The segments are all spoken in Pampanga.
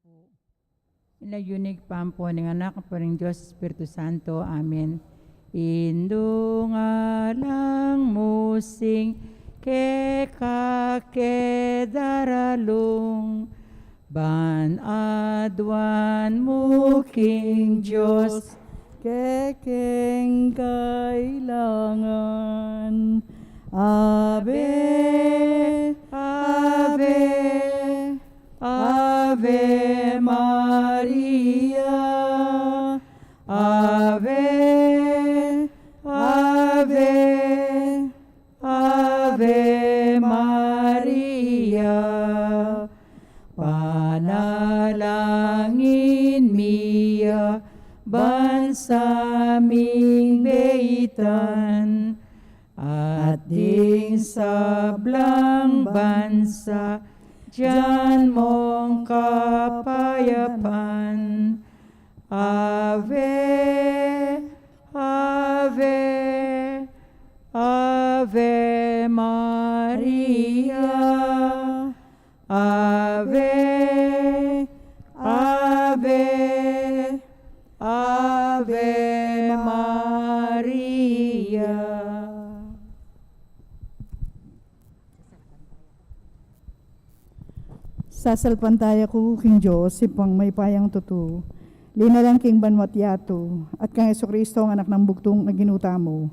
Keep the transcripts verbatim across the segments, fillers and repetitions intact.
Pu. Ing lagyu ning Ibpa, ampo ning Anak, ampo ning Dios Espiritu Santo. Amen. Indu ngalang musing keka ke daralung, ban aduan mu king Dios kekeng kailangan. Ave, Ave, Ave Maria, Ave, Ave, Ave Maria. Panalangin mi ya ban sa ming beitan, at ding sablang bansa, dyan mong kapayapan. Ave, Ave, Ave Maria. Ave, Ave, Ave Maria. Sasalpantaya ku king Dios, Ibpang mayupayang tutu, linalang king banua't yatu, at kang Jesucristo, a Anak nang bugtung a Ginu tamu,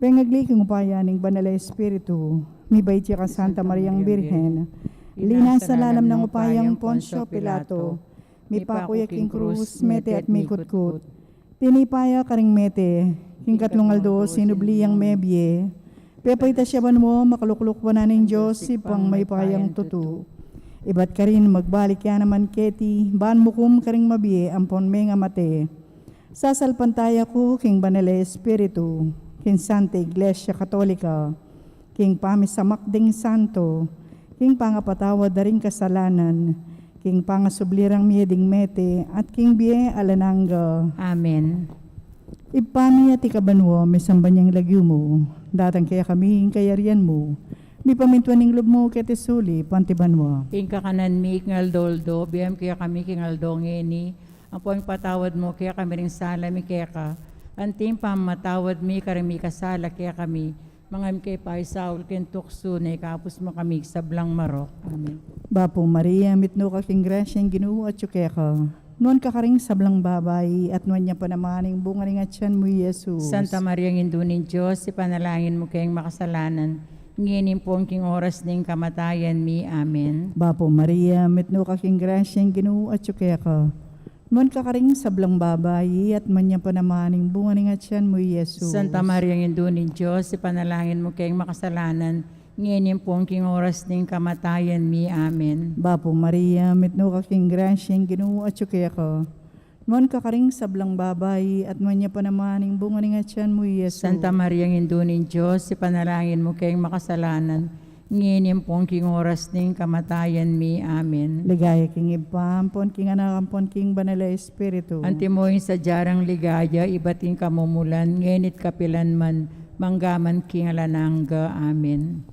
pengagli king upaya ning Banal a Espiritu, mibait ya kang Santa Mariang Birhen, linasa lalam ning upaya nang Poncio Pilato, mipaku ya king krus, mete at mikutkut. Tinipa ya karing mete, king katlung aldo sinubli yang mebie, pepaitas ya banua, makalukluk wanan ning Dios Ibpang mayupayang tutu. Ibat karin magbalik ya naman keti, ban mukum karing mabie ampon mengamate. Sasalpantaya ku king Banal a Espiritu, king Santa Iglesia Katolika, king pamisamak ding santo, king pangapatawad da ring kasalanan, king pangasubli rang mie ding mete, at king bie alang angga. Amen. Ibpa mi, atiu ka banua, misamban ya ing lagyu mu, datang kekami ing kayarian mu, mipamintuan ing lub mu keti sulip anti banua. Ing kakanan mi king aldo-aldo, ibie mu kekami king aldo ngeni, ampo ipatawad mu kekami ring sala mi keka, anti ing pamamatawad mi karing mikasala kekami, manga e mu ke paisaul king tuksu, nune ikabus mu kami king sablang marok. Amen. Bapu Maria, mitmu ka king grasya, ing Ginu atyu keka. Nuan ka karing sablang babai, at nuan ya pa naman ing bunga ning atyan mu, i Jesus. Santa Maria, Indu ning Dios, ipanalangin mu keng makasalanan, ngeni ampon king oras ning kamatayan mi. Amen. Bapu Maria, mitmu ka king grasya, ing Ginu atyu keka. Nuan ka karing sablang babai, at nuan ya pa naman ing bunga ning atyan mu, i Jesus. Santa Maria, Indu ning Dios, ipanalangin mu keng makasalanan, ngeni ampon king oras ning kamatayan mi. Amen. Bapu Maria, mitmu ka king grasya, ing Ginu atyu keka. Nuan ka karing sablang babai, at nuan ya pa naman ing bunga ning atyan mu, i Jesus. Santa Maria, Indu ning Dios, ipanalangin mu keng makasalanan, ngeni ampon king oras ning kamatayan mi. Amen. Ligaya king Ibpa, ampon king Anak, ampon king Banal a Espiritu. Antimo ing sadya rang ligaya, ibat king kamumulan, ngeni't kapilan man, mangga man king alang angga. Amen.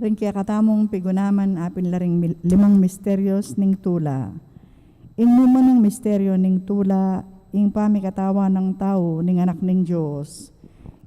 Ring kekatamung pigunaman, apin la ring mil-, limang misterios ning tula. Ing nanu man a misterio ning tula, ing pamikatawan nang tau ning Anak ning Dios.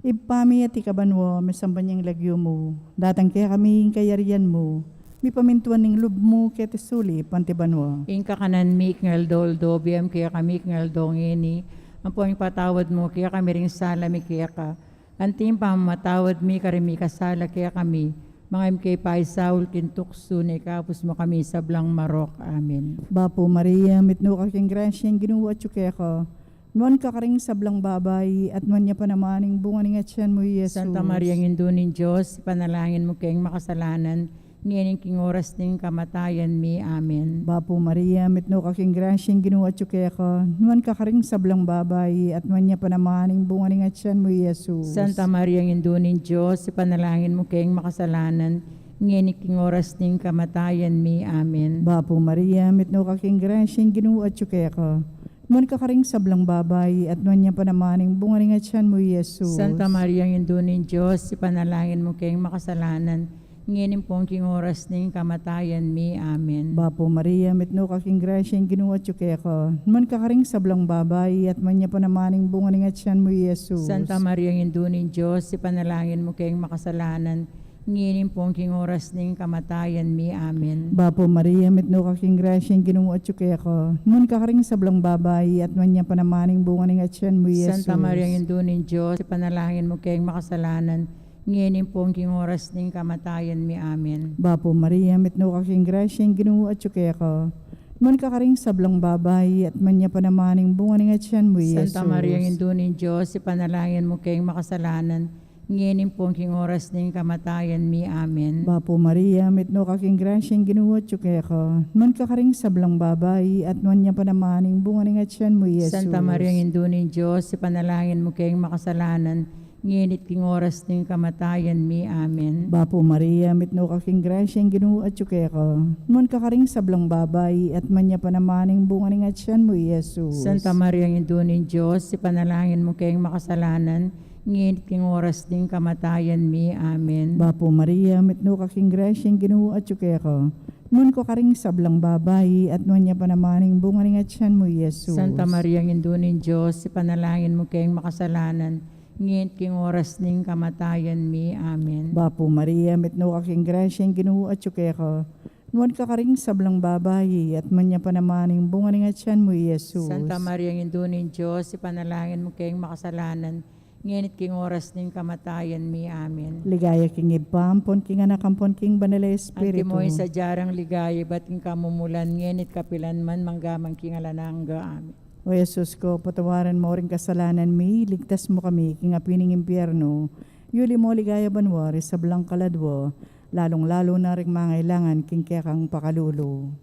Ibpa mi, atiu ka banua, misamban ya ing lagyu mu, datang kekami ing kayarian mu, mipamintuan ing lub mu keti sulip anti banua. Ing kakanan mi king aldo-aldo, ibie mu kekami king aldo ngeni, ampon ipatawad mu kekami ring sala mi keka, anti ing pamamatawad mi karing mikasala kekami, manga e mu ke paisaul king tuksu, nune ikabus mu kami king sablang marok. Amen. Bapu Maria, mitmu ka king grasya, ing Ginu atyu keka. Nuan ka karing sablang babai, at nuan ya pa naman ing bunga ning atyan mu, i Jesus. Santa Maria, Indu ning Dios, ipanalangin mu keng makasalanan, ngeni king oras ning kamatayan mi. Amen. Bapu Maria, mitmu ka king grasya, ing Ginu atyu keka. Nuan ka karing sablang babai, at nuan ya pa naman ing bunga ning atyan mu, i Jesus. Santa Maria, Indu ning Dios, ipanalangin mu keng makasalanan, ngeni king oras ning kamatayan mi. Amen. Bapu Maria, mitmu ka king grasya, ing Ginu atyu keka. Nuan ka karing sablang babai, at nuan ya pa naman ing bunga ning atyan mu, i Jesus. Santa Maria, Indu ning Dios, ipanalangin mu keng makasalanan, ngeni ampon king oras ning kamatayan mi. Amen. Bapu Maria, mitmu ka king grasya, ing Ginu atyu keka. Nuan ka karing sablang babai, at nuan ya pa naman ing bunga ning atyan mu, i Jesus. Santa Maria, Indu ning Dios, ipanalangin mu keng makasalanan, ngeni ampon king oras ning kamatayan mi. Amen. Bapu Maria, mitmu ka king grasya, ing Ginu atyu keka. Nuan ka karing sablang babai, at nuan ya pa naman ing bunga ning atyan mu, i Jesus. Santa Maria, Indu ning Dios, ipanalangin mu keng makasalanan, ngeni ampon king oras ning kamatayan mi. Amen. Bapu Maria, mitmu ka king grasya, ing Ginu atyu keka. Nuan ka karing sablang babai, at nuan ya pa naman ing bunga ning atyan mu, i Jesus. Santa Maria, Indu ning Dios, ipanalangin mu keng makasalanan, ngeni ampon king oras ning kamatayan mi. Amen. Bapu Maria, mitmu ka king grasya, ing Ginu atyu keka. Nuan ka karing sablang babai, at nuan ya pa naman ing bunga ning atyan mu, i Jesus. Santa Maria, Indu ning Dios, ipanalangin mu keng makasalanan, ngeni at king oras ning kamatayan mi. Amen. Bapu Maria, mitmu ka king grasya, ing Ginu atyu keka. Nuan ka karing sablang babai, at nuan ya pa naman ing bunga ning atyan mu, i Jesus. Santa Maria, Indu ning Dios, ipanalangin mu keng makasalanan, ngeni at king oras ning kamatayan mi. Amen. Bapu Maria, mitmu ka king grasya, ing Ginu atyu keka. Nuan ka karing sablang babai, at nuan ya pa naman ing bunga ning atyan mu, i Jesus. Santa Maria, Indu ning Dios, ipanalangin mu keng makasalanan, ngeni at king oras ning kamatayan mi. Amen. Bapu Maria, mitmu ka king grasya, ing Ginu atyu keka. Nuan ka karing sablang babai, at nuan ya pa naman ing bunga ning atyan mu, i Jesus. Santa Maria, Indu ning Dios, ipanalangin mu keng makasalanan, ngeni at king oras ning kamatayan mi. Amen. Ligaya king Ibpa, ampon king Anak, ampon king Banal a Espiritu. Antimo ing sadya rang ligaya ibat king kamumulan, ngeni at kapilan man, mangga man king alang angga. Amen. O Jesus ko, patawaran mu ring kasalanan mi, iligtas mu kami king api ning impyernu, yuli mu king ligaya banua ring sablang kaladua, lalung-lalu na ring mangailangan king kekang pakalulu.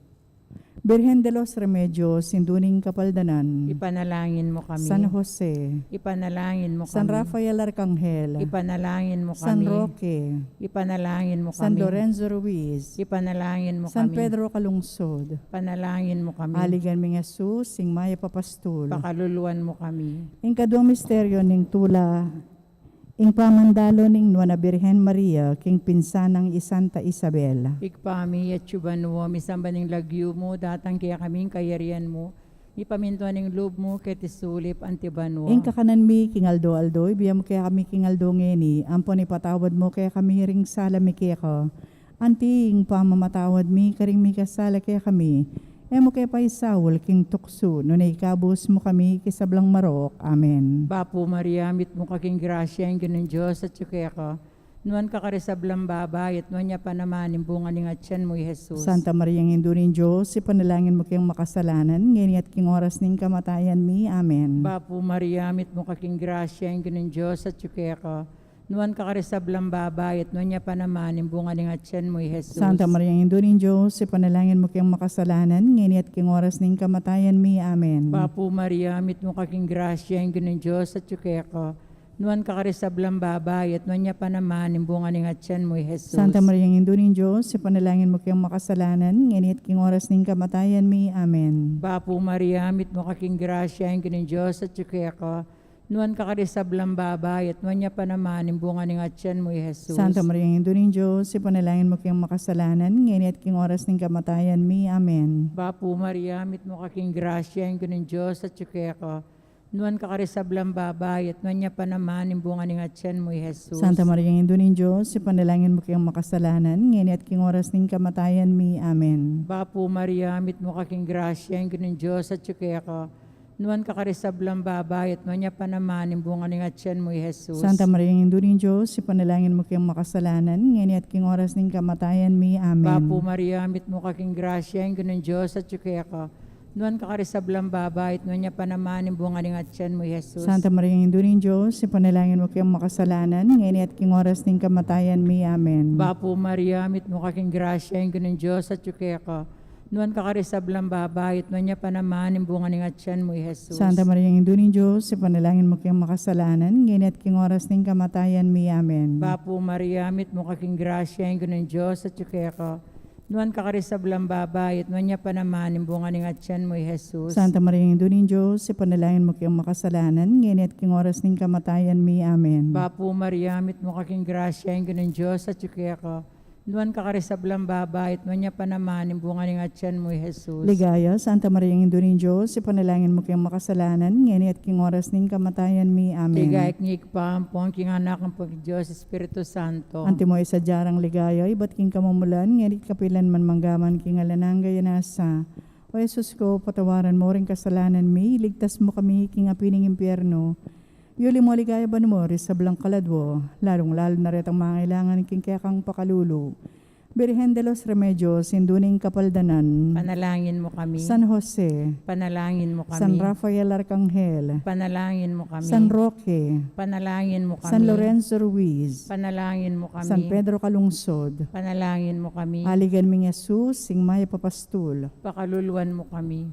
Birhen de los Remedios, Indu ning Kapaldanan. Ipanalangin mu kami. San Jose. Ipanalangin mu kami. San Rafael Arkanghel. Ipanalangin mu kami. San Roque. Ipanalangin mu kami. San Lorenzo Ruiz. Ipanalangin mu kami. San Pedro Calungsod. Ipanalangin mu kami. Aligan ming Jesus, ing mayap a pastul. Pakaluluan mu kami. Ing kaduang misteryo ning tula, ing pamandalo ning Nuan a Birhen Maria king pinsan nang i Santa Isabel. Ibpa mi, atsu ka banua, misamban ing lagyu mu, datang kekami ing kayarian mu, mipamintuan ing lub mu keti sulip anti banua. Ing kakanan mi king aldo-aldo ibie mu kekami king aldo ngeni, ampon ipatawad mu kekami ring sala mi keka, anti ing pamamatawad mi karing mikasala kekami. E mu ke paisaul king tuksu, nune ikabus mu kami king sablang marok. Amen. Bapu Maria, mitmu ka king grasya, ing Ginung Dios atsu keka. Nuan ka karing sablang babai, at nuan ya pa naman ing bunga ning atyan mu, i Jesus. Santa Maria, Indu ning Dios, ipanalangin mu keng makasalanan, ngeni at king oras ning kamatayan mi. Amen. Bapu Maria, mitmu ka king grasya, ing Ginung Dios atsu keka. Nuan ka karing sablang babai, at nuan ya pa naman ing bunga ning atyan mu, i Jesus. Santa Maria, Indu ning Dios, ipanalangin mu keng makasalanan, ngeni at king oras ning kamatayan mi. Amen. Bapu Maria, mitmu ka king grasya, ing Ginung Dios atsu keka. Nuan ka karing sablang babai, at nuan ya pa naman ing bunga ning atyan mu, i Jesus. Santa Maria, Indu ning Dios, ipanalangin mu keng makasalanan, ngeni at king oras ning kamatayan mi. Amen. Bapu Maria, mitmu ka king grasya, ing Ginung Dios atsu keka. Nuan ka karing sablang babai, at nuan ya pa naman ing bunga ning atyan mu, i Jesus. Santa Maria, Indu ning Dios, ipanalangin mu keng makasalanan, ngeni at king oras ning kamatayan mi. Amen. Bapu Maria, mitmu ka king grasya, ing Ginung Dios atsu keka. Nuan ka karing sablang babai, at nuan ya pa naman ing bunga ning atyan mu, i Jesus. Santa Maria, Indu ning Dios, ipanalangin mu keng makasalanan, ngeni at king oras ning kamatayan mi. Amen. Bapu Maria, mitmu ka king grasya, ing Ginung Dios atsu keka. Nuan ka karing sablang babai, at nuan ya pa naman ing bunga ning atyan mu, i Jesus. Santa Maria, Indu ning Dios, ipanalangin mu keng makasalanan, ngeni at king oras ning kamatayan mi. Amen. Bapu Maria, mitmu ka king grasya, ing Ginung Dios atsu keka. Nuan ka karing sablang babai, at nuan ya pa naman ing bunga ning atyan mu, i Jesus. Santa Maria, Indu ning Dios, ipanalangin mu keng makasalanan, ngeni at king oras ning kamatayan mi. Amen. Bapu Maria, mitmu ka king grasya, ing Ginung Dios atsu keka. Nuan ka karing sablang babai, at nuan ya pa naman ing bunga ning atyan mu, i Jesus. Santa Maria, Indu ning Dios, ipanalangin mu keng makasalanan, ngeni at king oras ning kamatayan mi. Amen. Bapu Maria, mitmu ka king grasya, ing Ginung Dios atsu keka. Nuan ka karing sablang babai, at nuan ya pa naman ing bunga ning atyan mu, i Jesus. Santa Maria, Indu ning Dios, ipanalangin mu keng makasalanan, ngeni at king oras ning kamatayan mi. Amen. Bapu Maria, mitmu ka king grasya, ing Ginung Dios atsu keka. Nuan ka karing sablang babai, at nuan ya pa naman ing bunga ning atian mu, i Jesus. Ligaya, Santa Maria, Indu ning Dios, ipanalangin mu keng makasalanan, ngeni at king oras ning kamatayan mi. Amen. Ligaya king Ibpa, ampon king Anak, ampon king Dios Espiritu Santo. Antimo ing sadya rang ligaya, ibat king kamumulan, ngeni at kapilan man, manggaman king alang angga. Amen. O Jesus ko, patawaran mu ring kasalanan mi, iligtas mu kami king api ning impyerno. Yuli mu king ligaya banua ring sablang kaladua, lalung-lalu na retang mangailangan king kekang pakalulu. Birhen de los Remedios, Indu ning Kapaldanan. Ipanalangin mu kami. San Jose. Ipanalangin mu kami. San Rafael Arkanghel. Ipanalangin mu kami. San Roque. Ipanalangin mu kami. San Lorenzo Ruiz. Ipanalangin mu kami. San Pedro Calungsod. Ipanalangin mu kami. Aligan ming Jesus, ing mayap a pastul. Pakaluluan mu kami.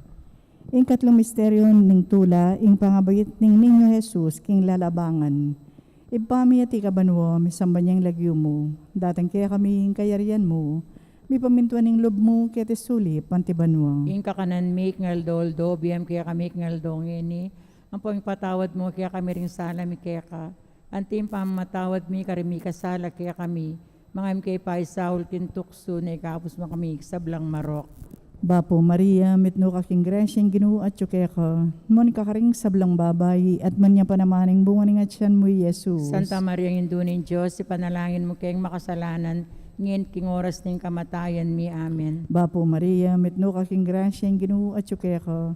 Ing katlung misteryu ning tula, ing pangabait ning Niño Jesus king lalabangan. Ibpa mi, atiu ka banua, misamban ya ing lagyu mu. Datang kekami ing kayarian mu. Mipamintuan ing lub mu keti sulip anti banua. Ing kakanan mi king aldo-aldo, ibie mu kekami king aldo ngeni. Ampon ipatawad mu kekami ring sala mi keka, anti ing pamamatawad mi karing mikasala kekami. Manga e mu ke paisaul king tuksu, nune ikabus mu kami king sablang marok. Bapu Maria, mitmu ka king grasya, ing Ginu atyu keka. Nuan ka karing sablang babai, at nuan ya pa naman ing bunga ning atian mu, i Jesus. Santa Maria, Indu ning Dios, ipanalangin mu keng makasalanan, ngeni at king oras ning kamatayan mi. Amen. Bapu Maria, mitmu ka king grasya, ing Ginu atyu keka.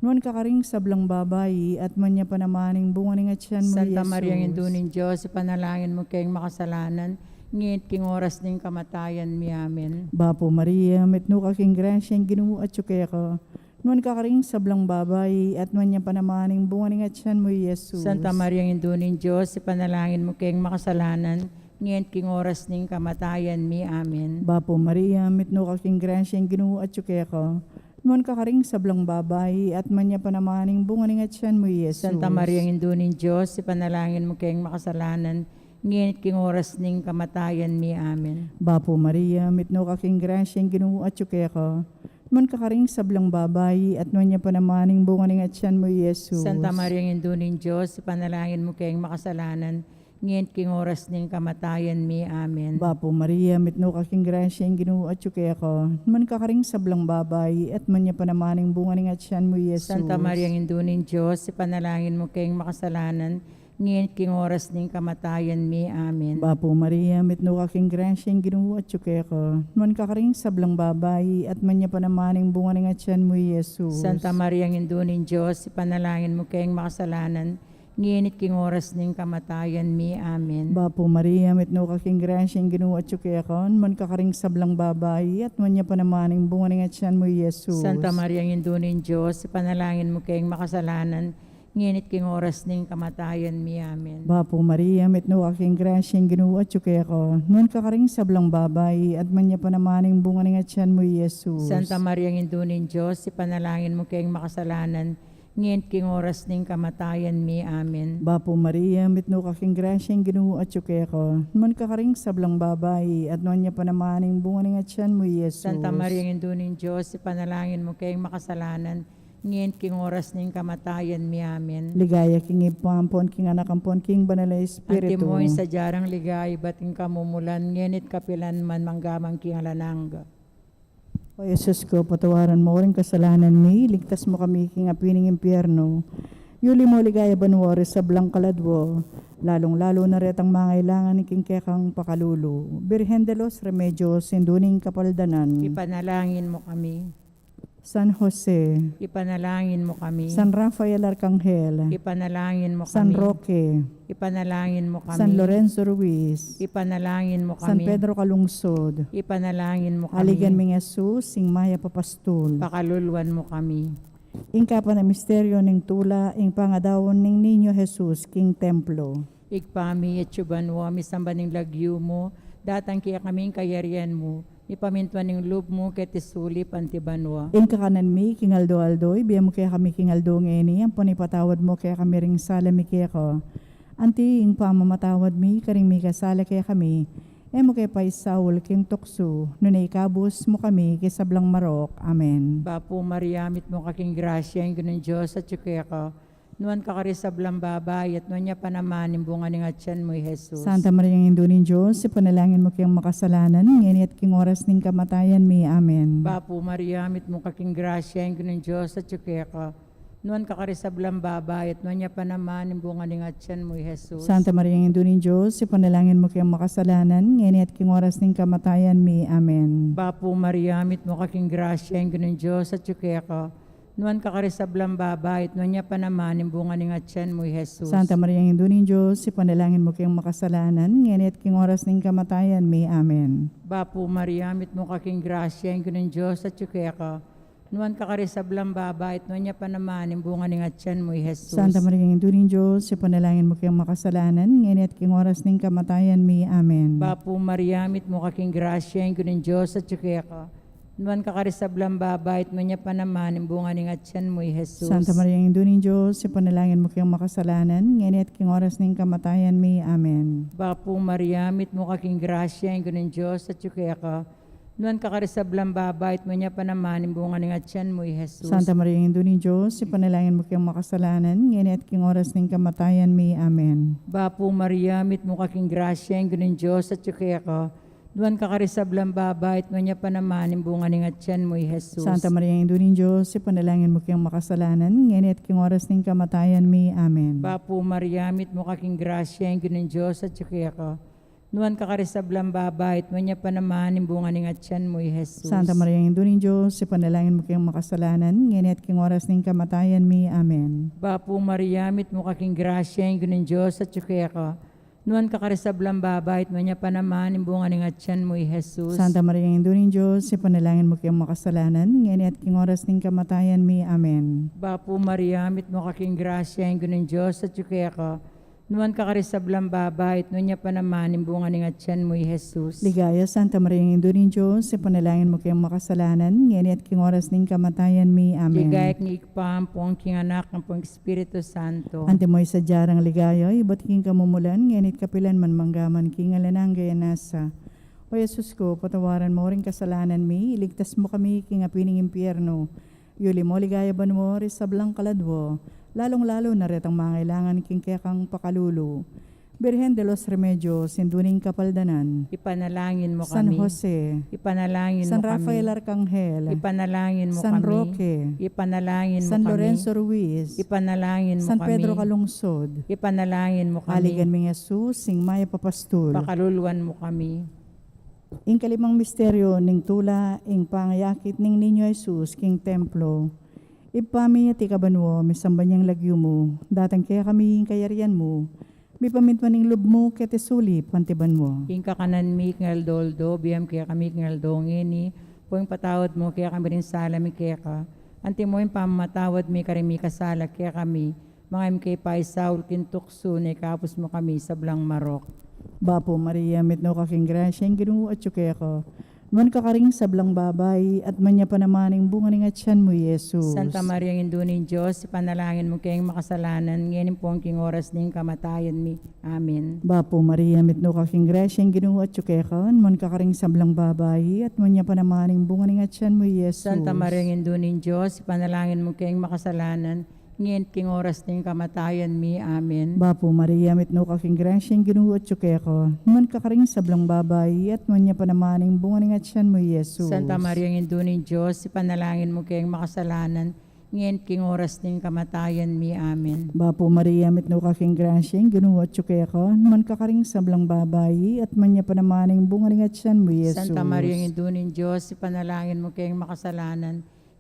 Nuan ka karing sablang babai, at nuan ya pa naman ing bunga ning atian mu, i Jesus. Santa Maria, Indu ning Dios, ipanalangin mu keng makasalanan, ngeni at king oras ning kamatayan mi. Amen. Bapu Maria, mitmu ka king grasya, ing Ginu atyu keka. Nuan ka karing sablang babai, at nuan ya pa naman ing bunga ning atian mu, i Jesus. Santa Maria, Indu ning Dios, ipanalangin mu keng makasalanan, ngeni at king oras ning kamatayan mi. Amen. Bapu Maria, mitmu ka king grasya, ing Ginu atyu keka. Nuan ka karing sablang babai, at nuan ya pa naman ing bunga ning atian mu, i Jesus. Santa Maria, Indu ning Dios, ipanalangin mu keng makasalanan, ngeni at king oras ning kamatayan mi. Amen. Bapu Maria, mitmu ka king grasya, ing Ginu atyu keka. Nuan ka karing sablang babai, at nuan ya pa naman ing bunga ning atian mu, i Jesus. Santa Maria, Indu ning Dios, ipanalangin mu keng makasalanan, ngeni at king oras ning kamatayan mi. Amen. Bapu Maria, mitmu ka king grasya, ing Ginu atyu keka. Nuan ka karing sablang babai, at nuan ya pa naman ing bunga ning atian mu, i Jesus. Santa Maria, Indu ning Dios, ipanalangin mu keng makasalanan, ngeni at king oras ning kamatayan mi. Amen. Bapu Maria, mitmu ka king grasya, ing Ginu atyu keka. Nuan ka karing sablang babai, at nuan ya pa naman ing bunga ning atian mu, i Jesus. Santa Maria, Indu ning Dios, ipanalangin mu keng makasalanan, ngeni at king oras ning kamatayan mi. Amen. Bapu Maria, mitmu ka king grasya, ing Ginu atyu keka. Nuan ka karing sablang babai, at nuan ya pa naman ing bunga ning atian mu, i Jesus. Santa Maria, Indu ning Dios, ipanalangin mu keng makasalanan, ngeni at king oras ning kamatayan mi. Amen. Bapu Maria, mitmu ka king grasya, ing Ginu atyu keka. Nuan ka karing sablang babai, at nuan ya pa naman ing bunga ning atian mu, i Jesus. Santa Maria, Indu ning Dios, ipanalangin mu keng makasalanan, ngeni at king oras ning kamatayan mi. Amen. Bapu Maria, mitmu ka king grasya, ing Ginu atyu keka. Nuan ka karing sablang babai, at nuan ya pa naman ing bunga ning atian mu, i Jesus. Santa Maria, Indu ning Dios, ipanalangin mu keng makasalanan, ngeni at king oras ning kamatayan mi. Amen. Ligaya king Ibpa, ampon king Anak, ampon king Banal a Espiritu. Antimo ing sadya rang ligaya, ibat king kamumulan, ngeni at kapilan man, manggaman king alang angga. O Jesus ko, patawaran mu ring kasalanan mi, iligtas mu kami king api ning impyerno. Yuli mu king ligaya banua ring sablang kaladua, lalung-lalu na retang mangailangan king kekang pakalulu. Birhen de los Remedios, Indu ning Kapaldanan. Ipanalangin mu kami. San Jose. Ipanalangin mu kami. San Rafael Arkanghel. Ipanalangin mu kami. San Roque. Ipanalangin mu kami. San Lorenzo Ruiz. Ipanalangin mu kami. San Pedro Calungsod. Ipanalangin mu kami. Aligan ming Jesus, ing mayap a pastul. Pakaluluan mu kami. Ing kapat a misteryo ning tula, ing pangadaun ning Niño Jesus king templo. Ibpa mi, atsu ka banua, misamban ya ing lagyu mu, datang kekami ing kayarian mu, mipamintuan ing lub mu keti sulip anti banua. Ing kakanan mi king aldo-aldo, ibie mu kekami king aldo ngeni, ampon ipatawad mu kekami ring sala mi keka, anti ing pamamatawad mi karing mikasala kekami. E mu ke paisaul king tuksu, nune ikabus mu kami king sablang marok. Amen. Bapu Maria, mitmu ka king grasya, ing Ginung Dios atsu keka. Nuan ka karing sablang babai, at nuan ya pa naman ing bunga ning atian mu, i Jesus. Santa Maria, Indu ning Dios, ipanalangin mu keng makasalanan, ngeni at king oras ning kamatayan mi. Amen. Bapu Maria, mitmu ka king grasya, ing Ginung Dios atyu keka. Nuan ka karing sablang babai, at nuan ya pa naman ing bunga ning atian mu, i Jesus. Santa Maria, Indu ning Dios, ipanalangin mu keng makasalanan, ngeni at king oras ning kamatayan mi. Amen. Bapu Maria, mitmu ka king grasya, ing Ginung Dios atyu keka. Nuan ka karing sablang babai, at nuan ya pa naman ing bunga ning atian mu, i Jesus. Santa Maria, Indu ning Dios, ipanalangin mu keng makasalanan, ngeni at king oras ning kamatayan mi. Amen. Bapu Maria, mitmu ka king grasya, ing Ginung Dios atyu keka. Nuan ka karing sablang babai, at nuan ya pa naman ing bunga ning atian mu, i Jesus. Santa Maria, Indu ning Dios, ipanalangin mu keng makasalanan, ngeni at king oras ning kamatayan mi. Amen. Bapu Maria, mitmu ka king grasya, ing Ginung Dios atyu keka. Nuan ka karing sablang babai, at nuan ya pa naman ing bunga ning atian mu, i Jesus. Santa Maria, Indu ning Dios, ipanalangin mu keng makasalanan, ngeni at king oras ning kamatayan mi. Amen. Bapu Maria, mitmu ka king grasya, ing Ginung Dios atyu keka. Nuan ka karing sablang babai, at nuan ya pa naman ing bunga ning atian mu, i Jesus. Santa Maria, Indu ning Dios, ipanalangin mu keng makasalanan, ngeni at king oras ning kamatayan mi. Amen. Bapu Maria, mitmu ka king grasya, ing Ginung Dios atyu keka. Nuan ka karing sablang babai, at nuan ya pa naman ing bunga ning atian mu, i Jesus. Santa Maria, Indu ning Dios, ipanalangin mu keng makasalanan, ngeni at king oras ning kamatayan mi. Amen. Bapu Maria, mitmu ka king grasya, ing Ginung Dios atyu keka. Nuan ka karing sablang babai, at nuan ya pa naman ing bunga ning atian mu, i Jesus. Santa Maria, Indu ning Dios, ipanalangin mu keng makasalanan, ngeni at king oras ning kamatayan mi. Amen. Bapu Maria, mitmu ka king grasya, ing Ginung Dios atyu keka. Nuan ka karing sablang babai, at nuan ya pa naman ing bunga ning atian mu, i Jesus. Santa Maria, Indu ning Dios, ipanalangin mu keng makasalanan, ngeni at king oras ning kamatayan mi. Amen. Bapu Maria, mitmu ka king grasya, ing Ginung Dios atyu keka. Nuan ka karing sablang babai, at nuan ya pa naman ing bunga ning atian mu, i Jesus. Ligaya, Santa Maria, Indu ning Dios, ipanalangin mu keng makasalanan, ngeni at king oras ning kamatayan mi. Amen. Ligaya king Ibpa, ampon king Anak, ampon king Espiritu Santo. Antimo ing sadya rang ligaya, ibat king kamumulan, ngeni at kapilan man, mangga man king alang angga. Nasa. O Jesus ku, patawaran mu ring kasalanan mi, iligtas mu kami king api ning impiernu. Yuli mu king ligaya banua ring sablang kaladua, lalung-lalu na retang mangailangan king kekang pakalulu. Birhen de los Remedios, Indu ning Kapaldanan. Ipanalangin mu kami. San Jose. Ipanalangin mu kami. San Rafael Arcangel. Ipanalangin mu kami. San Roque. Ipanalangin mu kami. San Lorenzo Ruiz. Ipanalangin mu kami. San Pedro Calungsod. Ipanalangin mu kami. Aligan ming Jesus, ing mayap a pastul. Pakaluluan mu kami. Ing kalimang misteryu ning tula, ing pangayakit ning Niño Jesus king templo. Ibpa mi, atiu ka banua, misamban ya ing lagyu mu, datang kekami ing kayarian mu, mipamintuan ing lub mu keti sulip anti banua. Ing kakanan mi king aldo-aldo, ibie mu kekami king aldo ngeni, ampon ipatawad mu kekami ring sala mi keka, antimo ing pamamatawad mi karing mikasala kekami, manga e mu ke paisaul king tuksu, nune ikabus mu kami king sablang marok. Bapu Maria, mitmu ka king grasya, ing Ginu atyu keka. Nuan ka karing sablang babai, at nuan ya pa naman ing bunga ning atyan mu, i Jesus. Santa Maria, Indu ning Dios, ipanalangin mu keng makasalanan, ngeni ampon king oras ning kamatayan mi. Amen. Bapu Maria, mitmu ka king grasya, ing Ginu atyu keka. Nuan ka karing sablang babai, at nuan ya pa naman ing bunga ning atyan mu, i Jesus. Santa Maria, Indu ning Dios, ipanalangin mu keng makasalanan, ngeni at king oras ning kamatayan mi. Amen. Bapu Maria, mitmu ka king grasya, ing Ginu atyu keka. Nuan ka karing sablang babai, at nuan ya pa naman ing bunga ning atyan mu, i Jesus. Santa Maria, Indu ning Dios, ipanalangin mu keng makasalanan, ngeni at king oras ning kamatayan mi. Amen. Bapu Maria, mitmu ka king grasya, ing Ginu atyu keka. Nuan ka karing sablang babai, at nuan ya pa naman ing bunga ning atyan mu, i Jesus. Santa Maria, Indu ning Dios, ipanalangin mu keng makasalanan,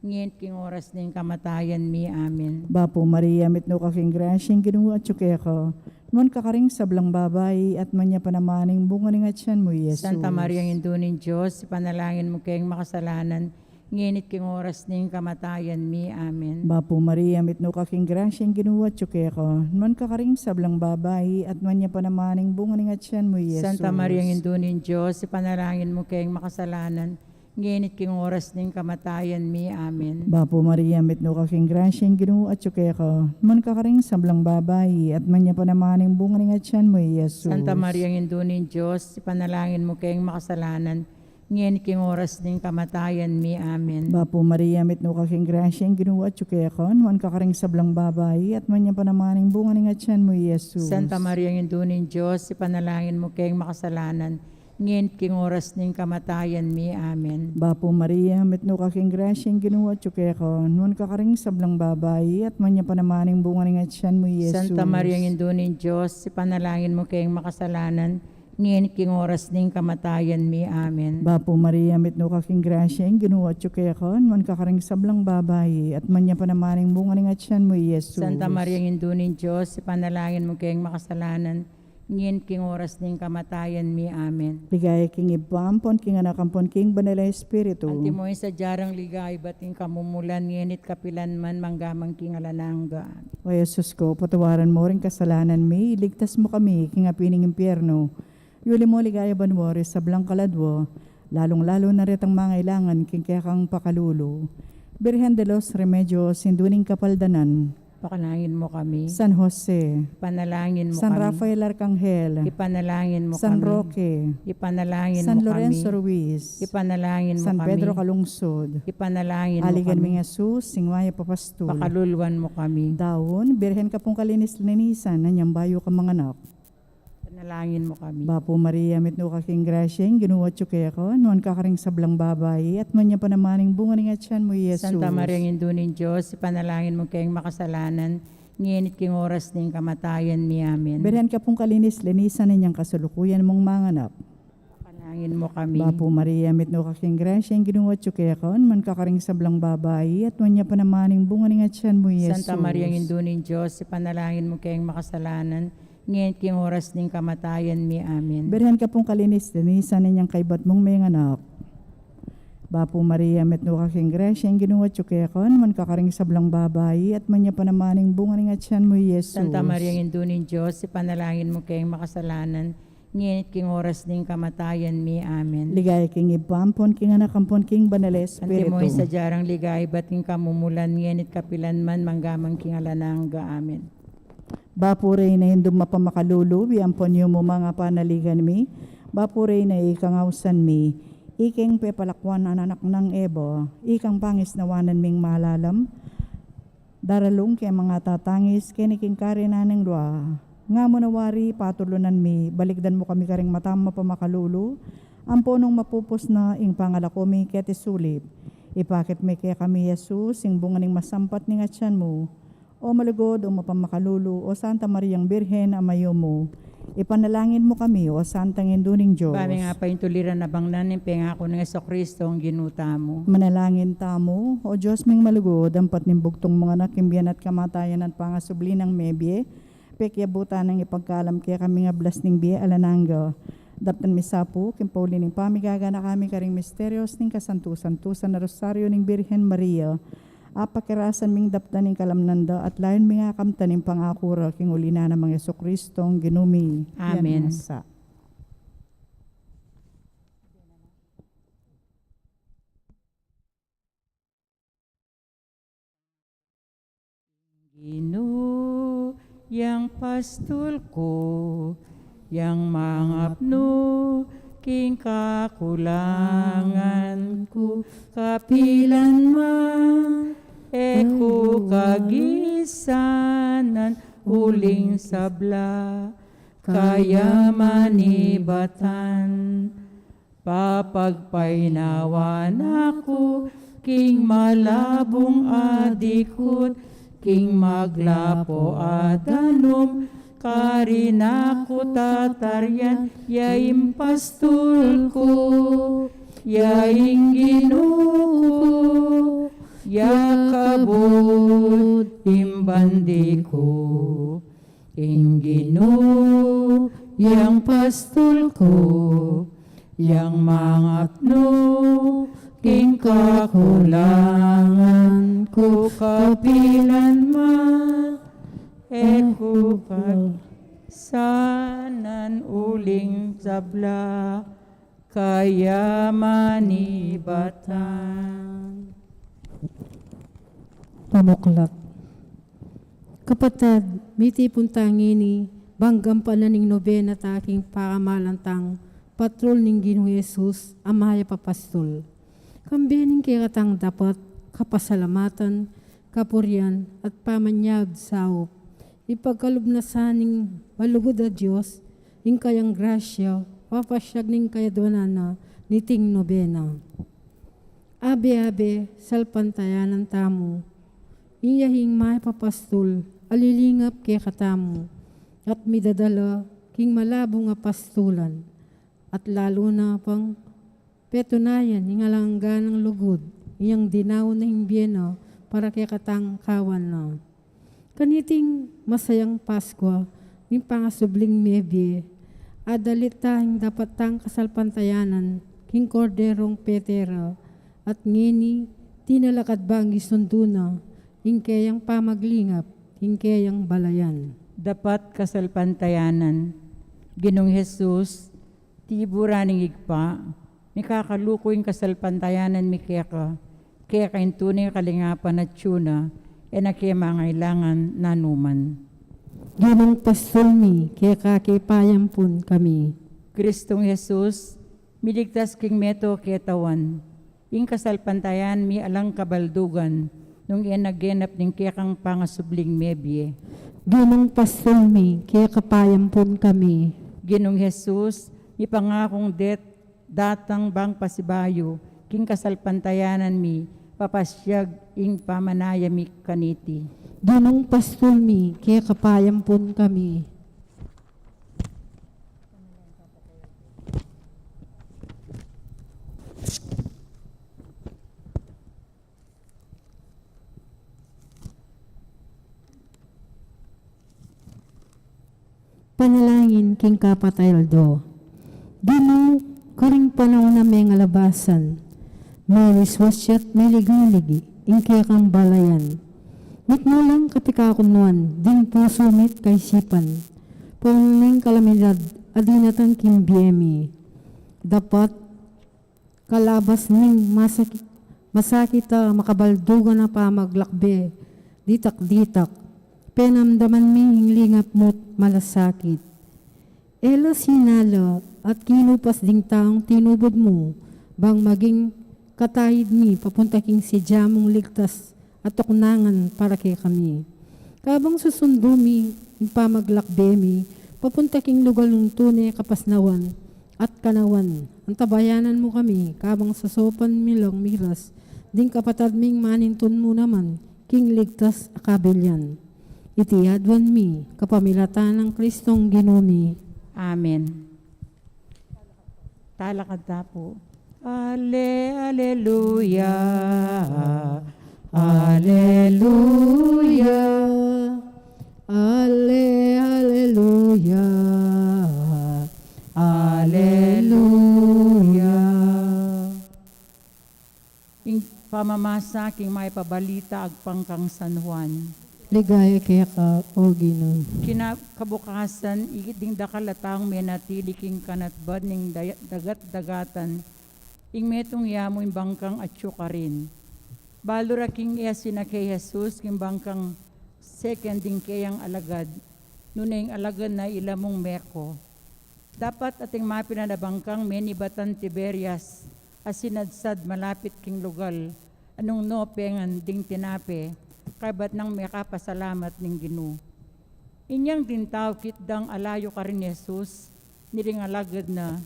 ngeni at king oras ning kamatayan mi. Amen. Bapu Maria, mitmu ka king grasya, ing Ginu atyu keka. Nuan ka karing sablang babai, at nuan ya pa naman ing bunga ning atyan mu, i Jesus. Santa Maria, Indu ning Dios, ipanalangin mu keng makasalanan, ngeni at king oras ning kamatayan mi. Amen. Bapu Maria, mitmu ka king grasya, ing Ginu atyu keka. Nuan ka karing sablang babai, at nuan ya pa naman ing bunga ning atyan mu, i Jesus. Santa Maria, Indu ning Dios, ipanalangin mu keng makasalanan, ngeni at king oras ning kamatayan mi. Amen. Bapu Maria, mitmu ka king grasya, ing Ginu atyu keka. Nuan ka karing sablang babai, at nuan ya pa naman ing bunga ning atyan mu, i Jesus. Santa Maria, Indu ning Dios, ipanalangin mu keng makasalanan, Ngeni king oras ning kamatayan mi. Amen. Bapu Maria, mitmu ka king grasya, ing Ginu atyu keka, nuan ka karing sablang babai, at nuan ya pa naman ing bunga ning atyan mu, Jesus. Santa Maria, Indu ning Dios, ipanalangin mu keng makasalanan, ngeni king oras ning kamatayan mi. Amen. Bapu Maria, mitmu ka king grasya, ing Ginu atyu keka, nuan ka karing sablang babai, at nuan ya pa naman ing bunga ning atyan mu, Jesus. Santa Maria, Indu ning Dios, ipanalangin mu keng makasalanan, ngeni king oras ning kamatayan mi. Amen. Bapu Maria, mitmu ka king grasya, ing Ginu atyu keka, nuan ka karing sablang babai, at nuan ya pa naman ing bunga ning atyan mu, Jesus. Santa Maria, Indu ning Dios, ipanalangin mu keng makasalanan, ngeni king oras ning kamatayan mi. Amen. Ligaya king Ibpa, ampon king Anak, ampon king Banal a Espiritu. Antimo ing sadya rang ligaya ibat king kamumulan, ngeni't kapilan man, mangga man king alang angga. O Jesus ko, patawaran mu ring kasalanan mi, iligtas mu kami king api ning impyerno. Yuli mu king ligaya banua ring sablang kaladua, lalung-lalu na retang mangailangan king kekang pakalulu. Birhen de los Remedios, Indu ning Kapaldanan. Ipanalangin mu kami. San Jose. Ipanalangin mu kami. San Rafael Arcangel. Ipanalangin mu kami. San Roque. Ipanalangin mu kami. San Lorenzo Ruiz. Ipanalangin mu kami. San Pedro Calungsod. Ipanalangin mu kami. Aligan ming Jesus, sing mayap a pastul. Pakaluluan mu kami. Daun, Birhen ka pung kalinis-linisan, anyang bayu ka manganak. Ipanalangin mu kami. Bapu Maria, mitmu ka king grasya, ing Ginu atyu keka, nuan ka karing sablang babai, at nuan ya pa naman ing bunga ning atyan mu, Jesus. Santa Maria, Indu ning Dios, ipanalangin mu keng makasalanan, ngeni't king oras ning kamatayan mi. Amen. Birhen ka pung kalinis-linisan, anyang kasalukuyan mung manganak. Ipanalangin mu kami. Bapu Maria, mitmu ka king grasya, ing Ginu atyu keka, nuan ka karing sablang babai, at nuan ya pa naman ing bunga ning atyan mu, Jesus. Santa Maria, Indu ning Dios, ipanalangin mu keng makasalanan, ngeni't king oras ning kamatayan mi. Amen. Birhen ka pung kalinis-linisan, anyang kaybat mung menganak. Bapu Maria, mitmu ka king grasya, ing Ginu atyu keka, nuan ka karing sablang babai, at nuan ya pa naman ing bunga ning atyan mu, Jesus. Santa Maria, Indu ning Dios, ipanalangin mu keng makasalanan, ngeni't king oras ning kamatayan mi. Amen. Ligaya king Ibpa, ampon king Anak, ampon king Banal a Espiritu. Antimo ing sadya rang ligaya ibat king kamumulan, ngeni't kapilan man, mangga man king alang angga. Amen. Bapu Reyna, Indung mapamakalulu, ampon yumu ing panaligan mi. Bapu Reyna, ikang ausan mi, ikeng pepalakuan a anak nang Eva, ikang pangisnawanan ming malalam, daralung keng mangatatangis keni king karinan ning lua. Nga mu na wari, patulunan mi, balikdan mu kami karing matang mapamakalulu, ampon nung mapupus na ing pangalako mi keti sulip, ipakit me kekami i Jesus, ing bunga ning masampat ning atyan mu. O malugud, o mapamakalulu, o Santa Mariang Birhen a mayumu, ipanalangin mu kami, o Santang Indu ning Dios. Ba ming apaintuliran a bangnan ning pengaku nang Jesucristo, ing Ginu tamu. Manalangin tamu. O Dios ming malugud, ampat ning bugtung mung Anak, king bie na at kamatayan at pangasubli nang mebie, pekiabutan nang ipagkalam kekami ing ablas ning bie alang angga. Daptan mi sa pu, king pauli ning pamigaganaka mi karing misterios ning kasantu-santusan a Rosario ning Birhen Maria, apakirasan ming daptan ing kalamnan da, at layun ming akamtan ing pangaku ra, king uli na nang Jesucristo, ing Ginu mi. Amen. Yan na sa. Ginu, yang pastul ku, yang mangapnu king kakulangan ku, kapilan man e ku kagisanan uling sabla, kaya manibatan. Papagpainawa na ku king malabung a dikut, king maglapo a danum, karin na ku tatarian, ya ing pastul ku, ya ing Ginu ku, ya kabud ing bandi ku. Ing Ginu, yang pastul ku, yang mangapnu king kakulangan ku, kapilan man e ku kagisanan uling sabla, kaya manibatan. Pamuklat. Kapatad, mitipun ta ngeni, bang gampanan ing nobena ta king paramalan tang patrul ning Ginung Jesus a mayap a pastul. Kambe ning kekatang dapat kapasalamatan, kapurian, at pamanyaup saup, ipagkalub na sa ning malugud a Dios ing kayang grasya, papasyag ning kayadwanan na niting nobena. Abe-abe, salpantayanan tamu ing yaying mayap a pastul a lilingap kekatamu, at midadala king malabung a pastulan, at lalu na pang petunayan ing alang angga nang lugud, inyang dinaun na ing bie na para kekatang kawan na. Kaniting masayang Paskua ning pangasubling mebie, adalit tang dapat tang kasalpantayanan king Korderong pete ra, at ngeni tinalakad bang isundu na ing keyang pamaglingap king keyang balayan. Dapat kasalpantayanan. Ginung Jesus, tibu ra ning Ibpa, mikakaluku ing kasalpantayanan mi keka, keka ing tune kalingapan at tune, e na ke mangailangan nanuman. Ginung pastul mi, keka ke payampun kami. Kristong Jesus, miligtas king meto ketawan, ing kasalpantayanan mi alang kabaldugan, nung e na genap ning kekang pangasubling mebie. Ginung pastul mi, keka payampun kami. Ginung Jesus, mipangakung det datang bang pasibayu king kasalpantayanan mi, papasyag ing pamanaya mi kaniti. Ginung pastul mi, keka payampun kami. Panalangin king kapat a aldo. Ginu, karing panaun a mengalabasan, meliswas ya't meligalig ing kekang balayan. Mitmu lang kapikakunuan ding pusu mi't kaisipan, pauli ning kalamidad a dinatang king bie mi. Dapat kalabas ning masakit, masakit a makabaldugan a pamaglakbe, ditak-ditak, penamdaman mi ing lingap mu't malasakit. E la sinala at kinupas ding taung tinubud mu, bang maging kataid mi papunta king sadya mung ligtas a tuknangan para kekami. Kabang susundu mi ing pamaglakbe mi papunta king lugal nung tune kapasnawan at kanawan, antabayanan mu kami, kabang sasaupan mi lang miras ding kapatad ming manintun mu naman king ligtas a kabilyan. Iti aduan mi kapamilatan nang Kristong Ginu mi. Amen. Talakad ta pu. Ale, aleluya, aleluya, ale, aleluya, aleluya. Ing pamamasa king mayap a balita agpang kang San Juan. Ligaya keka, O Ginu. Kinabukasan, ikit ding dakal a taung menatili king kanatbad ning daya-, dagat-dagatan, ing metung yamu ing bangkang atyu karin. Balu ra king e sinake i Jesus king bangkang, seken ding keyang alagad, nune ing alagad na ila mung meko. Dapat ating mapilan a bangkang menibatan Tiberias, a sinadsad malapit king lugal a nung nopengan ding tinape, kaybat nang mekapasalamat ning Ginu. Inyang ding tau ikit dang alayu karin Jesus, niling alagad na,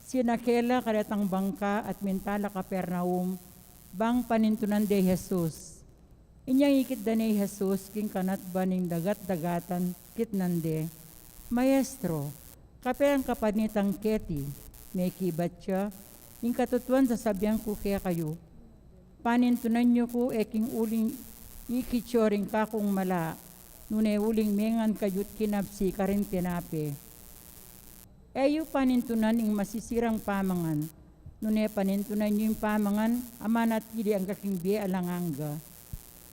sinake la karetang bangka at minta la Capernaum, bang panintunan de i Jesus. Inyang ikit da ne i Jesus king kanatba ning dagat-dagatan, kitnan de, Maestro, kapelan ka pa nitang keti? Mekibat ya, Ing katutuan sasabian ku kekayu, panintunan yu ku e king uling ikit yu ring kakung mala, nune uling mengan kayu't kinabsi karing tinape. E yu panintunan ing masisirang pamangan, nune panintunan yu ing pamangan a manatili angga king bie alang angga.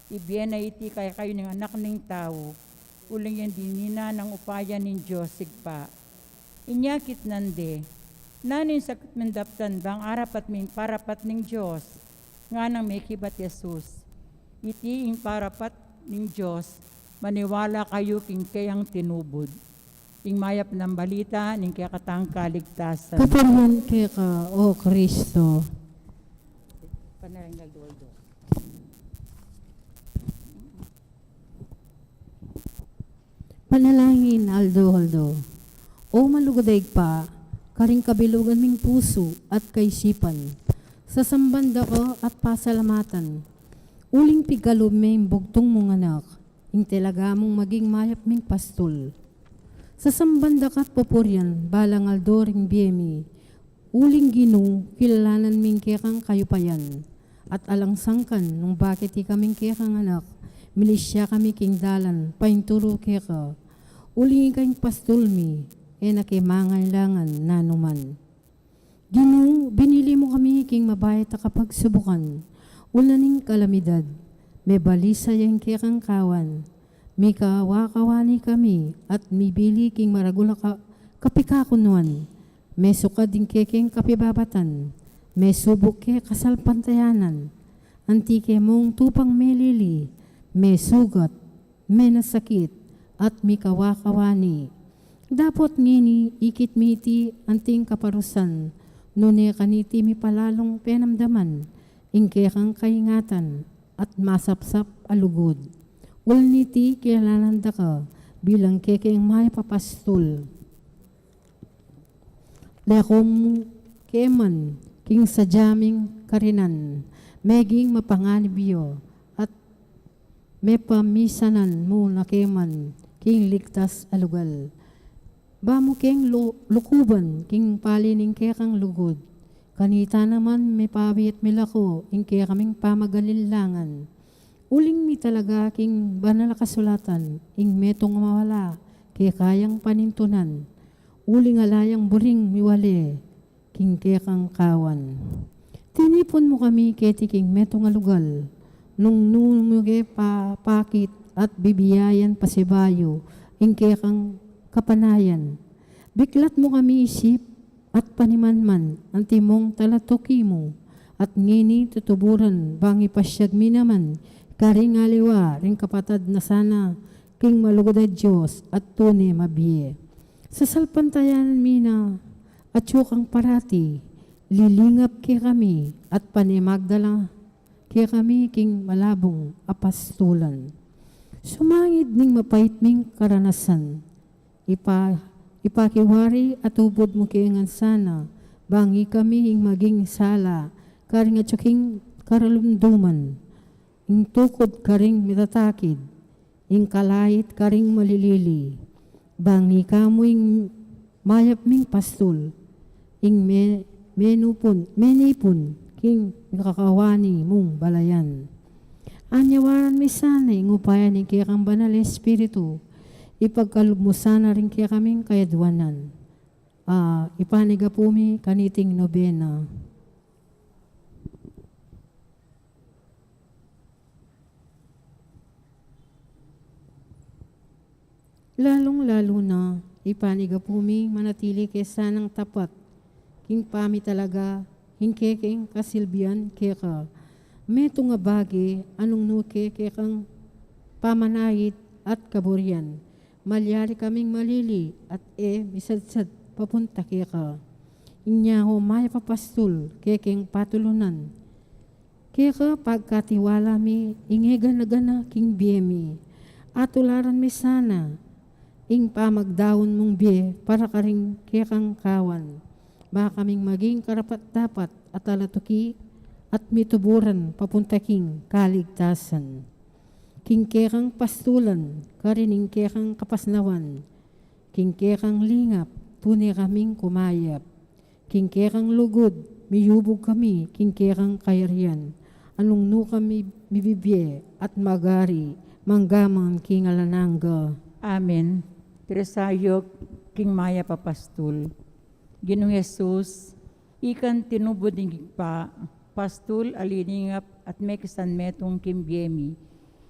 Ibie na iti kekayu ning Anak ning Tau, uling yang dininan nang upaya ning Dios Ibpa. Inya kitnan de, Nanu ing sakit ming daptan, bang arapat ming parapat ning Dios? Nganang mekibat i Jesus, Iti ing parapat ning Dios, maniwala kayu king keyang tinubud. Ing mayap nang balita ning kekatang kaligtasan. Kapurian keka, O Kristo. Panalangin aldo-aldo. Panalangin aldo-aldo. O malugud a Ibpa, karing kabilugan ming pusu at kaisipan, sasamban da ka at pasalamatan uling pigkalub me ing bugtung mung Anak, ing talaga mung maging mayap ming pastul. Sasamban da ka at pupurian balang aldo ring bie mi, uling Ginu, kilalanan ming kekang kayupayan. At alang sangkan, nung bakit ikaming kekang anak, minisya kami king dalan painturu keka. Uling ika ing pastul mi, e na ke mangailangan nanuman. Ginu, binili mu kami king mabayat a kapagsubukan, ula ning kalamidad, mebalisa ya ing kekang kawan. Mikawa-kawani kami at mibili king maragul a ka-, kapikakunuan, mesukad ing kekeng kapibabatan, mesubuk ke kasalpantayanan, anti ke mung tupang melili, mesugat, menasakit, at mikawa-kawani. Dapot ngeni ikit mi iti anting kaparusan, nune kaniti mipalalung penamdaman ing kekang kaingatan at masapsap a lugud. Uli niti, kilalanan da ka bilang kekeng mayap a pastul. Lekum ke man king sadya ming karinan, meging mapanganib ya at mepamisanan mu na ke man king ligtas a lugal. Ba mu keng lu-, lukuban king pali ning kekang lugud. Kanita naman mepawit milako ing kekaming pamagalinlangan. Uling mitalaga king banal a kasulatan ing metung a mawala keka yang panintunan. Uling ala yang buring miwale king kekang kawan. Tinipun mu kami keti king metung a lugal, nung nung mu ke papakit at bibiyayan pasibayu ing kekang kapanayan. Biklat mu kami isip at panimanman antimong talatuki mu, at ngeni tutuburan bang ipasyag mi naman karing aliwa ring kapatad na sana king malugud a Dios at tune mabie. Sasalpantayanan mi na atyu kang parati, lilingap kekami at pane magdala kekami king malabung a pastulan. Sumangid ning mapait ming karanasan, ipa-, ipakiwari at ubud mu ke ngan sana, bang ikami ing maging sala karing atyu king karalumduman, ing tukud karing mitatakid, ing kalait karing malilili. Bang ika mu ing mayap ming pastul, ing me-, menupun, menipun king mikakawani mung balayan. Anyawaran mi sana ing upaya ning kekang Banal a Espiritu, ipagkalub mu sana ring kekaming kayadwanan. A, ipanigapu mi kaniting nobena. Lalung-lalu na, ipanigapu mi manatili ke sanang tapat king pamitalaga king kekeng kasilbian keka. Metung a bage a nung nu ke kekang pamanait at kaburian, malyari kaming malili at e misadsad papunta keka. Inya, o mayap a pastul, kekeng patulunan keka pagkatiwala mi ing e gana-gana king bie mi. Atularan mi sana ing pamagdaun mung bie para karing kekang kawan, ba kaming maging karapat-dapat a talatuki at mituburan papunta king kaligtasan. King kekang pastulan, karin ing kekang kapasnawan, king kekang lingap, tune kaming kumayap. King kekang lugud, miyubug kami king kekang kayarian, a nung nu kami mibibie at magari, manggaman king alang angga. Amen. Tresayok king mayap a pastul. Ginung Jesus, ika ing tinubud ning Ibpa, pastul a lilingap at mekisan metung king bie mi.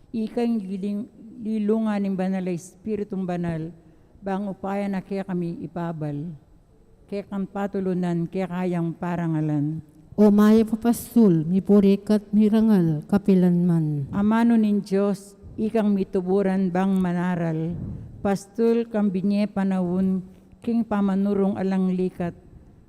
Ika ing liling-, lilungan ning Banal a Espiritung Banal, bang upaya na kekami ipabal kekang patulunan keka yang parangalan. O mayap a pastul, mipuri ka't mirangal kapilan man. Amanu ning Dios, ikang mituburan bang manaral, Pastul kang binye panaun king pamanurung alang likat,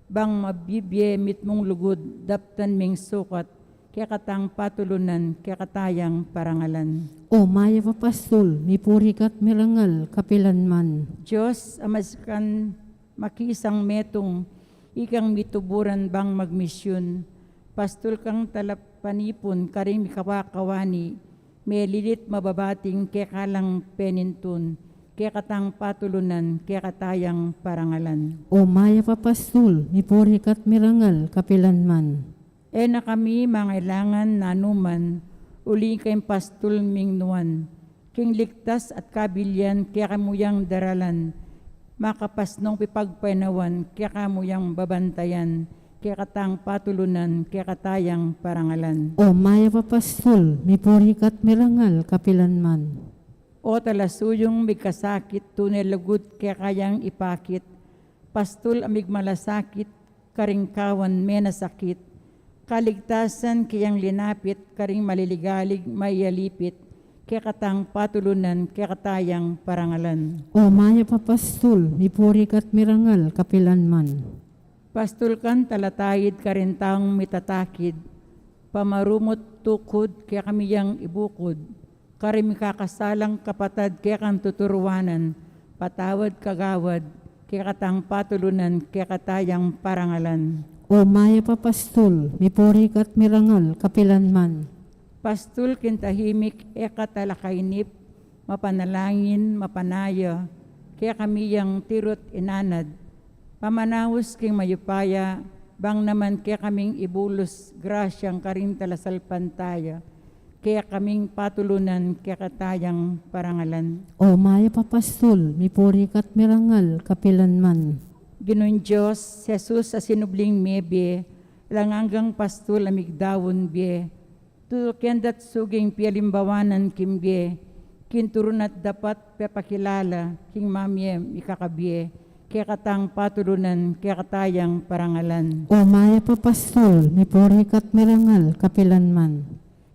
bang mabibie mitmung lugud daptan ming sukat, kekatang patulunan, kekatayang parangalan. O mayap a pastul, mipuri ka't mirangal kapilan man. Dios, a masikan makisang metung, ikang mituburan bang magmisyun, pastul kang talapanipun karing mikawakawani, melilit mababating keka lang penintun, kekatang patulunan, kekatayang parangalan. O mayap a pastul, mipuri ka't mirangal kapilan man. E na kami mangailangan nanuman, uli king pastul ming nuan, king ligtas at kabilian kekamu yang daralan, makapasnung pipagpainawan kekamu yang babantayan, kekatang patulunan, kekatayang parangalan. O mayap a pastul, mipuri ka't mirangal kapilan man. O talasuyung migkasakit, tune lugud keka yang ipakit, pastul a migmalasakit karing kawan menasakit, kaligtasan keyang linapit karing maliligalig maiyalipit, kekatang patulunan, kekatayang parangalan. O mayap a pastul, mipuri ka't mirangal kapilan man. Pastul kang talataid karing taung mitatakid, pamarumut tukud kekami yang ibukud, karing mikakasalang kapatad kekang tuturuanan, patawad kagawad, kekatang patulunan, kekatayang parangalan. O mayap a pastul, mipuri ka't mirangal kapilan man. Pastul king tahimik, e ka talakainip, mapanalangin, mapanaya, kekami yang tiru't inanad, pamanaus king mayupaya, bang naman kekaming ibulus grasyang karing talasalpantaya, kekaming patulunan, kekatayang parangalan. O mayap a pastul, mipuri ka't mirangal kapilan man. Ginung Dios, Jesus a sinubling mebie, alang anggang pastul a migdaun bie, tutukian da't suging pialimbawanan king bie, king turun at dapat pepakilala king mamie mikakabie, kekatang patulunan, kekatayang parangalan. O mayap a pastul, mipuri ka't mirangal kapilan man.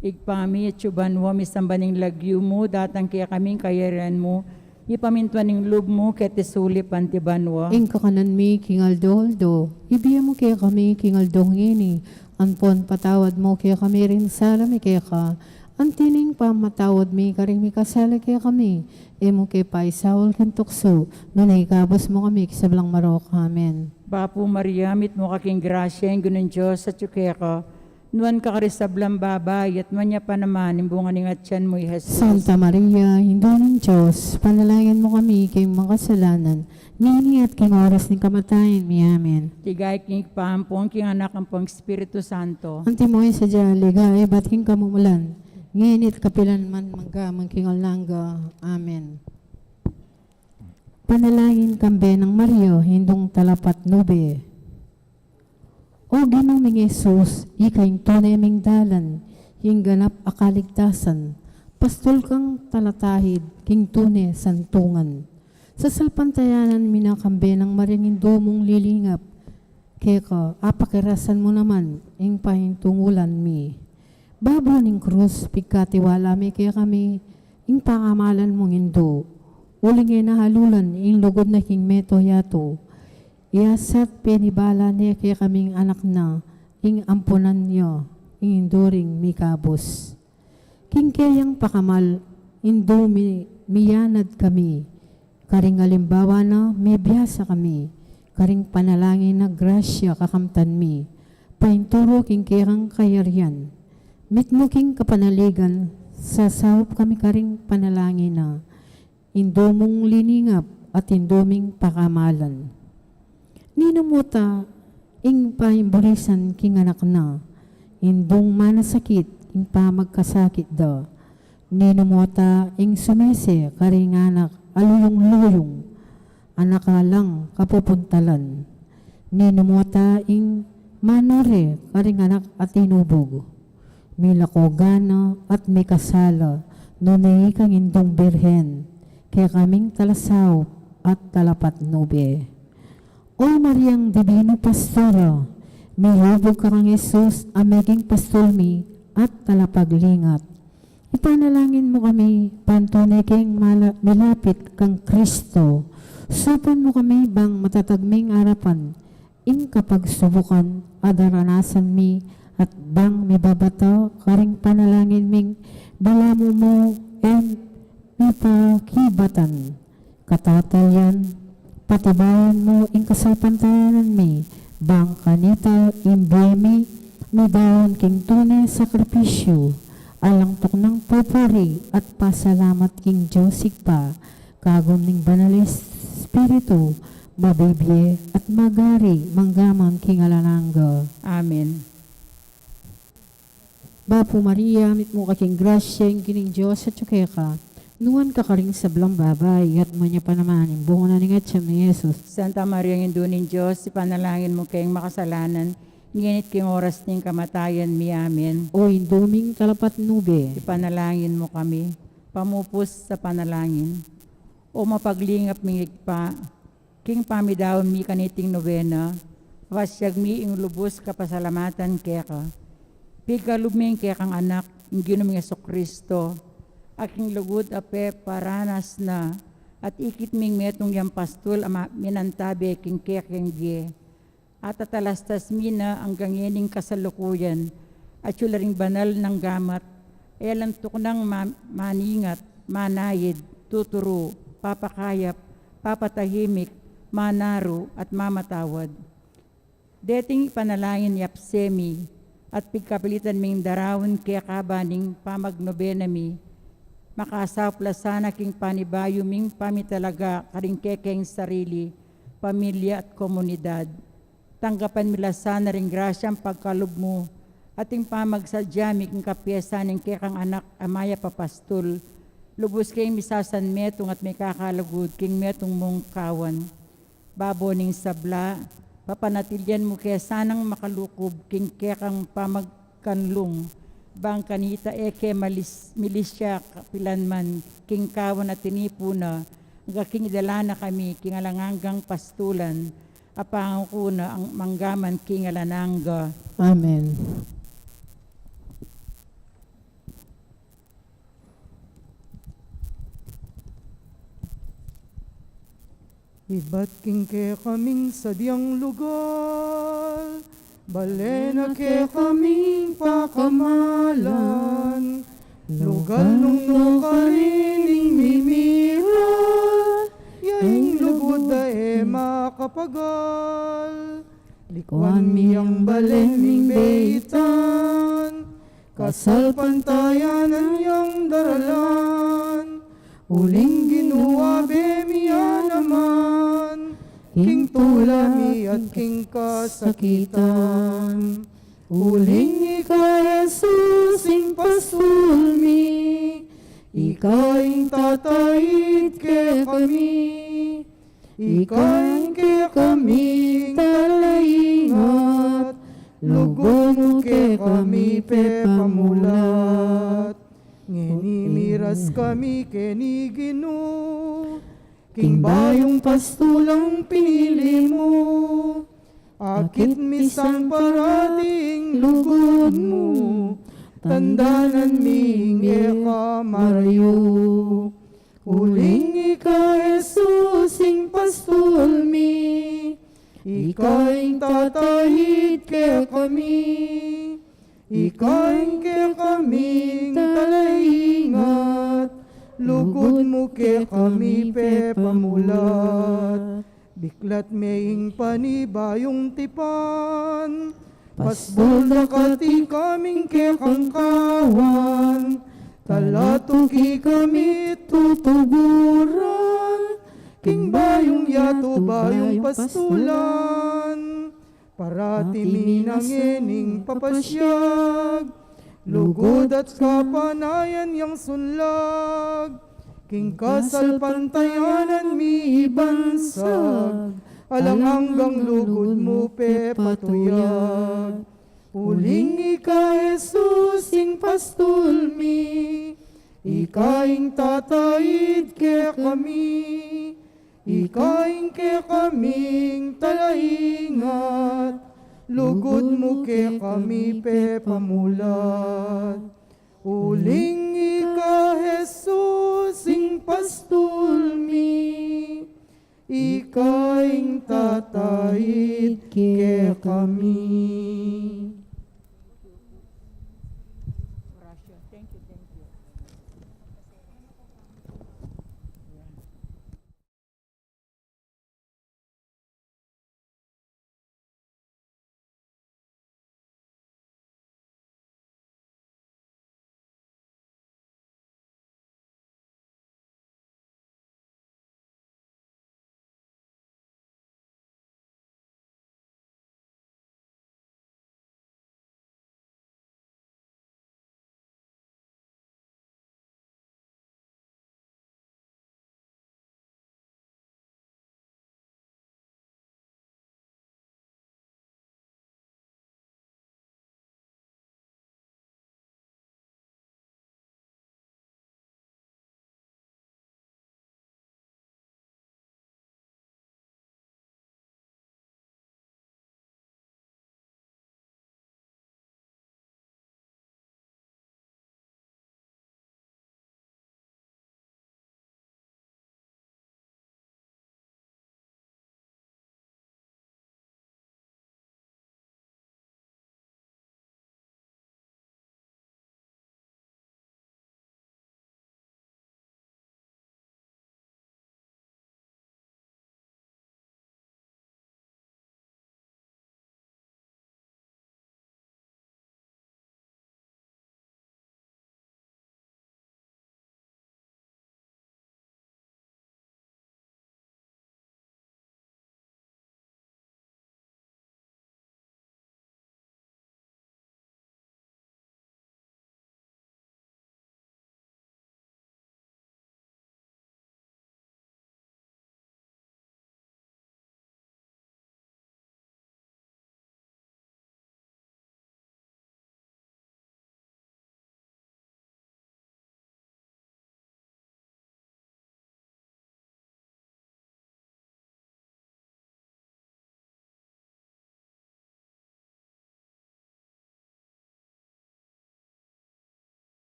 Ibpa mi, atsu ka banua, misamban ing lagyu mu, datang kekami ing kayarian mu, mipamintuan ing lub mu keti sulip anti banua. Ing kakanan mi king aldo-aldo ibie mu kekami king aldo ngeni, ampon patawad mu kekami ring sala mi keka, anti ning pamamatawad mi karing mikasala kekami. E mu ke paisaul king tuksu, nune ikabus mu kami king sablang marok. Amen. Bapu Maria, mitmu ka king grasya, ing Ginung Dios atsu keka. Nuan ka karing sablang babai, at nuan ya pa naman ing bunga ning atian mu, i Jesus. Santa Maria, Indu ning Dios, ipanalangin mu kami king makasalanan, ngeni at king oras ning kamatayan mi. Amen. Ligaya king Ibpa, ampon king Anak, ampon king Espiritu Santo. Antimo ing sadya a ligaya ibat king kamumulan, ngeni at kapilan man, mangga man king alang angga. Amen. Panalangin kang Benang Maria, Indung Talapatnube. O Ginu ming Jesus, ika ing tune ming dalan king ganap a kaligtasan, pastul kang talatahid king tune santungan. Sasalpantayanan mi na kang Benang Mariang Indu mung lilingap, keka apakirasan mu naman ing paintungulan mi. Babu ning krus, pigkatiwala mi kekami ing pakamalan mung Indu, uling e na halulan ing lugud na king meto yatu. Iyasat penibala ne kekaming anak na ing ampunan ya, ing Indu ring mikabus. King keyang pakamal, Indu mi, miyanad kami, karing alimbawa na mebiasa kami, karing panalangin a grasya kakamtan mi, painturu king kekang kayarian. Mitmu king kapanaligan, sasaup kami karing panalangin na, Indu mung liningap at Indu ming pakamalan. Ninu mu ta ing paimburisan king anak na, Indung manasakit king pamagkasakit da. Ninu mu ta ing sumese karing anak a luyung-luyung, anak a alang kapupuntalan. Ninu mu ta ing manure karing anak a tinubug. Milako gana at mikasala, nune ikang Indung Birhen, kekaming talasaup at talapatnube. O Mariang Dibinu Pastora, mirubug ka kang Jesus a meging pastul mi at talapaglingat. Ipanalangin mu kami, bang tune keng mala-, milapit kang Kristo. Supan mu kami bang matatag ming arapan ing kapagsubukan a daranasan mi, at bang mibabata karing panalangin ming balamu mu e mipakibatan. Katatalian, patibayan mu ing kasalpantayanan mi, bang kanita ing bie mi midaun king tune sakripisyu, alang tuknang pupuri at pasalamat king Dios Ibpa, kagum ning Banal Espiritu, mabibie at magari manggaman king alang angga. Amen. Bapu Maria, mitmu ka king grasya, ing Ginung Dios atyu keka. Nuan ka karing sablang babai, at nuan ya pa naman ing bunga na ning atian mu, i Jesus. Santa Maria, Indu ning Dios, ipanalangin mu keng makasalanan, ngeni at king oras ning kamatayan mi. Amen. O Indu ming talapatnube, ipanalangin mu kami. Pamupus sa panalangin. O mapaglingap ming Ibpa, king pamidaun mi kaniting nobena, pasiag mi ing lubus kapasalamatan keka. Pikalub mi ing kekang Anak, ing Ginu ming Jesucristo, a king lugud a peparanas na, at ikit ming metung yang pastul a ma-, minantabe king kekeng bie. At atalastas mi na anggang ngening kasalukuyan, atyu la ring banal nang gamat, e la tuknang ma-, maningat, manaid, tuturu, papakayap, papatahimik, manaru, at mamatawad. Deting ipanalangin yapse mi, at pigkapilitan ming daraun keka ba ning pamagnobena mi, makasaup la sana king panibayu ming pamitalaga karing kekeng sarili, pamilya at komunidad. Tanggapan mi la sana ring grasyang pagkalub mu, at ing pamagsadya mi king kapiesan ning kekang Anak a mayap a pastul, lubus keng misasanmetung at mikakalugud king metung mung kawan. Babo ning sabla, papanatilian mu ke sanang makalukub king kekang pamagkanlung, bang kanita e ke malis-, milisya kapilan man king kawan a tinipu na, angga king idala na kami king alang anggang pastulan, a pangaku na manggaman king alang angga. Amen. Ibat king kekaming sadyang lugal, bale na kekaming pakamalan, lugal nung nukarin ing mimira, ya ing lugud da e makapagal. Likuan mi yang bale ming beitan, kasalpantayanan yang daralan, uling Ginu, abe mi ya naman, king tula mi at king kasakitan. Uling ika, Jesus, ing pastul mi, ika ing tataid kekami, ika ing kekaming talaingat, lugud mu kekami pepamulat. Ngeni miras kami keni Ginu, king bayung pastulang pinili mu, akit misang parati ing lugud mu, tandanan mi ing e ka marayu. Uling ika, Jesus, ing pastul mi, ika ing tataid kekami, ika ing kekaming talaingat, lugud mu kekami pepamulat. Biklat me ing panibayung tipan, pastul da kati kaming kekang kawan, talatuki kami tutuguran, king bayung yatu bayung pastulan. Parati mi na ngening papasiag, lugud at kapanayan yang sunlag, king kasalpantayanan mi ibansag, alang anggang lugud mu pepatuyag. Uling ika, Jesus, ing pastul mi, ika ing tataid kekami, ika ing kekaming talaingat, lugud mu kekami pepamulat. Uling ika, Jesus, ing pastul mi, ika ing tataid kekami.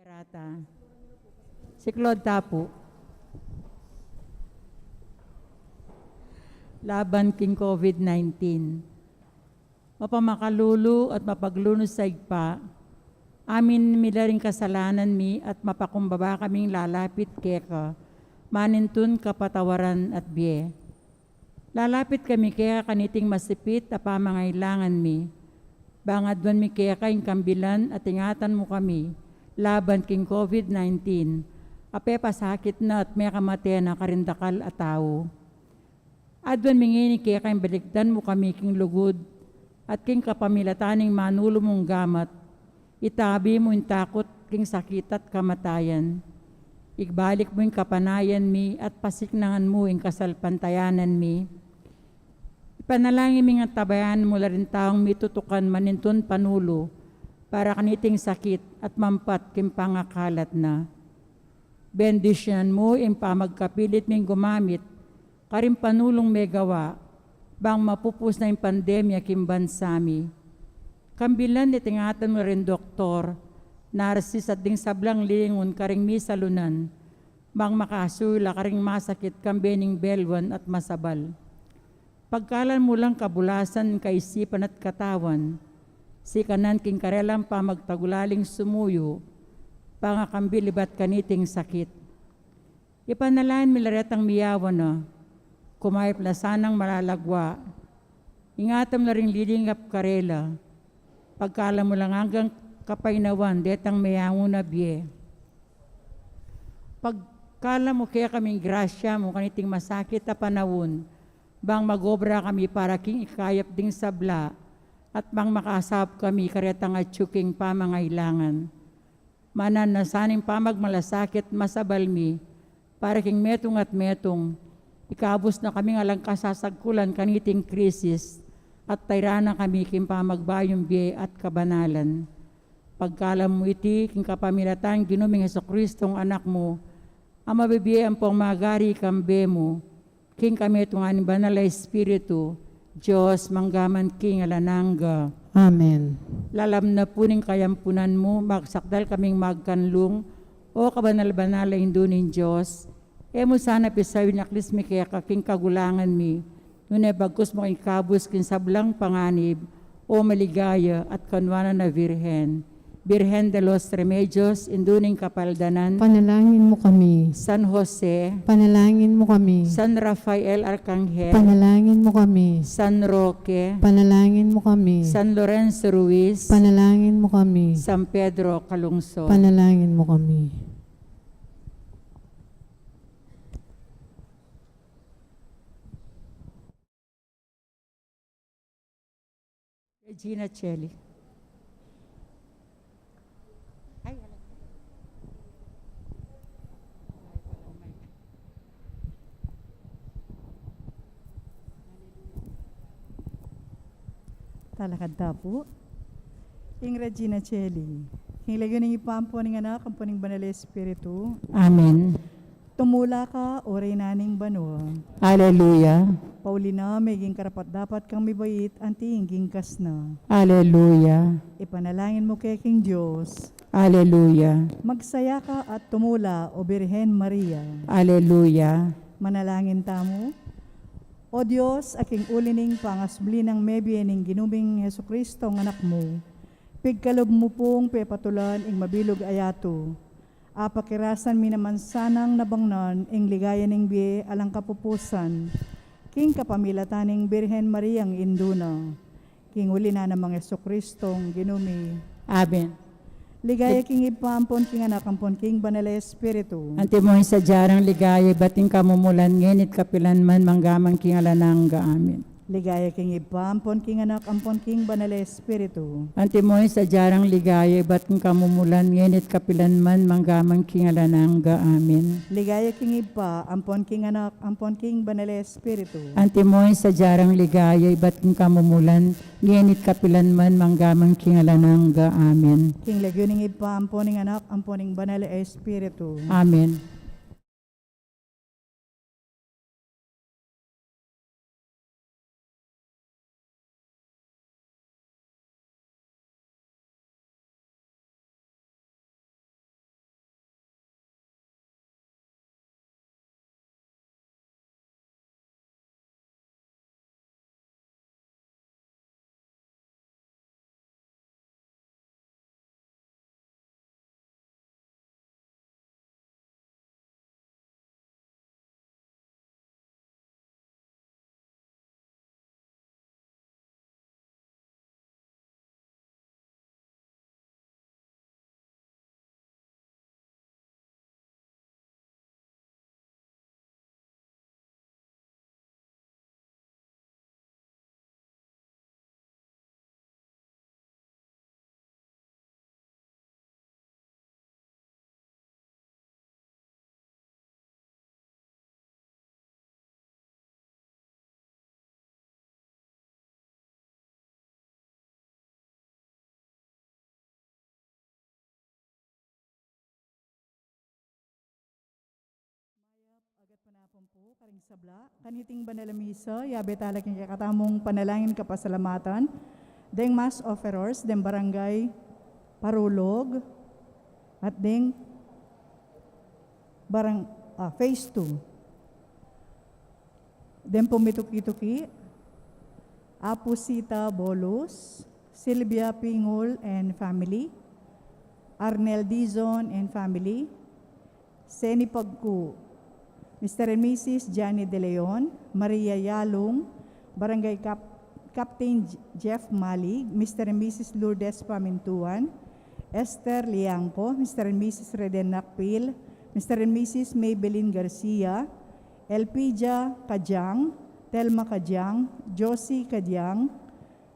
Trata. Siklaud ta pu. Laban king COVID nineteen. Mapamakalulu at mapaglunus a Ibpa, amin mi la ring kasalanan mi at mapakumbaba kaming lalapit keka, manintun kapatawaran at bie. Lalapit kami keka kaniting masipit a pamangailangan mi. Bang aduan mi keka ing kambilan at ingatan mu kami laban king COVID nineteen, a pepasakit na at mekamate na karing dakal a tau. Aduan mi ngeni keka ing balikdan mu kami king lugud at king kapamilatan ning manulu mung gamat, itabi mu ing takut king sakit at kamatayan. Ibalik mu ing kapanayan mi at pasiknangan mu ing kasalpantayanan mi. Ipanalangin mi ngang tabayan mu la ring taung mitutukan manintun panulu para kaniting sakit at mampat king pangakalat na. Bendisyunan mu ing pamagkapilit ming gumamit karing panulung megawa bang mapupus na ing pandemya king bansa mi. Kambilan at ingatan mu la ring doktor, narsis at ding sablang lilingun karing misalunan, bang makasuyu la karing masakit kambe ning belwan at masabal. Pagkalan mu lang kabulasan ning kaisipan at katawan, sikanan king karelang pamagtagulaling sumuyu, pangakambil ibat kaniting sakit. Ipanalangin mi la retang miyawan na, kumayap la sanang malalagwa. Ingatan mu la ring lilingap karela. Pagkalan mu lang anggang kapaynawan detang meyangu na bie. Pagkalan mu kekaming grasya mu kaniting masakit a panaun, bang magobra kami para king ikayap ding sabla, at bang makasaup kami karetang atyu king pamangailangan. Mananu na sana ing pamagmalasakit masabal mi, para king metung at metung, ikabus na kaming alang kasasagkulan kaniting krisis, at tairan na kami king pamagbayung bie at kabanalan. Pagkalam mu iti king kapamilatan Ginu ming Jesucristong Anak mu, a mabibie ampong magari kambe mu, king kamitungan ning Banal a Espiritu, Dios, mangga man king alang angga. Amen. Lalam na pu ning kayampunan mu, magsakdal kaming magkanlung, o kabanal-banal a Indu ning Dios. E mu sana pisawi ing aklis mi keka king kagulangan mi, nune bagkus mu keng ikabus king sablang panganib, o maligaya at kanuanan a Virgen. Virgen de los Remedios, Indu ning Kapaldanan. Panalangin mu kami. San Jose. Panalangin mu kami. San Rafael Arcangel. Panalangin mu kami. San Roque. Panalangin mu kami. San Lorenzo Ruiz. Panalangin mu kami. San Pedro Calungsod. Panalangin mu kami. Regina Celli. Ay, ala. Talakad ta pu. King Regina Celli. King lagyu ning Ibpa, ampon ning Anak, ampon ning Banal a Espiritu. Amen. Tumula ka, O Reyna ning banua. Aleluya. Pauli na, meging karapat-dapat kang mibait anti ing gingkas na. Aleluya. Ipanalangin mu ke king Dios. Aleluya. Magsaya ka at tumula, O Birhen Maria. Aleluya. Manalangin tamu. O Dios, a king uli ning pangasubli nang mebie ning Ginu ming Jesucristo a Anak mu, pigkalub mu pung pepatulan ing mabilug a yatu. Apakirasan mi naman sanang nabangnan ing ligaya ning bie alang kapupusan, king kapamilatan ning Birhen Mariang Indu na. King uli na namang Jesucristong Ginu mi. Amen. Ligaya king Ibpa, ampon king Anak, ampon king Banal a Espiritu. Antimo ing sadya rang ligaya ibat king kamumulan, ngeni at kapilan man, mangga man king alang angga. Amen. Ligaya king Ibpa, ampon king Anak, ampon king Banal a Espiritu. Antimo ing sadya rang ligaya ibat king kamumulan, ngeni at kapilan man, mangga man king alang angga. Amen. Ligaya king Ibpa, ampon king Anak, ampon king Banal a Espiritu. Antimo ing sadya rang ligaya ibat king kamumulan, ngeni at kapilan man, mangga man king alang angga. Amen. King lagyu ning Ibpa, ampon ning Anak, ampon ning Banal a Espiritu. Amen. Karing sabla, kaniting banal a misa, yabe tala king kekatamung panalangin kapasalamatan deng mass offerers deng barangay Parulog at deng barang, ah, phase two. Deng pumituki-tuki, Apu Sita Bolus, Silvia Pingul and family, Arnel Dizon and family, Seni Pagku, Mister and Missus Johnny De Leon, Maria Yalung, Barangay Cap-, Captain J-, Jeff Malig, Mister and Missus Lourdes Pamintuan, Esther Liangco, Mister and Missus Reden Nakpil, Mister and Missus Maybelline Garcia, Elpidia Kajang, Telma Kajang, Josie Kajang,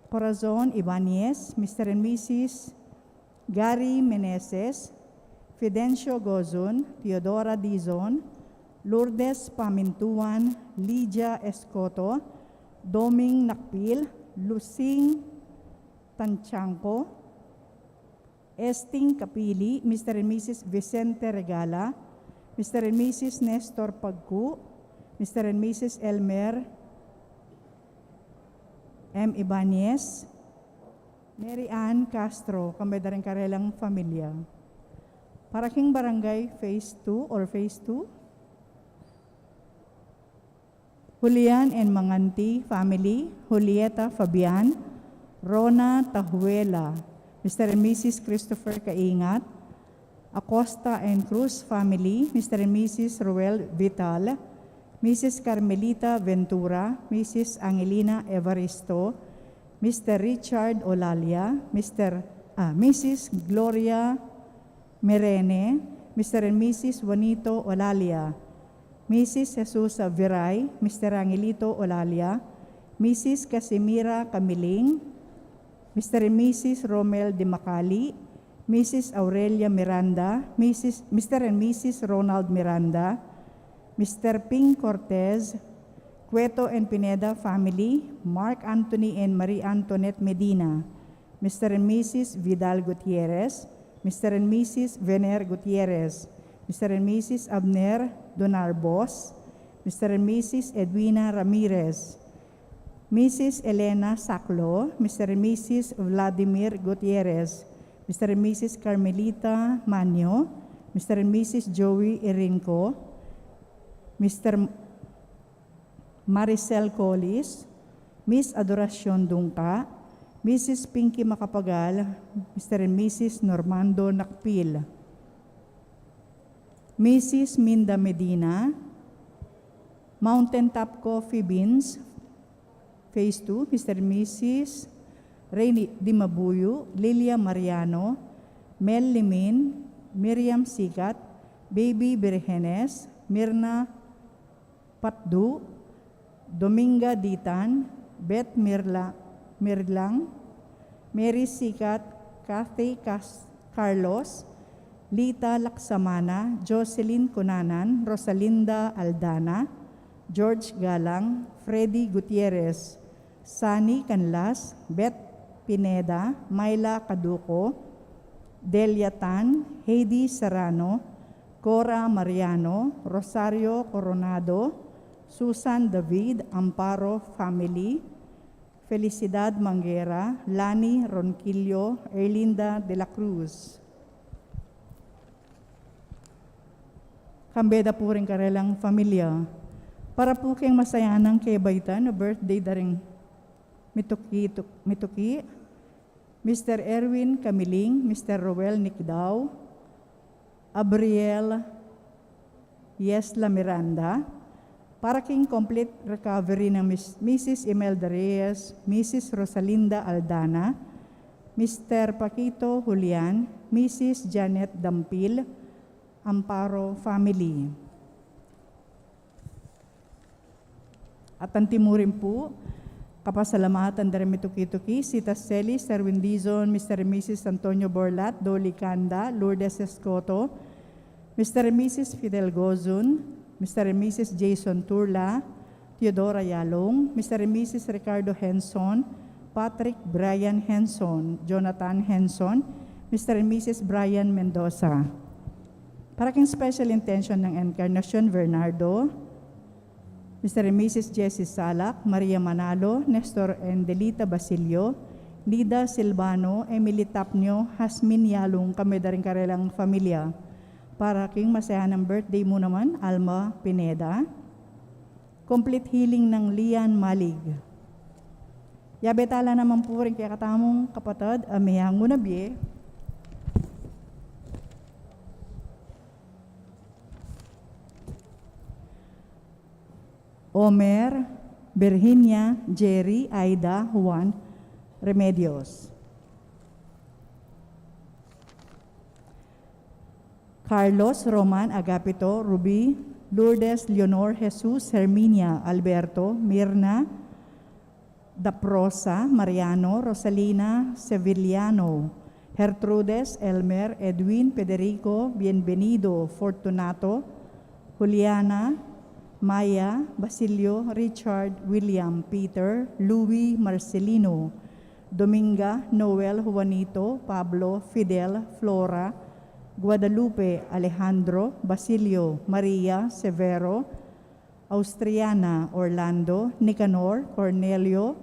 Corazon Ibanez, Mister and Missus Gary Meneses, Fidencio Gozon, Theodora Dizon, Lourdes Pamintuan, Lydia Escoto, Doming Nakpil, Lusing Tanchanco, Esting Kapili, Mister and Missus Vicente Regala, Mister and Missus Nestor Pagku, Mister and Missus Elmer M Ibanez, Mary Ann Castro, kambe da ring karelang familia. Para king barangay phase two or phase two, Julian and Manganti family, Julieta Fabian, Rona Tahuela, Mister and Missus Christopher Kaingat, Acosta and Cruz family, Mister and Missus Roel Vital, Missus Carmelita Ventura, Missus Angelina Evaristo, Mister Richard Olalia, Mister, ah, Missus Gloria Merene, Mister and Missus Juanito Olalia, Missus Jesusa Viray, Mister Angelito Olalia, Missus Casimira Camiling, Mister and Missus Romel Dimacali, Missus Aurelia Miranda, Missus, Mister and Missus Ronald Miranda, Mister Ping Cortez, Cueto and Pineda family, Mark Anthony and Marie Antoinette Medina, Mister and Missus Vidal Gutierrez, Mister and Missus Vener Gutierrez, Mister and Missus Abner Donarbos, Mister and Missus Edwina Ramirez, Missus Elena Saclo, Mister and Missus Vladimir Gutierrez, Mister and Missus Carmelita Manio, Mister and Missus Joey Irinco, Mister M-, Maricel Collis, Miss Adoracion Dungca, Missus Pinky Macapagal, Mister and Missus Normando Nakpil, Missus Minda Medina, Mountain Top Coffee Beans, Phase two, Mister and Missus Rainy Dimabuyo, Lilia Mariano, Mel Limin, Miriam Sikat, Baby Birgenes, Mirna Patdu, Dominga Ditan, Beth Mirla-, Mirlang, Mary Sikat, Kathy Cas-, Carlos, Lita Laksamana, Jocelyn Cunanan, Rosalinda Aldana, George Galang, Freddy Gutierrez, Sunny Canlas, Beth Pineda, Myla Caduco, Delia Tan, Heidi Serrano, Cora Mariano, Rosario Coronado, Susan David, Amparo family, Felicidad Manguera, Lani Ronquillo, Erlinda de la Cruz. Kambe da pu ring karelang familia. Para pu keng masayanang kebaitan o birthday da ring mituki, tu-, mituki, Mister Erwin Camiling, Mister Roel Nicdao, Abriel Yesla Miranda, para king complete recovery nang Miss-, Missus Imelda Reyes, Missus Rosalinda Aldana, Mister Paquito Julian, Missus Janet Dampil, Amparo family. At antimurin pu, kapasalamatan da ring mituki-tuki, Sita Celis, Erwin Dizon, Mister and Missus Antonio Borlat, Dolly Canda, Lourdes Escoto, Mister and Missus Fidel Gozun, Mister and Missus Jason Turla, Theodora Yalong, Mister and Missus Ricardo Henson, Patrick Brian Henson, Jonathan Henson, Mister and Missus Brian Mendoza. Para king special intention nang Encarnacion Bernardo, Mister and Missus Jessie Salak, Maria Manalo, Nestor and Delita Basilio, Nida Silvano, Emily Tapnio, Hasmin Yalung, kami da ring karelang familia. Para king masayanang birthday mu naman, Alma Pineda. Complete healing nang Lian Malig. Yabe tala naman pu ring kekatamung kapatad a meyangu na bie. Omer, Virginia, Jerry, Aida, Juan, Remedios. Carlos, Roman, Agapito, Ruby, Lourdes, Leonor, Jesus, Herminia, Alberto, Mirna, Daprosa, Mariano, Rosalina, Seviliano, Gertrudes, Elmer, Edwin, Federico, Bienvenido, Fortunato, Juliana, Maya, Basilio, Richard, William, Peter, Louis, Marcelino, Dominga, Noel, Juanito, Pablo, Fidel, Flora, Guadalupe, Alejandro, Basilio, Maria, Severo, Austriana, Orlando, Nicanor, Cornelio,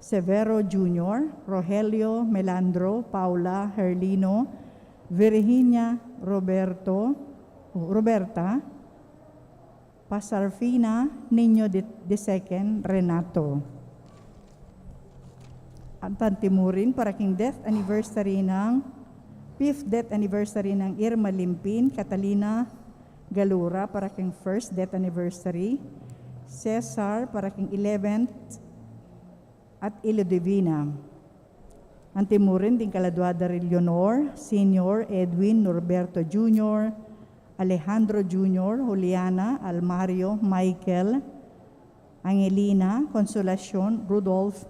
Severo Junior, Rogelio, Melandro, Paula, Herlino, Virginia, Roberto, Roberta, Pasarfina, Niño de, de Second, Renato. At antimurin para king death anniversary nang, fifth death anniversary nang Irma Limpin, Catalina Galura para king first death anniversary, Cesar para king eleventh, at Ilodivina. Antimurin ding kaladua da ri Leonor Senior, Edwin, Norberto Junior, Alejandro Junior, Juliana, Almario, Michael, Angelina, Consolacion, Rudolph,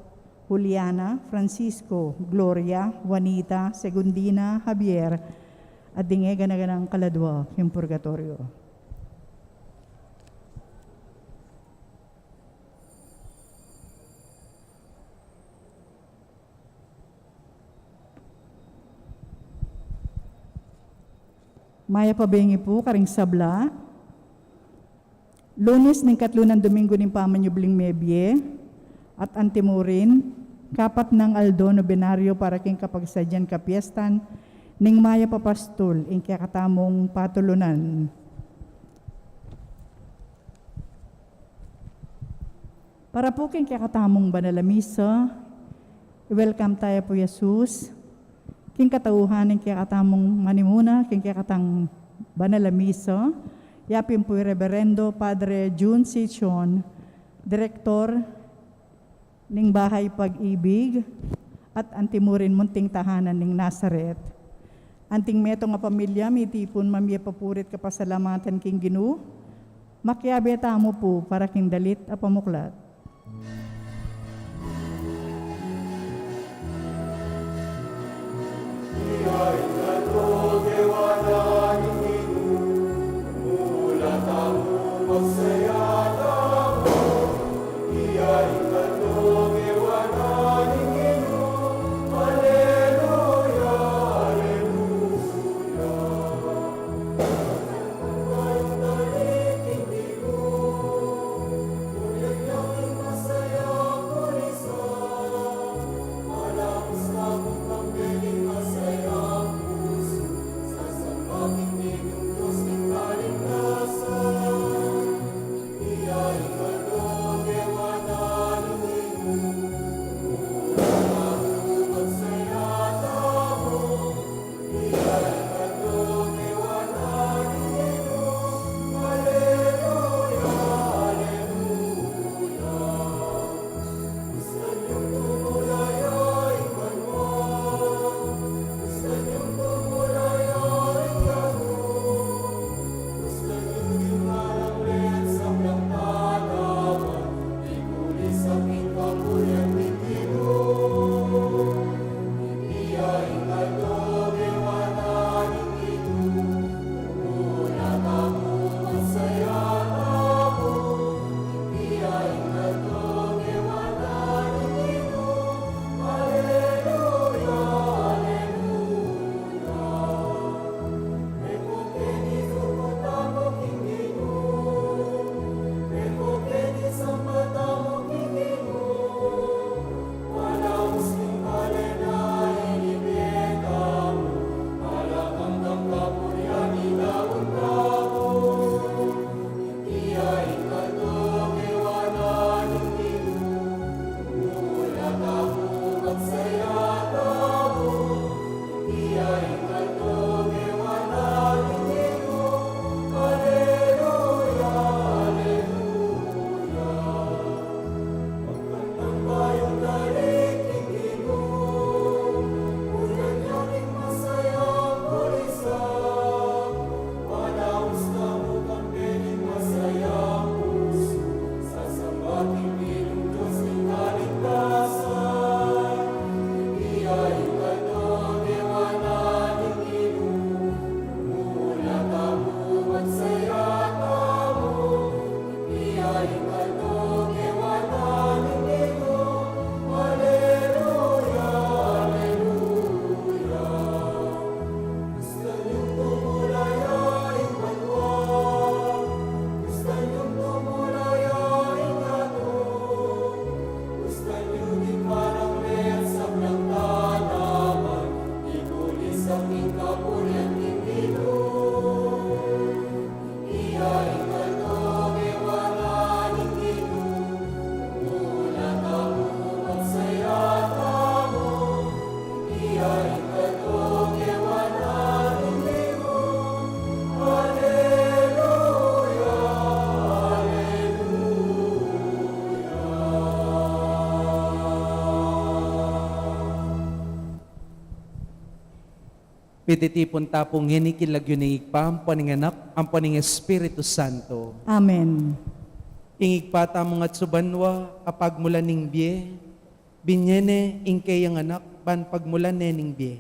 Juliana, Francisco, Gloria, Juanita, Segundina, Javier, at ding e gana-ganang kaladua king purgatorio. Mayap a bengi pu karing sabla. Lunes ning katlu nang Domingo ning pamanyubling mebie, at antimurin, kapat nang aldo nobenaryo para king kapagsadyan kapiestan ning mayap a pastul ing kekatamung patulunan. Para pu king kekatamung banal a misa, i-welcome taya pu i Jesus king katauhan ning kekatamung manimuna king kekatang banal a misa. Ya pin pu i Reberendo Padre Jun Sichon, Direktor ning Bahay Pag-ibig, at antimurin munting tahanan ning Nazaret. Anting metung a pamilya mitipun mamie papuri't kapasalamatan king Ginu, makiabe tamu pu para king dalit a pamuklat. Pititipun ta pu ngeni king lagyu ning Ibpa, ampo ning Anak, ampo ning Espiritu Santo. Amen. Ing Ibpa tamung atsu banua, a pagmulan ning bie, binie ne ing keyang Anak ban pagmulan ne ning bie,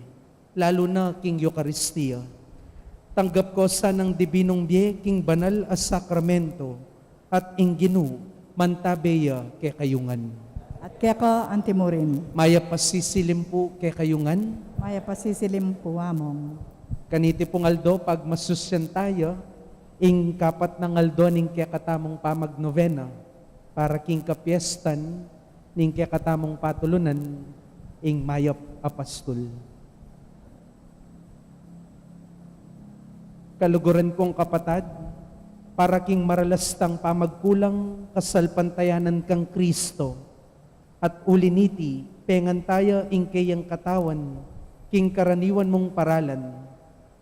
lalu na king Eukaristia. Tanggap ko sanang dibinung bie king banal a sakramento, at ing Ginu mantabe ya kekayu ngan. At keka antimurin. Mayap a sisilim pu kekayu ngan. Mayap a sisilim pu, Among. Kaniti pung aldo, pagmasusyan taya ing kapat nang aldo ning kekatamung pamagnovena para king kapiestan ning kekatamung patulunan, ing Mayap a Pastul. Kaluguran kung kapatad, para king maralas tang pamagkulang kasalpantayanan kang Kristo, at uli niti, pengan taya ing keyang katawan king karaniwan mung paralan,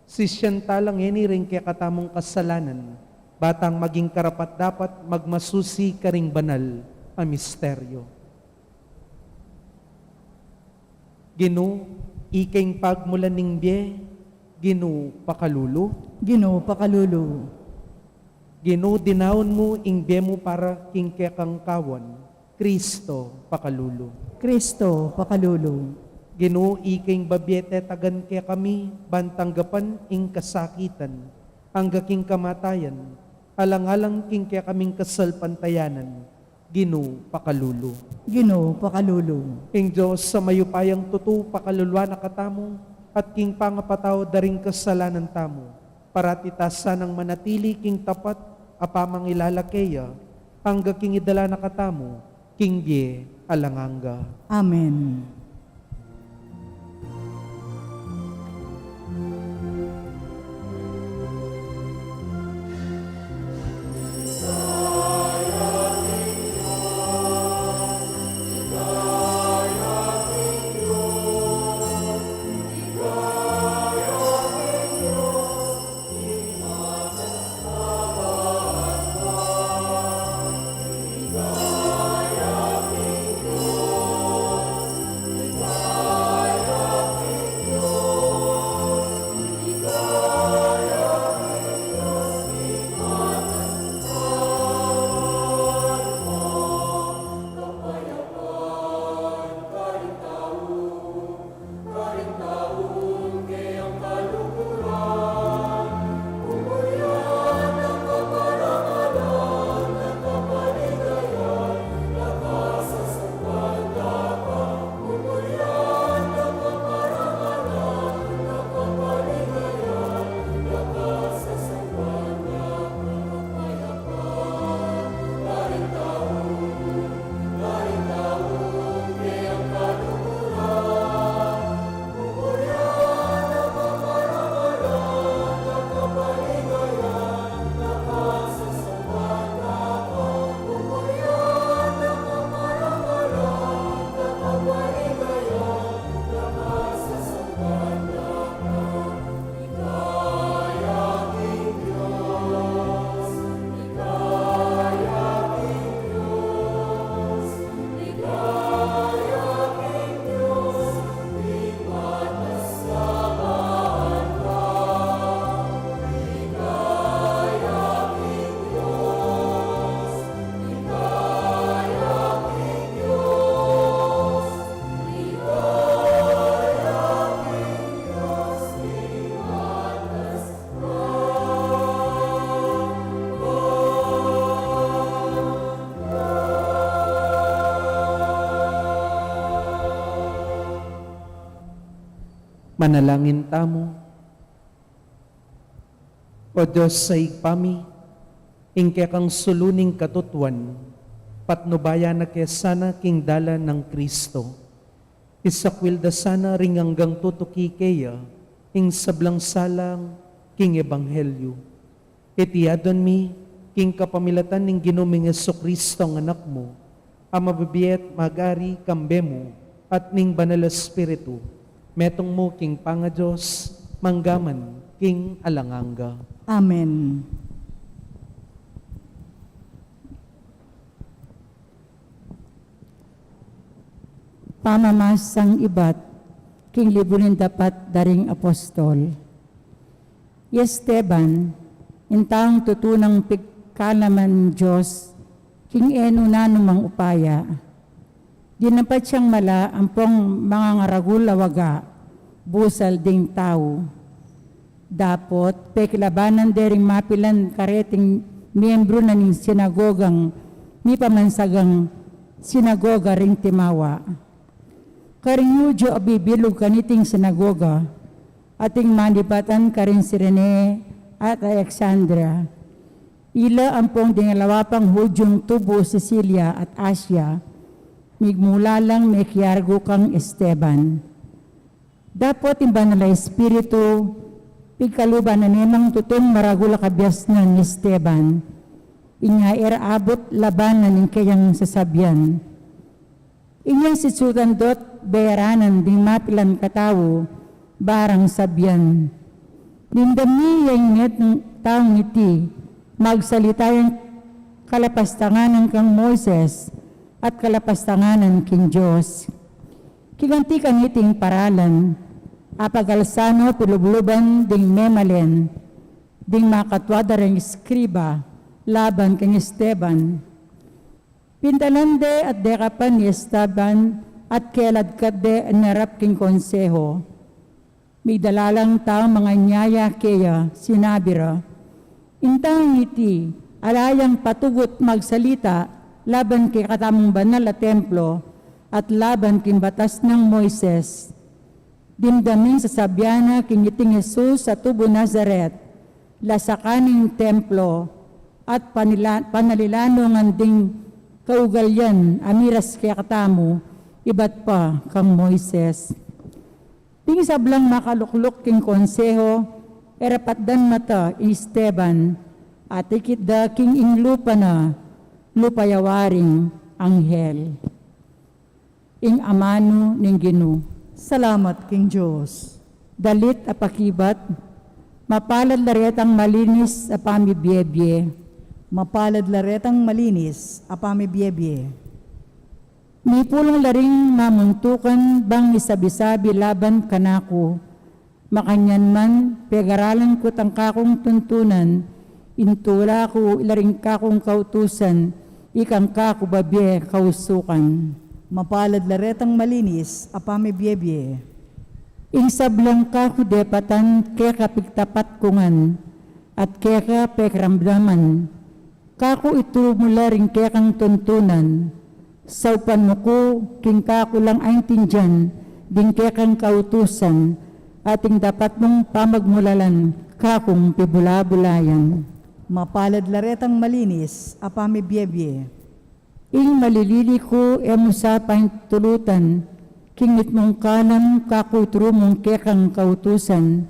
sisian ta la ngeni ring kekatamung kasalanan, ba tang maging karapat-dapat magmasusi karing banal a misteryo. Ginu, ika ing pagmulan ning bie, Ginu pakalulu. Ginu pakalulu. Ginu, dinaun mu ing bie mu para king kekang kawan, Kristo pakalulu. Kristo pakalulu. Ginu, ika ing babie tetagan kekami ban tanggapan ing kasakitan angga king kamatayan, alang-alang king kekaming kasalpantayanan, Ginu pakalulu. Ginu pakalulu. Ing Dios a mayupayang tutu pakaluluan na katamu, at king pangapatawad da ring kasalanan tamu, parati ta sanang manatili king tapat a pamangilala keya, angga king idala na katamu king bie alang angga. Amen. Manalangin tamu. O Dios a Ibpa mi, ing kekang sulu ning katutuan, patnubayan na ke sana king dalan nang Kristo. Isakwil da sana ring anggang tutuki keya ing sablang salang king ebanghelyu. Iti adwan mi king kapamilatan ning Ginu ming Jesucristo a Anak mu, a mabibie at mag-ari kambe mu at ning Banal a Espiritu, metung mu king pangaDios, mangga man king alang angga. Amen. Pamamasang ibat king Libru ning Dapat da ring Apostol. I Esteban, ing taung tutu nang pigkalaman ning Dios king e nu nanu mang upaya. Dinapat yang mala ampong mangangaragul a waga busal ding tau. Dapot pekilabanan de ring mapilan kareting miembru na ning sinagogang mipamansagang sinagoga ring Timawa. Karing Judio a bibilug kaniting sinagoga, ating manibatan karing Cirene at Alexandria. Ila ampong ding alawa pang Judiong tubu Cilicia at Asia, migmula lang mekiargu kang Esteban. Dapot ing Banal a Espiritu pigkaluban na ne mang tutung maragul a kabiasnan i Esteban. Inya e ra abut labanan ing keyang sasabian. Inya sisutan dot beranan ding mapilan katau barang sabian, "Dimdam ye ing metung taung iti, magsalita yang kalapastanganan kang Moises at kalapastanganan king Dios." King anti kaniting paralan, apagalsa no pilubluban ding memalen ding makatua da ring eskriba laban kang Esteban. Pintalan de at dekapan i Esteban at keladkat de ing arap king konseho. Migdala lang taung manganyaya keya, sinabi ra, "Ing taung iti, ala yang patugut magsalita laban kekatamung banal a templo at laban king batas nang Moises." Dimdam ing sasabian na king iting Jesus a tubu Nazaret, lasakan ing templo, at panila-, panalilanungan ding kaugalian a miras kekatamu, ibat pa kang Moises. Ding sablang makalukluk king konseho, e ra patdan mata i Esteban, at ikit da king ing lupa na, lupa ya waring anghel. Ing amanu ning Ginu. Salamat king Dios. Dalit a pakibat, mapalad la retang malinis a pamibiebie. Mapalad la retang malinis a pamibiebie. Mipulung la ring mamuntukan bang misabi-sabi laban kanaku. Makanyan man, pegaralan ku tang kakung tuntunan, ing tula ku ila ring kakung kautusan, ikang kaku babie kausukan. Mapalad la retang malinis a pamibiebie. Ing sablang kaku depatan keka pigtapat ku ngan, at keka pekiramdaman. Kaku ituru mu la ring kekang tuntunan, saupan mu ku king kaku lang aintindian ding kekang kautusan, at ing dapat mung pamagmulalan kakung pibula-bulayan. Mapalad la retang malinis a pamibiebie. Ing malilili ku e mu sa paintulutan, king mitmung kalam kaku ituru mung kekang kautusan,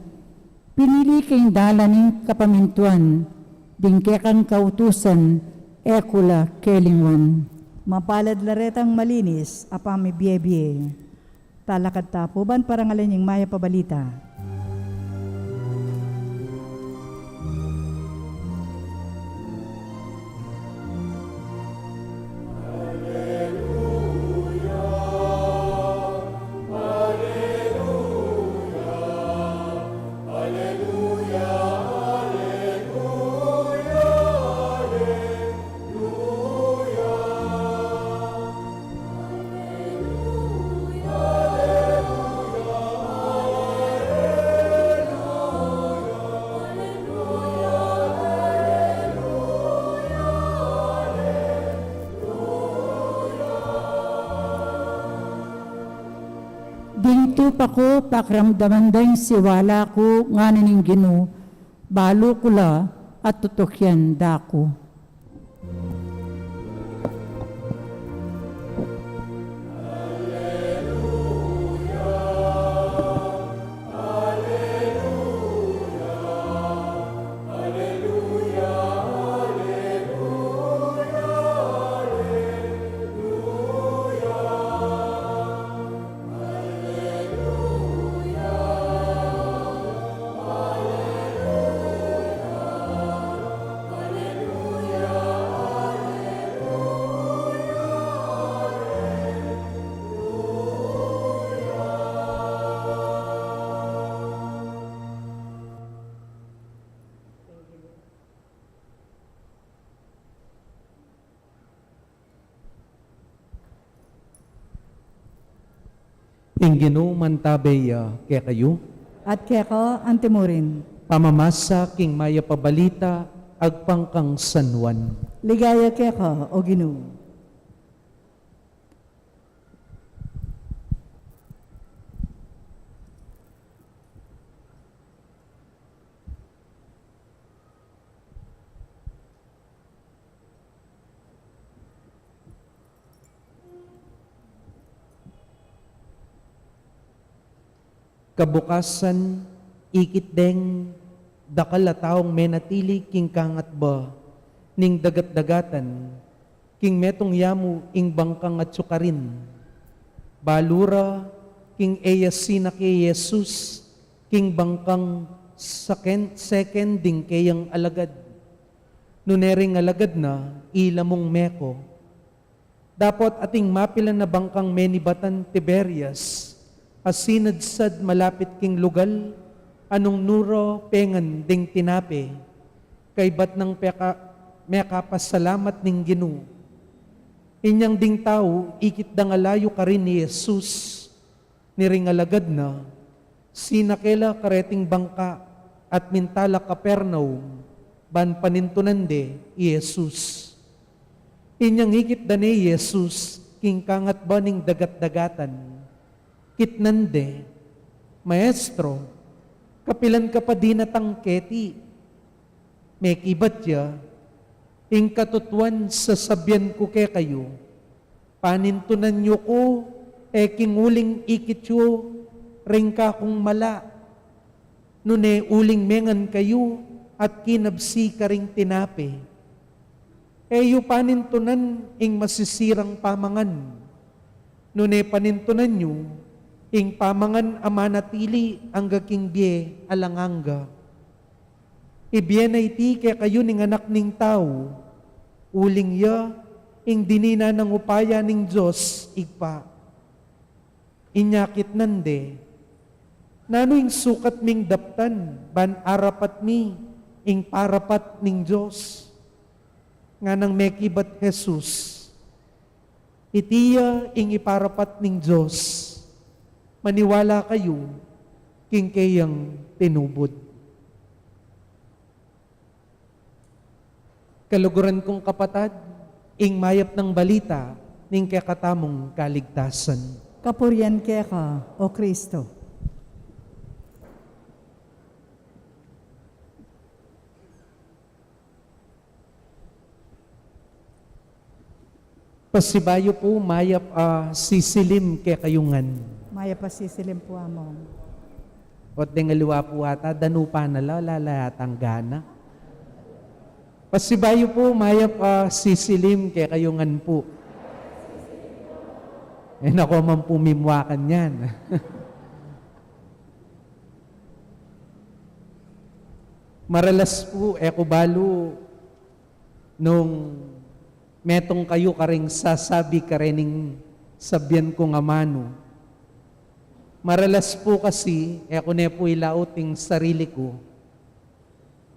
pinili ke ing dalan ning kapamintuan, ding kekang kautusan e ku la kelingwan. Mapalad la retang malinis a pamibiebie. Talakad ta pu ban parangalan ing mayap a balita. Ding tupa ku, pakiramdaman da ing siwala ku, ngana ning Ginu, balu ku la at tutukian da ku. Ing Ginu mantabe ya kekayu. At keka antimurin. Pamamasa king mayap a balita agpang kang San Juan. Ligaya keka, O Ginu. Kabukasan, ikit deng dakal a taung menatili king kangatba ning dagat-dagatan, king metung yamu ing bangkang atyu karin. Balu ra king e ya sinake i Jesus king bangkang saken-, seken ding keyang alagad. Nune ring alagad na, ila mung meko. Dapot ating mapilan a bangkang menibatan Tiberias, a sinadsad malapit king lugal a nung nu ra pengan ding tinape, kaybat nang peka-, mekapasalamat ning Ginu. Inyang ding tau, ikit dang alayu karin i Jesus, ni ring alagad na, sinake la kareting bangka at minta la Capernaum, ban panintunan de i Jesus. Inyang ikit da ne i Jesus king kangatba ning dagat-dagatan, kitnan de, "Maestro, kapilan ka pa dinatang keti?" Mekibat ya, "Ing katutuan sasabian ku kekayu, panintunan yu ku e king uling ikit yu ring kakung mala, nune uling mengan kayu at kinabsi karing tinape. E yu panintunan ing masisirang pamangan, nune panintunan yu ing pamangan a manatili angga king bie alang angga. Ibie na iti kekayu ning Anak ning Tau, uling ya ing dinina nang upaya ning Dios Ibpa." Inya kitnan de, "Nanu ing sukat ming daptan ban arapat mi ing parapat ning Dios?" Nganang mekibat Jesus, "Iti ya ing iparapat ning Dios, maniwala kayu king keyang tinubud." Kaluguran kung kapatad, ing mayap nang balita ning kekatamung kaligtasan. Kapurian keka, O Kristo. Pasibayu pu, mayap a sisilim kekayu ngan. Mayap a sisilim pu, Among. Ot deng aliwa pu ata, danupan na la, ala la yatang gana. Pasibayu pu, mayap a sisilim kekayu ngan pu. E na ko man pu mimua kanyan. Maralas pu, e ku balu nung metung kayu karing sasabi karening sabian kung amanu. Maralas pu kasi, e ku ne pu ilaut ing sarili ku.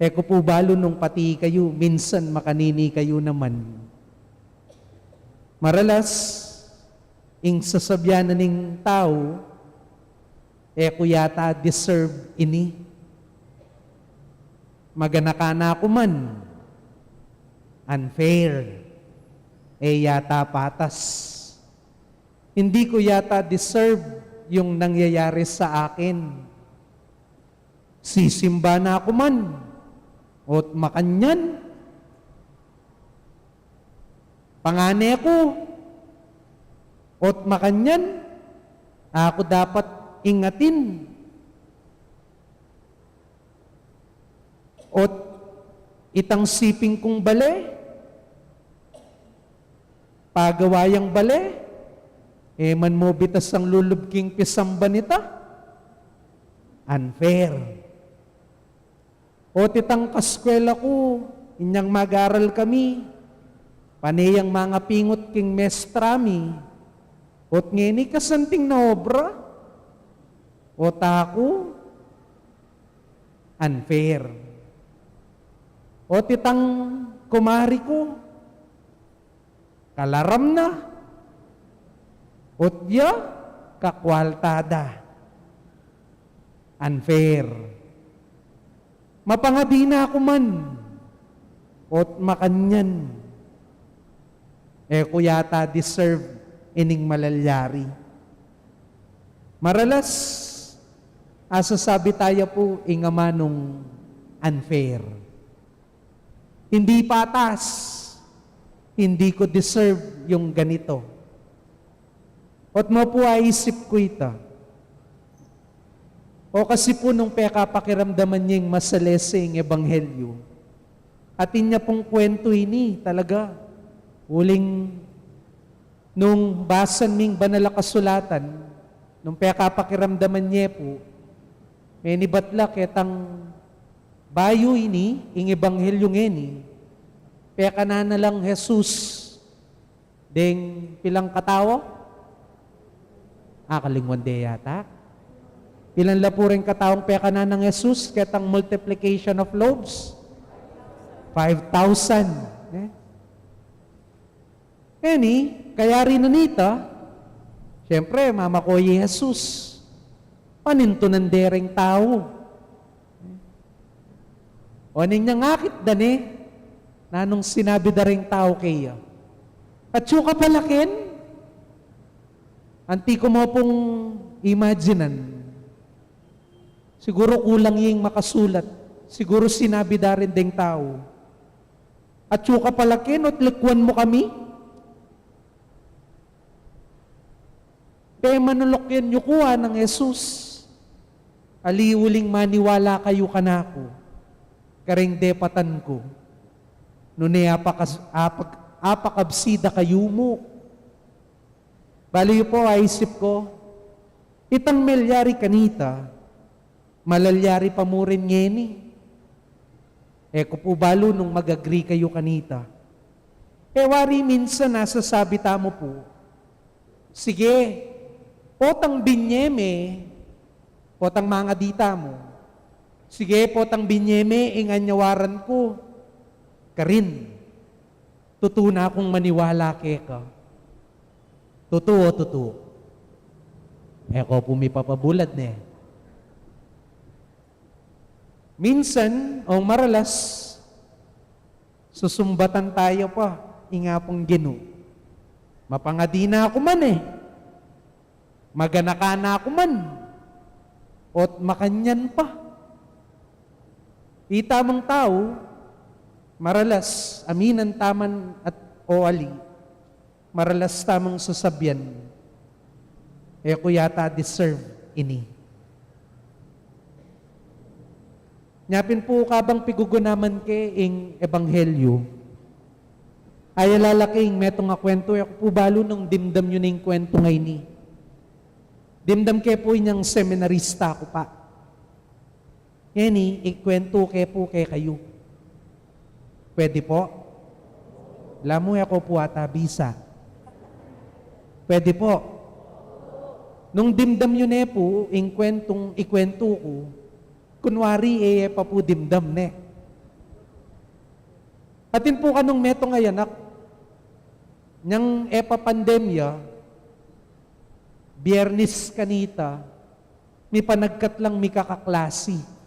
E ku pu balu nung pati kayu, minsan makanini kayu naman. Maralas, ing sasabian na ning tau, e ku yata deserve ini. Maganakan na ku man, unfair. E yata patas. Hindi ko yata deserve yung nangyayari sa akin. Sisimba na ku man, ot makanyan. Pangane ku, ot makanyan. Aku dapat ingatin. Ot itang siping kung bale, pagawa yang bale, e man mu bitasang lulub king pisamban ita. Unfair. Ot itang kaskwela ku, inyang mag-aral kami, pane yang mangapingut king mestra mi, ot ngeni kasanting na obra, ot aku, unfair. Ot itang kumari ku, kalaram na. Ot ya, kakwalta da. Unfair. Mapangadi na ku man, o't makanyan. E ku yata deserve ining malalyari. Maralas, asasabi taya pu ing amanung unfair. Hindi patas, hindi ko deserve yung ganito. O't mo pu aisip ku ita. O kasi pu nung pekapakiramdaman ye ing masalese ing ebanghelyo, atin ya pung kwentu ini talaga. Uling nung basan ming banal a kasulatan, nung pekapakiramdaman ye pu, menibat la ketang bayu ini, ing ebanghelyo ngeni, pekanan na lang Jesus deng pilang katau? Akalingwan de yata. Pilan la pu ring kataung pekanan nang Jesus ketang multiplication of loaves? Five thousand. Eh? Eni, kayari na nita, siyempre, mamako i Jesus. Panintunan de ring tau. O ning nyang akit da ne, nanung sinabi da ring tau keya? Atyu ka pala ken? Anti ku mu pung imaginan. Siguru kulang yeng makasulat. Siguru sinabi da rin deng tau, atyu ka pala ken, o't likwan mu kami? Pemanulukan yu ku, anang Jesus, ali uling maniwala kayu kanaku kareng depatan ku, nune apakas-, apak-, apakabsi da kayu mu. Balu yu pu, aisip ku, itang melyari kanita, malalyari pa mu rin ngeni. E ku pu balu nung mag-agree kayu kanita. E wari minsan asasabi tamu pu, sige, potang binye me, potang mangadi tamu. Sige, potang binye me ing anyawaran ku. Karin, tutu na kung maniwala keka. Tutu o tutu? E ko pu mipapabulad ne. Minsan, o maralas, susumbatan taya pa ing Apung Ginu. Mapangadi na ku man e. Maganaka na ku man. O't makanyan pa. Itamung tau, maralas, aminan ta man at o ali, maralas tamung sasabian, e ku yata deserve ini. Nya pin pu kabang pigugunaman ke ing ebanghelyo, ayala la ke ing metung a kwentu, e ku pu balu nung dimdam yu ne ing kwentu ngeni. Dimdam ke pu inyang seminarista ku pa. Ngeni, ikwentu ke pu kekayu. Pwede po? Lamu e ko pu ata bisa. Pwede po? Nung dimdam yu ne pu ing kwentung ikwentu ku, kunwari e ye pa pu dimdam ne. Atin pu kanung metung a anak, nyang e pa pandemya, Biyernes kanita, mipanagkat lang mikakaklasi.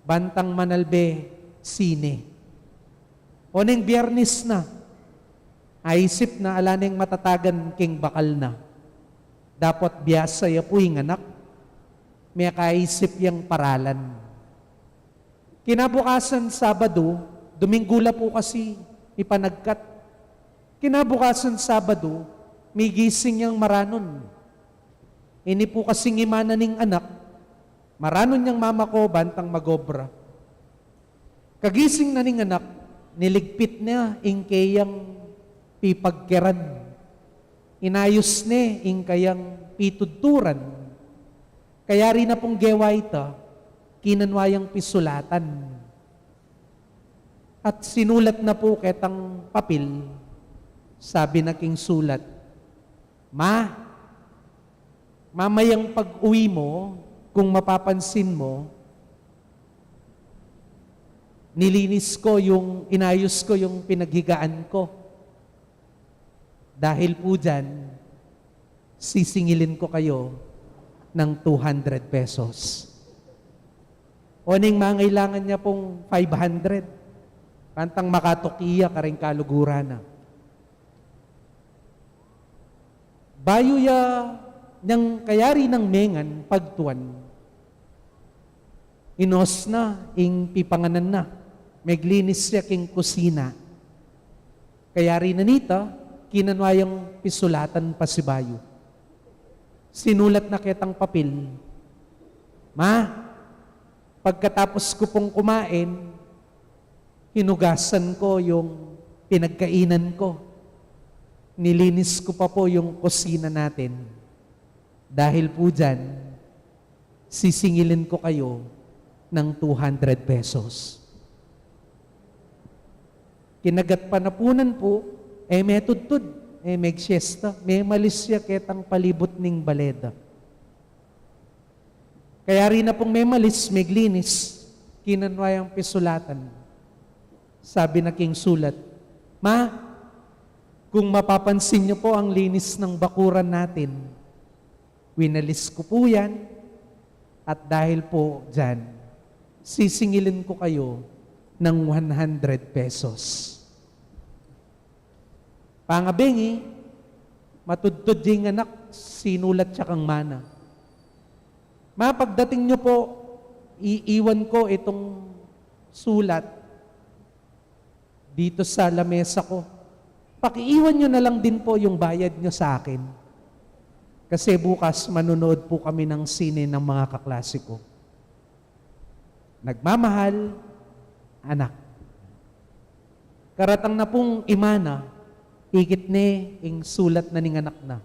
Bantang manalbe sine. O neng Biyernes na, aisip na ala neng matatagan king bakal na. Dapot biasa ya pu ing anak, mekaisip yang paralan. Kinabukasan Sabado, Dominggu la pu kasi mipanagkat. Kinabukasan Sabado, migising yang maranun. Ini pu kasing ima na ning anak, maranun yang mamako bantang magobra. Kagising na ning anak, niligpit na ing keyang pipagkeran. Inayus ne ing kayang pitudturan. Kayari na pung gewa ita, kinanwa yang pisulatan. At sinulat na pu ketang papil, sabi na king sulat, Ma, mamayang pag-uwi mo, kung mapapansin mo, nilinis ko yung, inayos ko yung pinaghigaan ko. Dahil pu diyan, Sisingilin ko kayo ng two hundred pesos. O ning mangailangan niya pung five hundred, pantang makatuki ya karing kaluguran na. Bayu ya niyang kayari nang mengan pagtuan, inos na ing pipanganan na, meglinis ya king kusina. Kayari na nita, kinanu yang pisulatan pasibayu. Sinulat na ketang papil, "Ma, pagkatapos ko pung kumain, hinugasan ko yung pinagkainan ko. Nilinis ko pa po yung kusina natin. Dahil po dyan, sisingilin ko kayo ng two hundred pesos." Kinagat panapunan po, e metudtud, e megsiesta, memalis ya ketang palibut ning baleda. Kayari na pung memalis, meglinis, kinanu yang pisulatan. Sabi na king sulat, "Ma, kung mapapansin niyo po ang linis ng bakuran natin, winalis ko po yan, at dahil po dyan, sisingilin ko kayo ng one hundred pesos." Pangabengi, matudtud ya ing anak, sinulat ya kang mana, "Ma, pagdating niyo po, iiwan ko itong sulat dito sa lamesa ko. Pakiiwan niyo na lang din po yung bayad niyo sa akin. Kasi bukas manonood po kami ng sine ng mga kaklase ko." Nagmamahal, anak. Karatang na pung ima na, ikit ne ing sulat na ning anak na.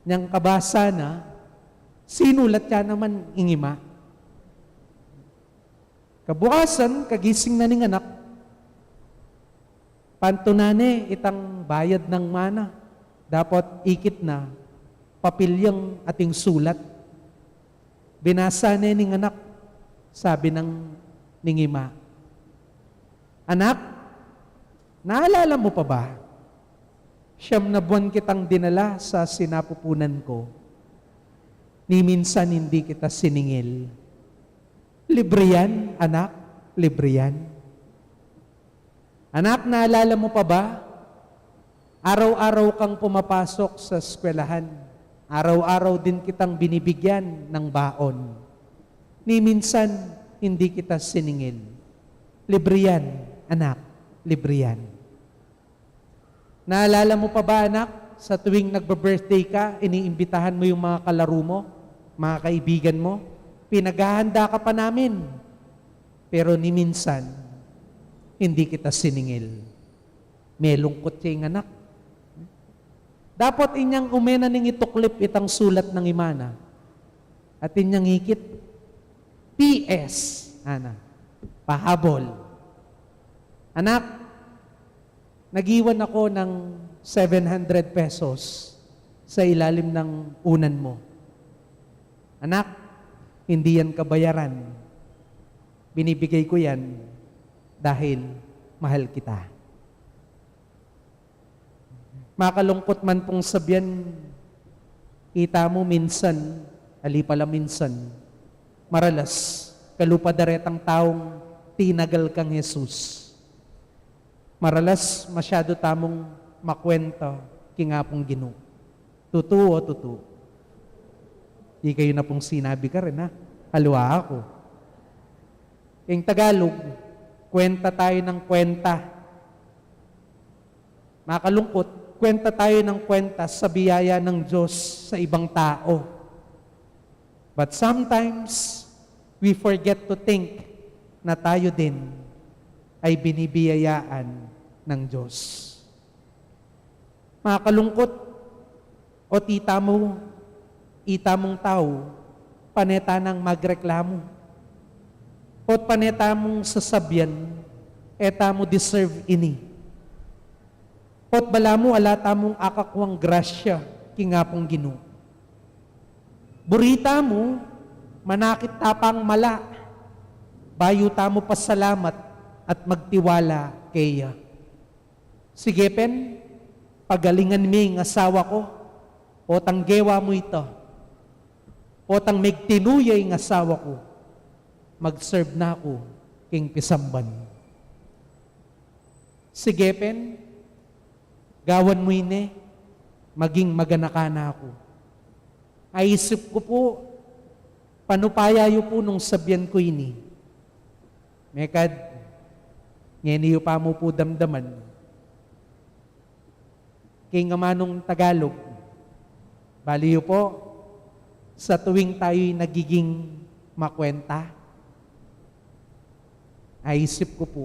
Nyang kabasa na, sinulat ya naman ing ima. Kabukasan, kagising na ning anak, pantunan ne itang bayad nang mana. Dapot ikit na, papil yang ating sulat. Binasa ne ning anak, sabi nang ning ima, "Anak, naalala mo pa ba? Siyam na buwan kitang dinala sa sinapupunan ko. Ni minsan hindi kita siningil. Libre yan, anak, libre yan." "Anak, naalala mo pa ba? Araw-araw kang pumapasok sa eskwelahan. Araw-araw din kitang binibigyan ng baon. Ni minsan, hindi kita siningil. Libre yan, anak, libre yan." "Naalala mo pa ba, anak, sa tuwing nagbe-birthday ka, iniimbitahan mo yung mga kalaro mo, mga kaibigan mo? Pinaghahanda ka pa namin. Pero ni minsan, hindi kita siningil." Melungkut ya ing anak. Dapot inyang umena ning ituklip itang sulat nang ima na. At inyang ikit, "P S, ana, pahabol. Anak, nag-iwan ako ng seven hundred pesos sa ilalim ng unan mo. Anak, hindi yan kabayaran. Binibigay ko yan dahil mahal kita." Makalungkut man pung sabian, itamu minsan, ali pala minsan, maralas, kalupa da retang taung tinagal kang Jesus. Maralas masyadu tamung makwenta king Apung Ginu. Tutu o tutu? Ikayu na pung sinabi karin, ha? Aliwa aku. King Tagalog, kwenta tayo ng kwenta. Makalungkut, kwenta tayo ng kwenta sa biyaya ng Diyos sa ibang tao. But sometimes, we forget to think na tayo din ay binibiyayaan ng Diyos. Makalungkut, o itamu, itamung tau, pane tanang magreklamu. O't pane tamung sasabian, e tamu deserve ini. O't balamu ala tamung akakuang grasya king Apung Ginu. Buri tamu, manakit ta pang mala, bayu tamu pasalamat at magtiwala keya. Sige pen, pagalingan me ing asawa ko, Potang gewa mu ita, potang megtinu ya ing asawa ku, mag-serve na ku king pisamban. Sige pin, gawan mu ini, maging maganaka na ku. Aisip ku pu, panupaya yu pu nung sabian ku ini. Mekad, ngeni yu pa mu pu damdaman. King amanung Tagalog, bali yu pu, sa tuwing tayo'y nagiging makwenta, aisip ku pu,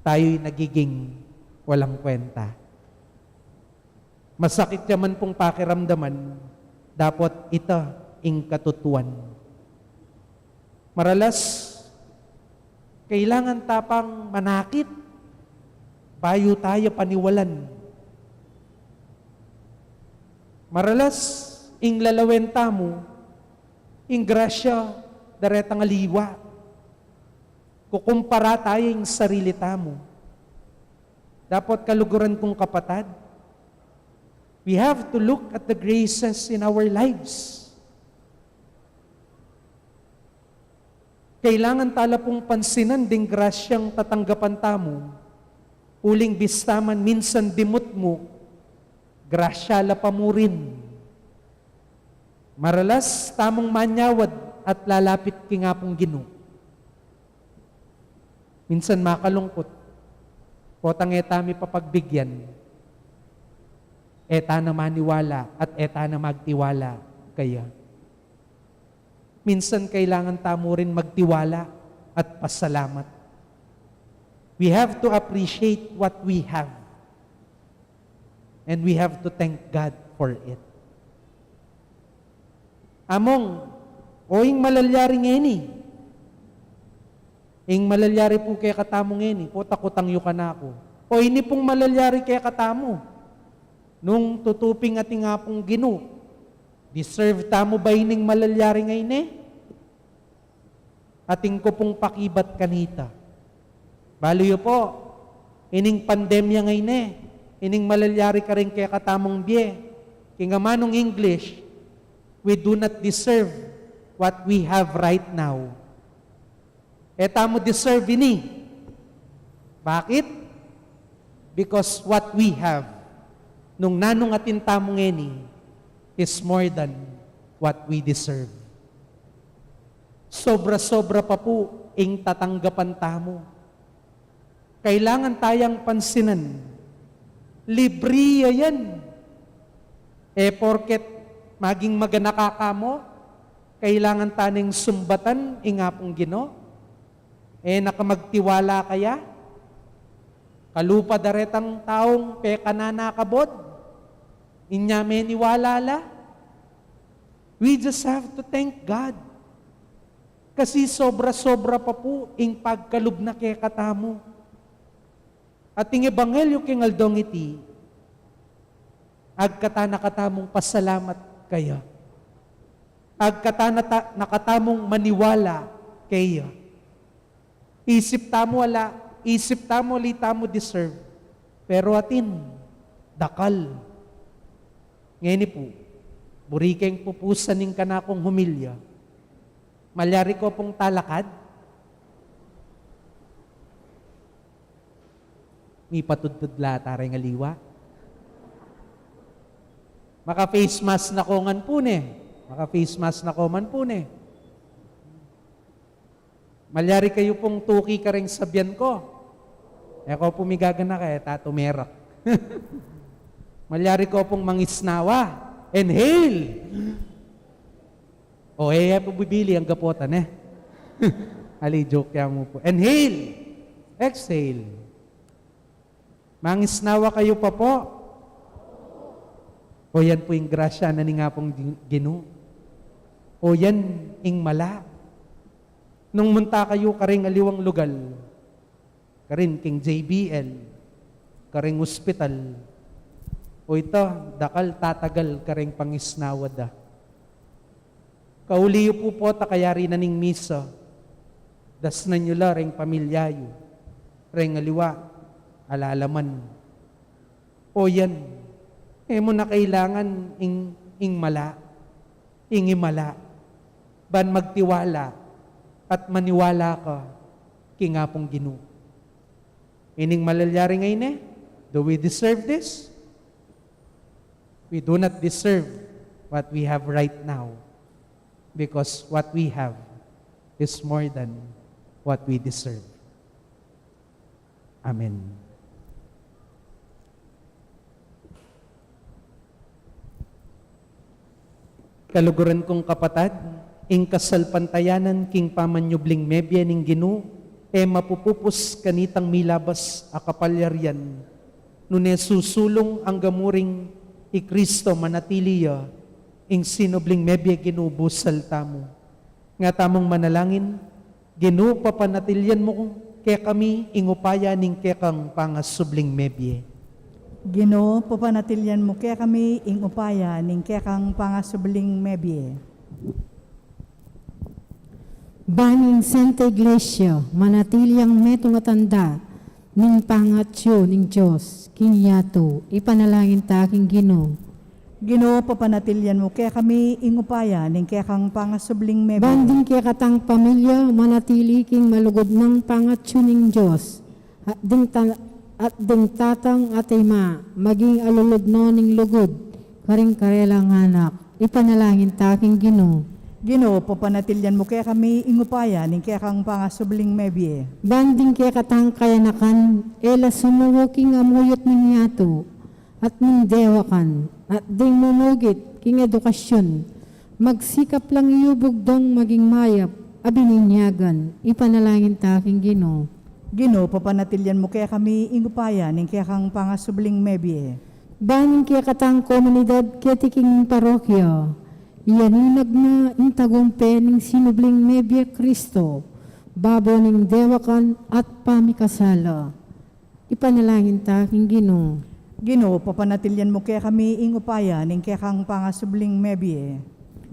tayo'y nagiging walang kwenta. Masakit ya man pung pakiramdaman, dapot ita ing katutuan. Maralas, kailangan ta pang manakit bayu taya paniwalan. Maralas, ing lalawen tamu, ing grasya daretang aliwa. Kukumpara taya ing sarili tamu. Dapot kaluguran kung kapatad, we have to look at the graces in our lives. Kailangan ta la pung pansinan ding grasyang tatanggapan tamu, uling bista man minsan dimut mu, grasya la pa mu rin. Maralas tamung manyawad at lalapit king Apung Ginu. Minsan makalungkut, potang e ta mi papagbigyan, e ta na maniwala at e ta na magtiwala kaya. Minsan kailangan tamu rin magtiwala at pasalamat. We have to appreciate what we have. And we have to thank God for it. Among, o ing malalyari ngeni. Ing malalyari pu kekatamu ngeni, pota kutang yu kanaku. O ini pung malalyari kekatamu. Nung tutu pin atin Apung Ginu, deserve tamu ba ining malalyari ngeni? Atin ku pung pakibat kanita. Balu yu pu, ining pandemya ngeni, ining malalyari karing kekatamung bie, king amanung English, we do not deserve what we have right now. E tamu deserve ini. Bakit? Because what we have, nung nanung atin tamu ngeni, is more than what we deserve. Sobra-sobra pa pu ing tatanggapan tamu. Kailangan tayang pansinan. Libri ya yan. E porket maging maganaka ka mu, kailangan ta neng sumbatan ing Apung Ginu? E na ka magtiwala kaya? Kalupa da retang taung pekananakabud, inya meniwala la? We just have to thank God. Kasi sobra-sobra pa pu ing pagkalub na kekatamu. At ing ebanghelyu king aldong iti, agkatan na katamung pasalamat kaya. Agkatan na ta-, na katamung maniwala kaya. Isip tamu ala, isip tamu ali tamu deserve. Pero atin, dakal. Ngeni pu, buri keng pupusan ing kanakung humilya. Malyari ko pung talakad? Mipatudtud la ta reng aliwa. Maka-face mask na ko ngan pu ne. Maka-face mask na ko man pu ne. Malyari kayu pung tuki kareng sabian ko. E ko pu migaganaka, e ta tumerak. Malyari ko pung mangisnawa. Inhale. O, e ya pu bibili, anggapu ta ne. Ali, joke ya mu pu. Inhale. Exhale. Mangisnawa kayu pa pu. O, yan pu ing grasya na ning Apung Gin-, Ginu. O, yan ing mala. Nung munta kayu karing aliwang lugal, karin king J B L, karing ospital, o ita, dakal tatagal karing pangisnawa da. Kauli yu pu pota kayari na ning misa, dasnan yu la reng pamilya yu, reng aliwa, ala la man. O yan, E mu na kailangan ing, ing mala, ing imala, ban magtiwala at maniwala ka king Apung Ginu. Ining malalyari ngeni, do we deserve this? We do not deserve what we have right now, because what we have is more than what we deserve. Amen. Kaluguran kung kapatad, ing kasalpantayanan king pamanyubling mebie ning Ginu, e mapupupus kanitang milabas a kapalyarian, nune susulung angga murin i Kristo manatili ya, ing sinubling mebie Ginu busal tamu. Nga tamung manalangin, Ginu, papanatilian mu kekami ing upaya ning kekang pangasubling mebie. Ginu, papanatilian mu kekami ing upaya ning kekang pangasubling mebie. Ban ing Santa Iglesia manatili yang metung a tanda ning pangatsu ning Dios king yatu, ipanalangin ta king Ginu. Ginu, papanatilian mu kekami ing upaya ning kekang pangasubling mebie. Ban ding kekatang pamilya manatili king malugud nang pangatsu ning Dios, at ding ta-, at ding tatang at ima maging alulud no ning lugud karing karelang anak, ipanalangin ta king Ginu. Ginu, papanatilian mu kekami ing upaya ning kekang pangasubling mebie. Ban ding kekatang kayanakan e la sumuku king amuyut ning yatu at ning dewakan, at ding mumugit king edukasyun, magsikap lang iubug dong maging mayap a bininyagan, ipanalangin ta king Ginu. Ginu, papanatilian mu kekami ing upaya ning kekang pangasubling mebie. Ban ing kekatang komunidad keti king parokya, iyaninag na ing tagumpe ning sinubling mebie Kristo, babo ning dewakan at pamikasala. Ipanalangin ta king Ginu. Ginu, papanatilian mu kekami ing upaya ning kekang pangasubling mebie.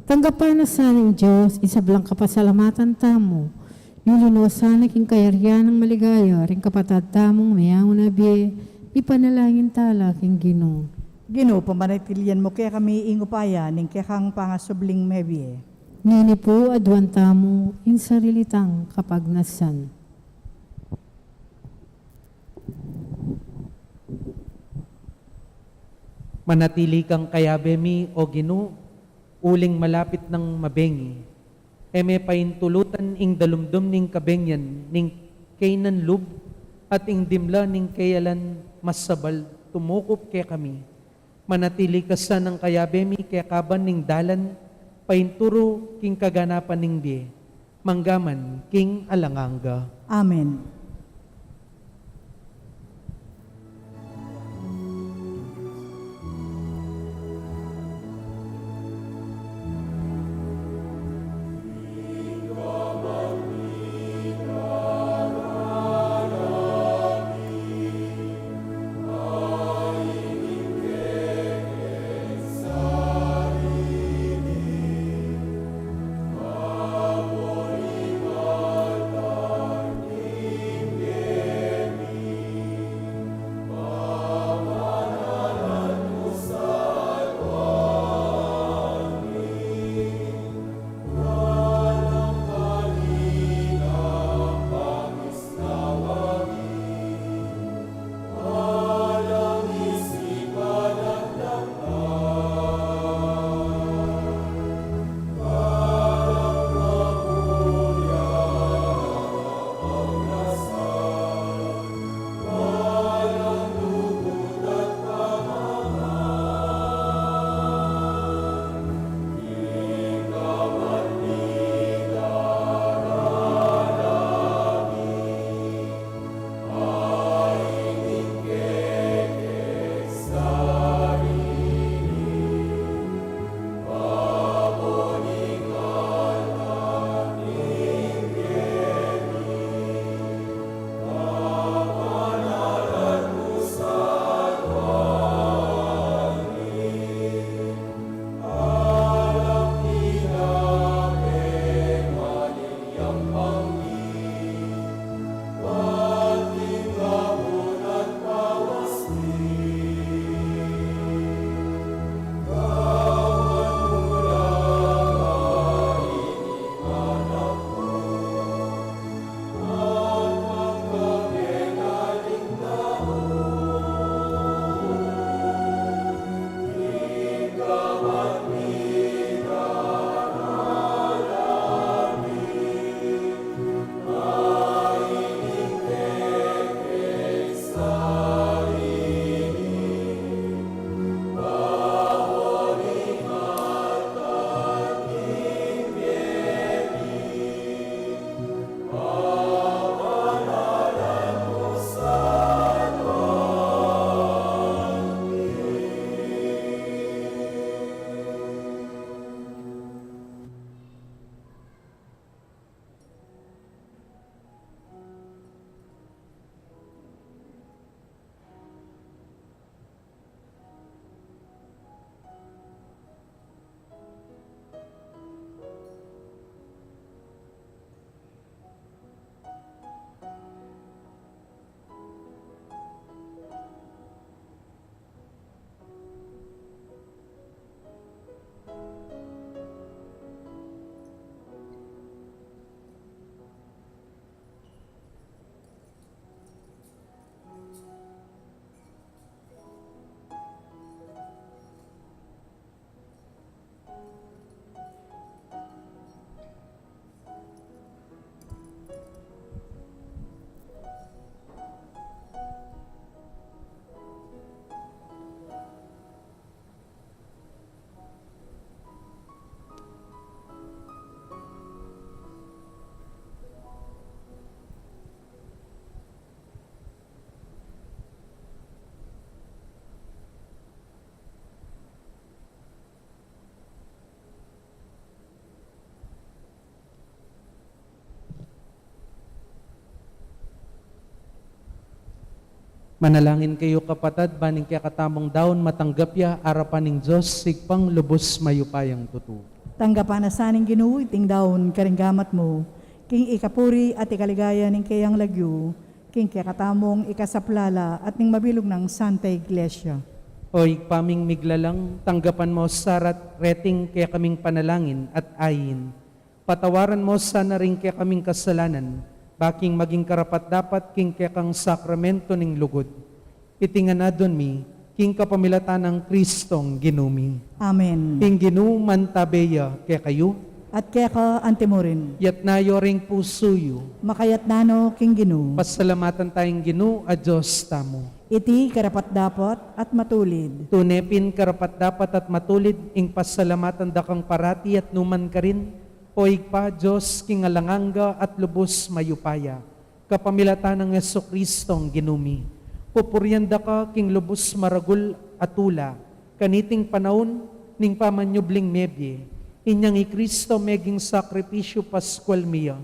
Tanggapan na sa ning Dios ing sablang kapasalamatan tamu. Yuli no sana king kayarian nang maligaya ring kapatad tamung meyaun a bie, ipanalangin ta la king Ginu. Ginu, pamanatilian mu kekami ing upaya ning kekang pangasubling mebie. Ngeni pu aduan tamu ing sarili tang kapagnasan. Manatili kang kayabe mi, O Ginu, uling malapit nang mabengi. E me paintulutan ing dalumdum ning kabengian ning kaynan lub at ing dimla ning kayalan masabal tumukup kekami. Manatili ka sanang kayabe mi kekaban ning dalan painturu king kaganapan ning bie, manggaman king alang angga. Amen. Manalangin kayu, kapatad, ban ing kekatamung daun matanggap ya arapan ning Dios, Ibpang lubus mayupayang tutu. Tanggapan na sa ning Ginu iting daun karing gamat mu, king ikapuri at ikaligaya ning keyang lagyu, king kekatamung ikasaplala at ning mabilug nang Santa Iglesia. O Ibpa ming miglalang, tanggapan mu sa reting kekaming panalangin at ain. Patawaran mu sana ring kekaming kasalanan, ba king maging karapat-dapat king kekang sakramento ning lugud. Iti ngan adwan mi, king kapamilatan nang Kristong Ginu mi. Amen. Ing Ginu mantabe ya kekayu. At keka antimurin. Yatna yu ring pusu yu. Makayatna no king Ginu. Pasalamatan taya ing Ginu a Dios tamu. Iti karapat-dapat at matulid. Tune pin karapat-dapat at matulid ing pasalamatan da kang parati at numan karin, O Ibpa, Dios king alang angga at lubus mayupaya, kapamilatan nang Jesukristong Ginu mi. Pupurian da ka king lubus maragul a tula, kaniting panaun ning pamanyubling mebie. Inyang i Kristo meging sakripisyu paskual mi ya.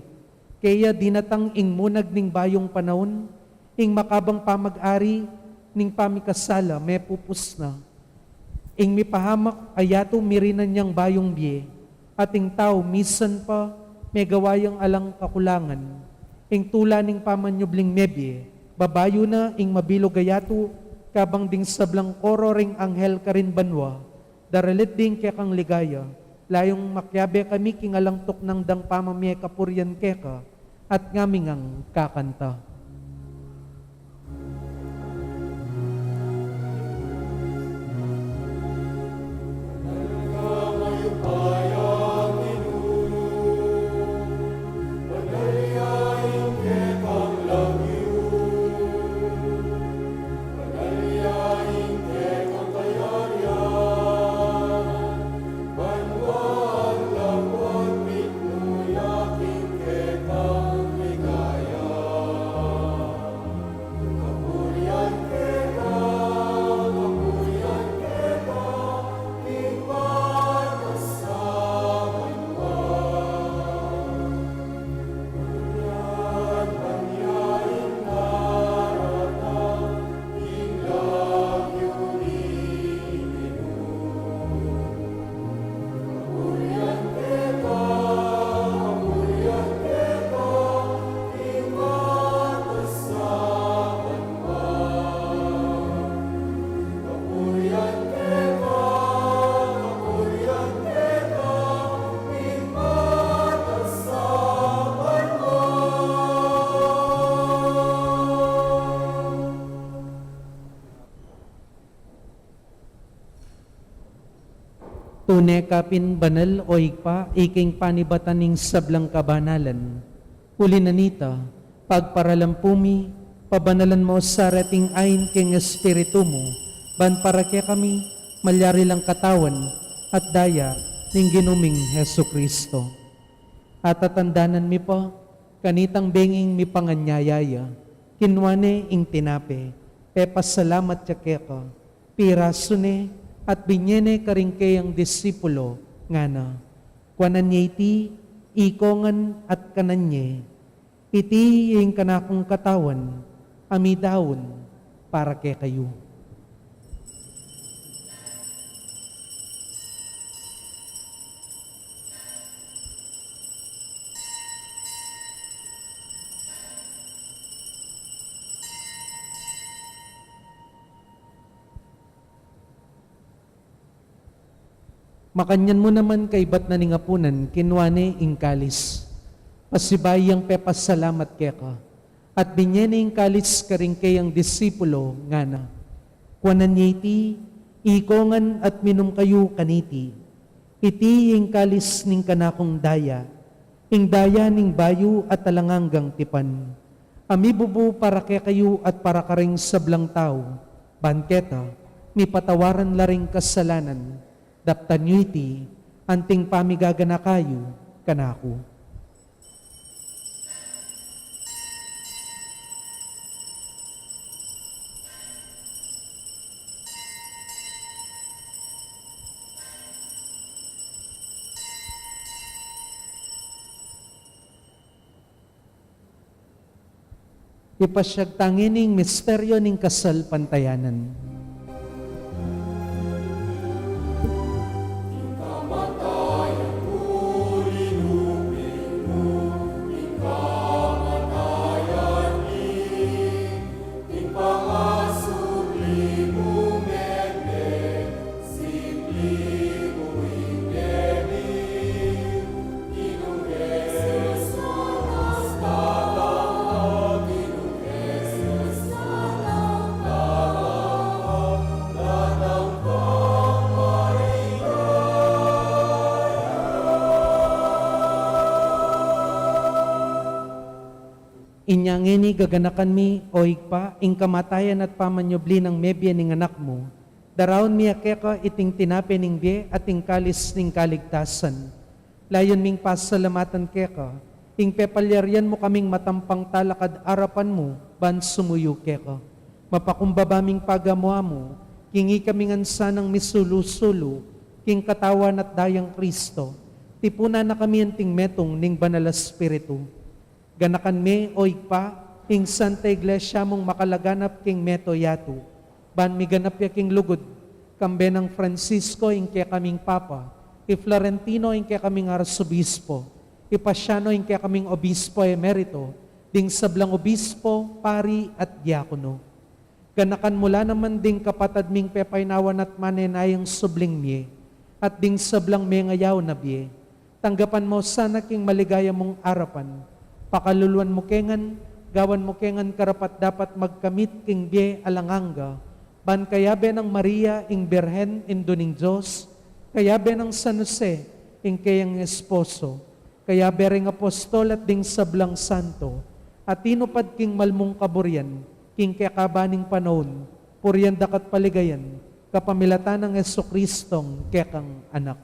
Keya dinatang ing munag ning bayung panaun, ing makabang pamag-ari ning pamikasala mepupus na. Ing mipahamak a yatu mirinan yang bayung bie, at ing tau misan pa megawa yang alang kakulangan. Ing tula ning pamanyubling mebie, babayu na ing mabilug a yatu, kabang ding sablang koro ring anghel karin banua, daralit ding kekang ligaya, layung makiabe kami king alang tuknang dang pamamie kapurian keka, at ngaming ang kakanta. Tune ka pin banal, o Ibpa, ika ing panibatan ning sablang kabanalan. Uli na nita, pagparalampu mi, pabanalan mu sa reting ain king Espiritu mu, ban para kekami malyari lang katawan at daya ning Ginu ming Jesucristo. Atatandanan mi pa, kanitang benging mipanganyaya ya, kinua ne ing tinape, pepasalamat ya keka, pirasu ne, at binye ne karing keyang disipulo, ngana: Kuanan ye iti, ikongan at kanan ye. Iti ing kanakung katawan, a midaun para kekayu. Makanyan mu naman kaibat na ning apunan, kinua ne ing kalis. Pasibayu yang pepasalamat keka, at binye ne ing kalis karing keyang disipulo, ngana: Kuanan ye iti, ikongan at minum kayu kaniti. Iti ing kalis ning kanakung daya, ing daya ning bayu at alang anggang tipan, a mibubu para kekayu at para karing sablang tau, ban keta mipatawaran la ring kasalanan. Daptan yu iti, anting pamigaganaka yu kanaku. Ipasyag ta ngeni ing misteryo ning kasalpantayanan. Inya ngeni gaganakan mi, O Ibpa, ing kamatayan at pamanyubli nang mebie ning Anak mu, daraun mi keka iting tinape ning bie at ing kalis ning kaligtasan. Layun ming pasalamatan keka ing pepalyarian mu kaming matampang talakad arapan mu ban sumuyu keka. Mapakumbaba ming pagamu-amu king ikami ngan sanang misulu-sulu king katawan at dayang Kristo. Tipunan na kami anting metung ning Banal a Espiritu. Ganakan me, O Ibpa, ing Santa Iglesia mung makalaganap king mabilug a yatu, ban miganap ya king lugud, kambe nang Francisco ing kekaming Papa, i Florentino ing kekaming Arsobispo, i Paciano ing kekaming Obispo Emerito, ding sablang obispo, pari, at diakono. Ganakan mu la naman ding kapatad ming pepaynawan at manenayang subling mie, at ding sablang mengayaw na bie. Tanggapan mu sana king maligaya mung arapan. Pakaluluan mu ke ngan, gawan mu ke ngan karapat-dapat magkamit king bie alang angga, ban kayabe nang Maria ing Birhen, Indu ning Dios, kayabe nang San Jose ing keyang esposo, kayabe ring apostol at ding sablang santo a tinupad king malmung kaburian king kekaban ning panaun, purian daka at paligayan kapamilatan nang Jesucristong kekang Anak.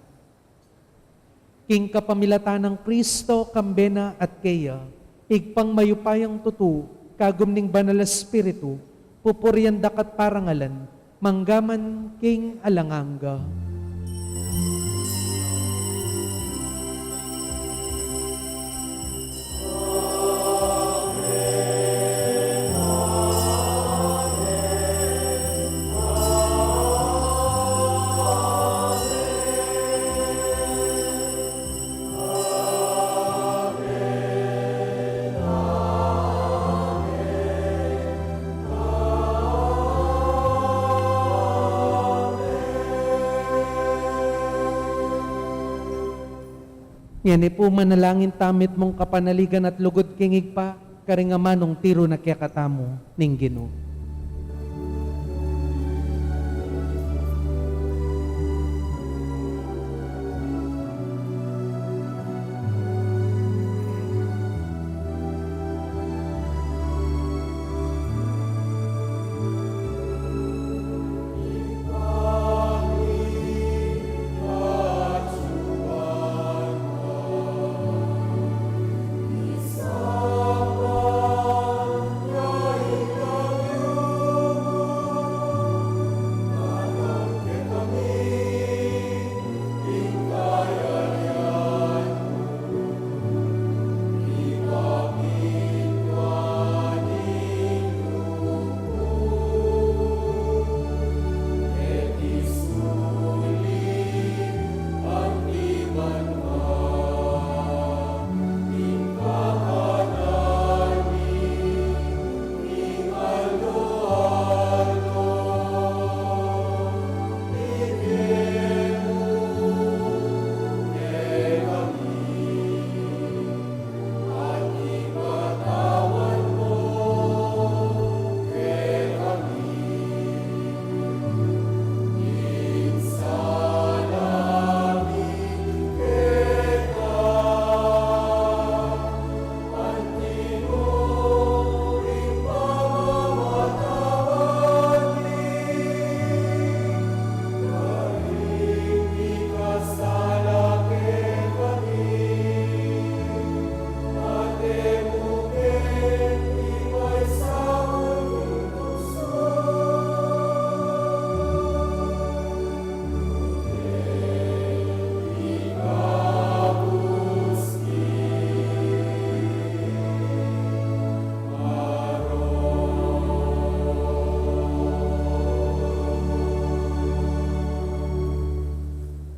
King kapamilatan nang Kristo, kambe na at keya, Ibpang mayupayang tutu, kagum ning Banal a Espiritu, pupurian daka at parangalan, mangga man king alang angga. Ngeni pu manalangin tamu mitmung kapanaligan at lugud king Ibpa, karing amanung tiru na kekatamu ning Ginu.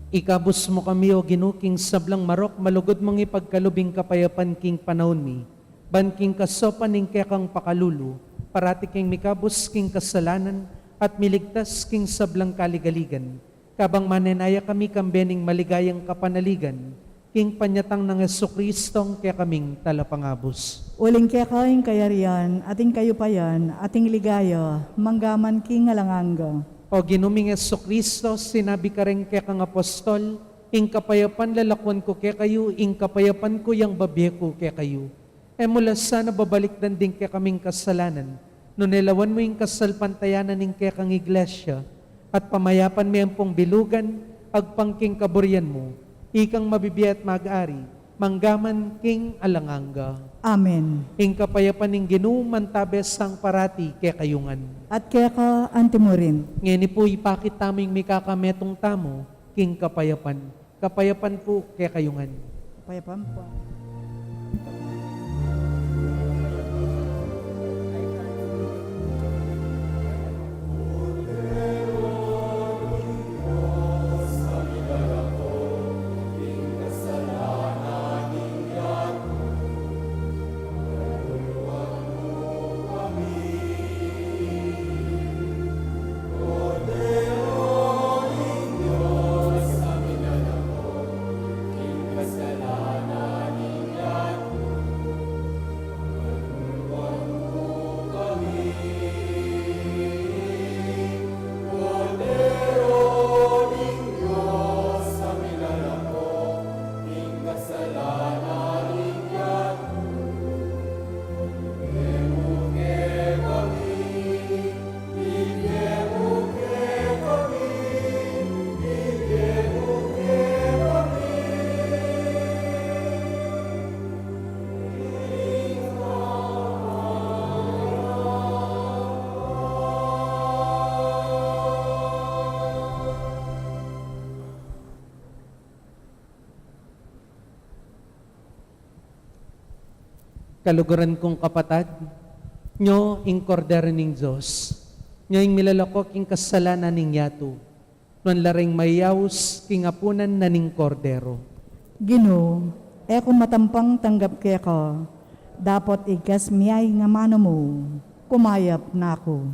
Ikabus mu kami, O Ginu, king sablang marok, malugud mung ipagkalub ing kapayapan king panaun mi, ban king kasaupan ning kekang pakalulu, parati keng mikabus king kasalanan, at miligtas king sablang kaligaligan. Kabang manenaya kami kambe ning maligayang kapanaligan, king panyatang nang Jesucristong kekaming talapangabus. Uling keka ing kayarian, at ing kayupayan, at ing ligaya, manggaman king alang angga. O Ginu ming Jesucristo, sinabi kareng kekang apostol, ing kapayapan lalakwan ku kekayu, ing kapayapan ku yang babie ku kekayu. E mu la sana babalikdan ding kekaming kasalanan, nune lawan mu ing kasalpantayanan ning kekang Iglesia, at pamayapan me ampong bilugan, agpang king kaburian mu, ikang mabibie at mag-ari, manggaman king alang angga. Amen. Ing kapayapan ning Ginu mantabe sang parati kekayu ngan. At keka antimurin. Ngeni pu ipakit tamu ing mikakametung tamu king kapayapan. Kapayapan pu kekayu ngan. Kapayapan pu. Kaluguran kung kapatad, nyo ing Kordero ning Dios, nyo ing milalako king kasalanan ning yatu, nuan la ring mayaus king apunan na ning Kordero. Ginu, e ku matampang tanggap keka, dapot igas mi ya ing amanu mu, kumayap na ku.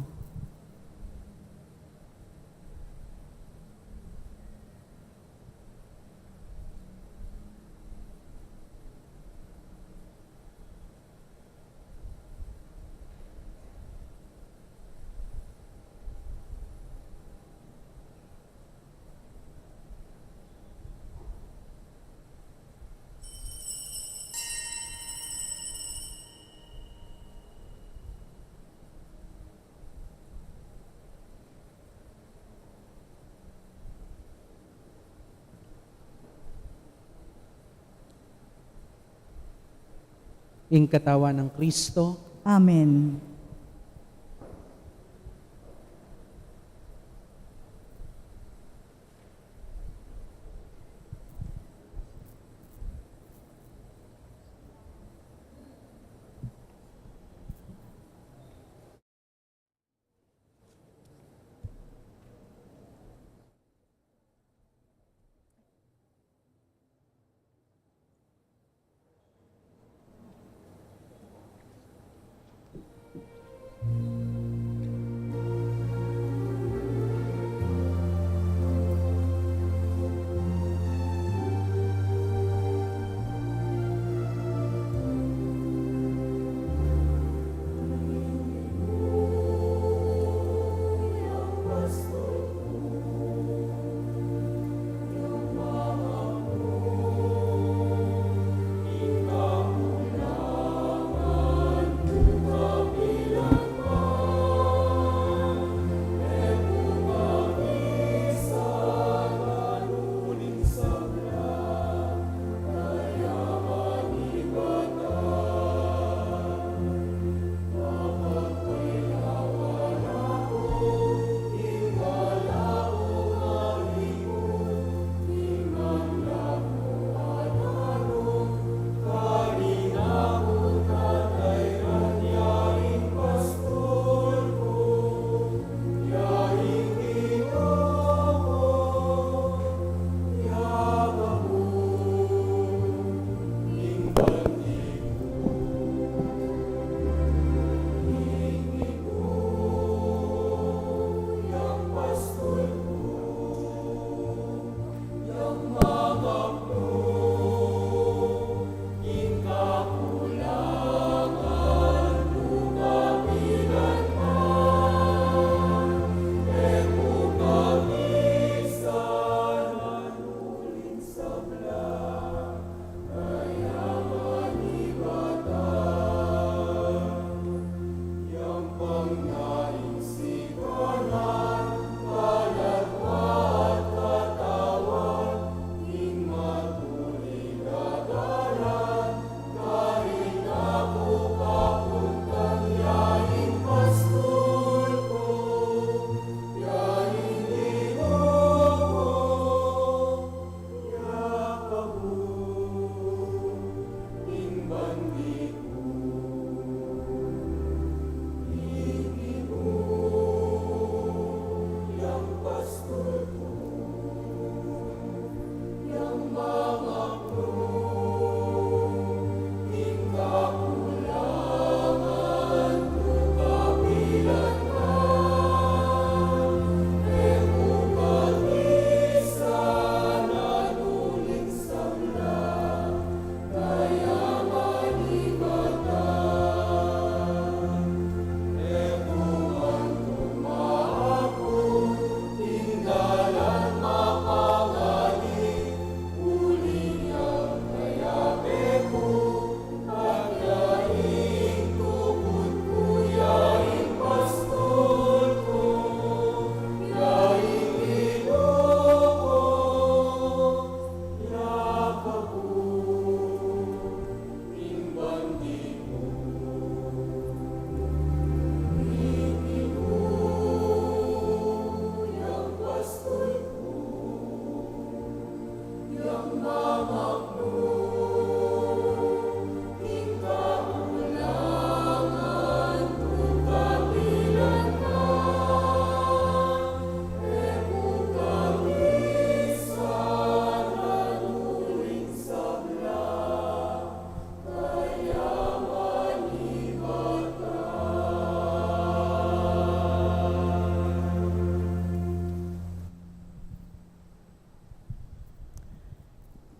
Ing katawan nang Kristo. Amen.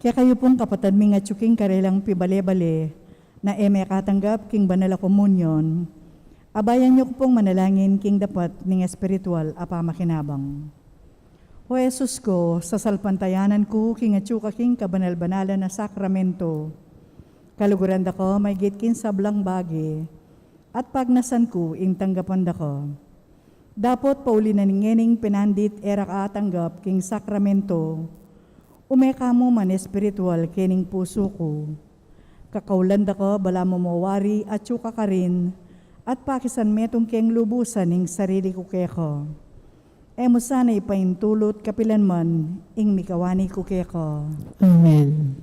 Kekayu pung kapatad ming atyu king karelang pibale-bale, na e mekatanggap king banal a komunyon, abayan yu ku pung manalangin king dapat ning espiritual a pamakinabang. O Jesus ku, sasalpantayanan ku king atyu ka king kabanal-banalan a sakramento. Kaluguran da ka maigit king sablang bage, at pagnasan ku ing tanggapan da ka. Dapot pauli na ning ngening penandit e ra ka atanggap king sakramento, ume ka mu man espiritual kening pusu ku. Kakaulan da ka balamu mo wari atyu ka karin, at pakisan metung keng lubusan ing sarili ku keka. E mu sana ipaintulut kapilan man ing mikawani ku keka. Amen.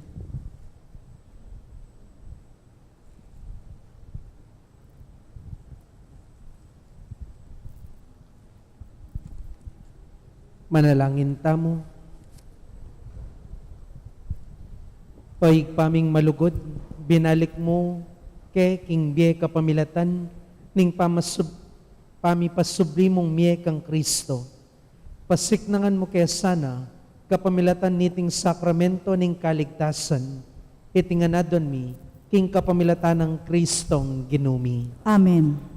Manalangin tamu. O Ibpa ming malugud, binalik mu ke king bie kapamilatan ning pamasub-, pamipasubli mung mie kang Kristo. Pasiknangan mu ke sana, kapamilatan niting sakramento ning kaligtasan, iti ngan adwan mi, king kapamilatan nang Kristong Ginu mi. Amen.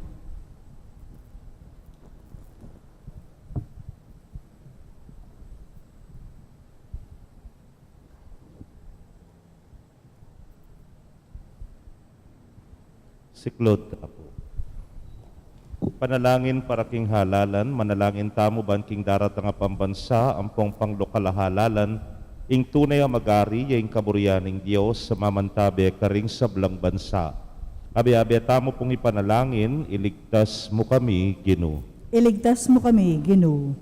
Siklaud ta pu. Panalangin para king halalan. Manalangin tamu ban king daratang a pambansa ampong panglokal a halalan, ing tune a magari ya ing kaburian ning Dios a mamantabe karing sablang bansa. Abe-abe tamu pung ipanalangin, iligtas mu kami, Ginu. Iligtas mu kami, Ginu.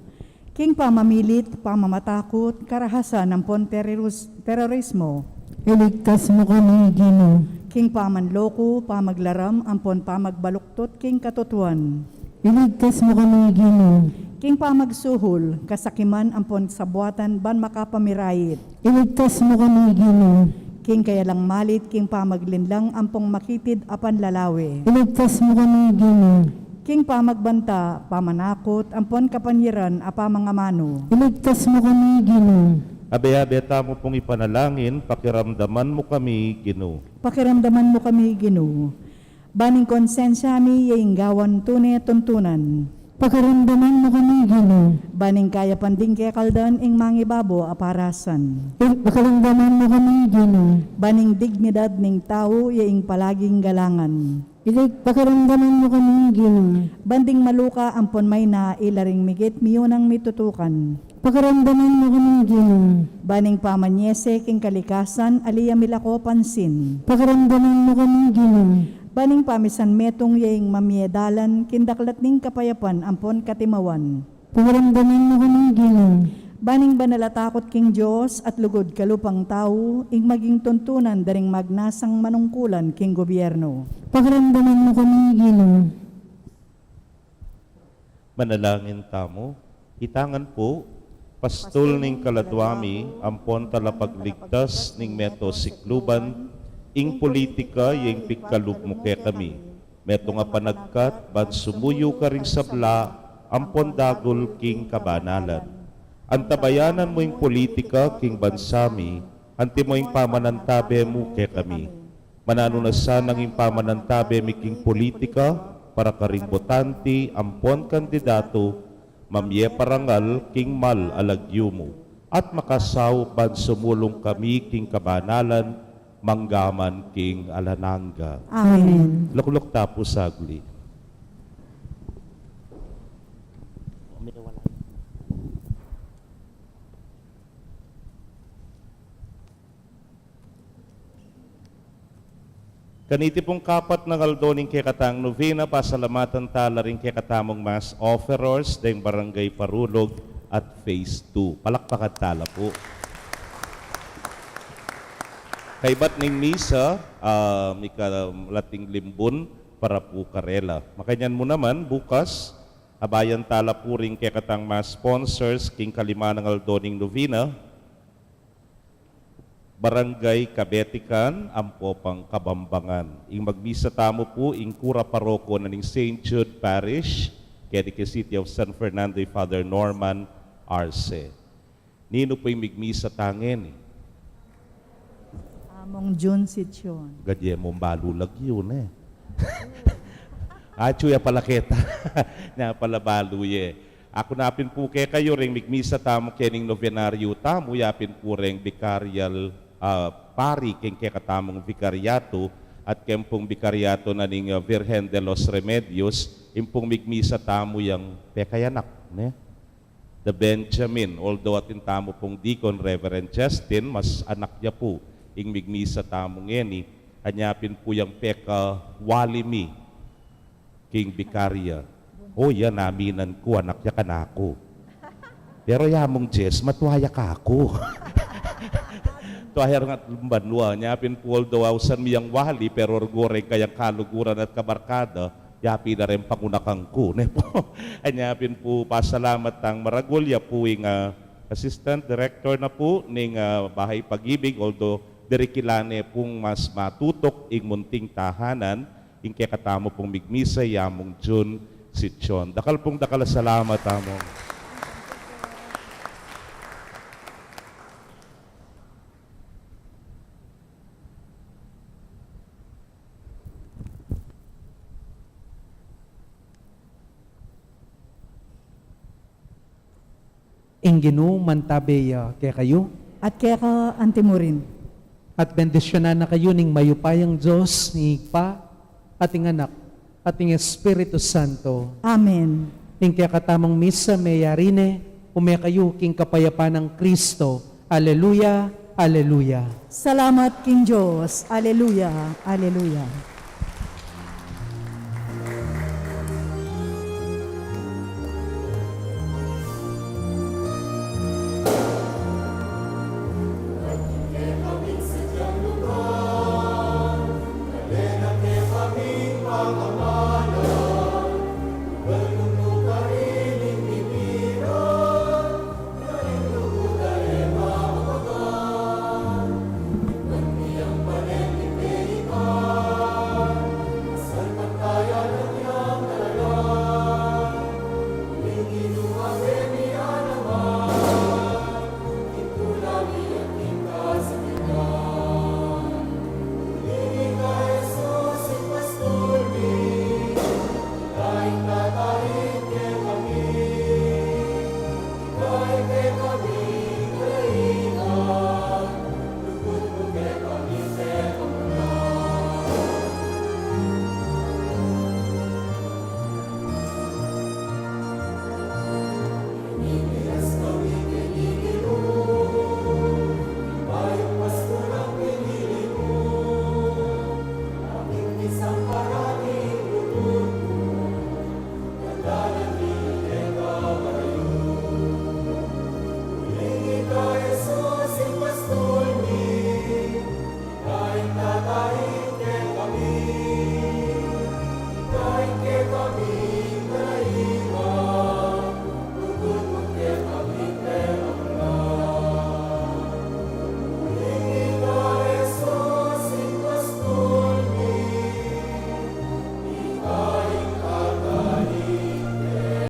King pamamilit, pamamatakut, karahasan ampon terorus-, terorismo. Iligtas mu kami, Ginu. King pamanloko, pamaglaram ampon pamagbaluktut king katutuan. Iligtas mu kami, Ginu. King pamagsuhul, kasakiman ampon sabuatan ban makapamirayit. Iligtas mu kami, Ginu. King kayalang malit, king pamaglinlang ampong makitid a panlalawe. Iligtas mu kami, Ginu. King pamagbanta, pamanakut ampon kapanyiran a pamangamanu. Iligtas mu kami, Ginu. Abe-abe tamu pung ipanalangin, pakiramdaman mu kami, Ginu. Pakiramdaman mu kami, Ginu. Ban ing konsensya mi ya ing gawan tune tuntunan. Pakiramdaman mu kami, Ginu. Ban ing kayapan ding kekaldan ing mangibabo a parasan. Pakiramdaman mu kami, Ginu. Ban ing dignidad ning tau ya ing palaging galangan. Ilig, pakiramdaman mu kami, Ginu. Ban ding maluka ampon maina ila ring migit miyunang mitutukan. Pakiramdaman mu kami, Ginu. Ban ing pamanyese king kalikasan ali a milako pansin. Pakiramdaman mu kami, Ginu. Ban ing pamisan metung ya ing mamie dalan king daklat ning kapayapan ampon katimawan. Pakiramdaman mu kami, Ginu. Ban ing banal a takut king Dios at lugud kalupang tau ing maging tuntunan da ring magnasang manungkulan king gobyerno. Pakiramdaman mu kami, Ginu. Manalangin tamu. Ita ngan pu, pastul ning kaladwa mi ampon talapagligtas ning meto sikluban, ing politika ya ing pigkalub mu kekami. Metung a panagkat ban sumuyu karing sabla ampon dagul king kabanalan. Antabayanan mu ing politika king bansa mi, antimo ing pamanantabe mu kekami. Mananu na sanang ing pamanantabe mi king politika para karing botanti ampon kandidatu, mamie parangal king mal a lagyu mu, at makasaup ban sumulung kami king kabanalan, manggaman king alang angga. Amen. Lukluk ta pu saglit. Kaniti pung kapat nang aldo ning kekatang novena, pasalamatan tala ring kekatamung mass offerers, deng barangay parulug at phase two. Palakpakan tala pu. Kaybat ning misa, ah, mikalating limbun para pu karela. Makanyan mu naman, bukas, abayan tala pu ring kekatang mass sponsors king kalima nang aldo ning novena, Barangay Kabetikan ampo pang Kabambangan. Ing magmisa tamu pu ing kura paroko na ning Saint Jude Parish, keti king City of San Fernando, i Father Norman Arce. Ninu pu ing migmisa tangeni? Among Jun Sichon. Gadye mung balu lagyu ne. Atyu ya pala keta. Nya pala balu ye. Aku na pin pu kekayu reng migmisa tamu kening novenario tamu, ya pin pu reng vicarial, ah, pari keng kekatamung vicariato, at keng pung vicariato na ning, ah, Virgen de los Remedios, ing pung migmisa tamu yang pekayanak, ne? The Benjamin, although atin tamu pung deacon, Reverend Justin, mas anak ya pu ing migmisa tamu ngeni, anya pin pu yang pekawali mi king bikaria. O, yan, aminan ku, anak ya kanaku. Pero ya mung Jess, matua ya kaku. Tua ya ring atlung banua, nya pin pu, although ausan mi yang wali, pero rugore kayang kaluguran at kabarkada, ya pin na reng pangunakan ku, ne pu. Anya pin pu, pasalamat tang maragul, ya pu ing, ah, assistant director na pu ning, ah, Bahay Pag-ibig, although diri kila ne pung mas matutuk ing munting tahanan, ing kekatamu pung migmisa, ya mung Jun Sichon. Dakal pung dakal a salamat, Among. Ing Ginu mantabe ya kekayu. At keka antimurin. At bendisyunan na kayu ning mayupayang Dios, ing Ibpa, at ing Anak, at ing Espiritu Santo. Amen. Ing kekatamung misa meyari ne, ume kayu king kapayapan nang Kristo. Aleluya, aleluya. Salamat king Dios. Aleluya, aleluya.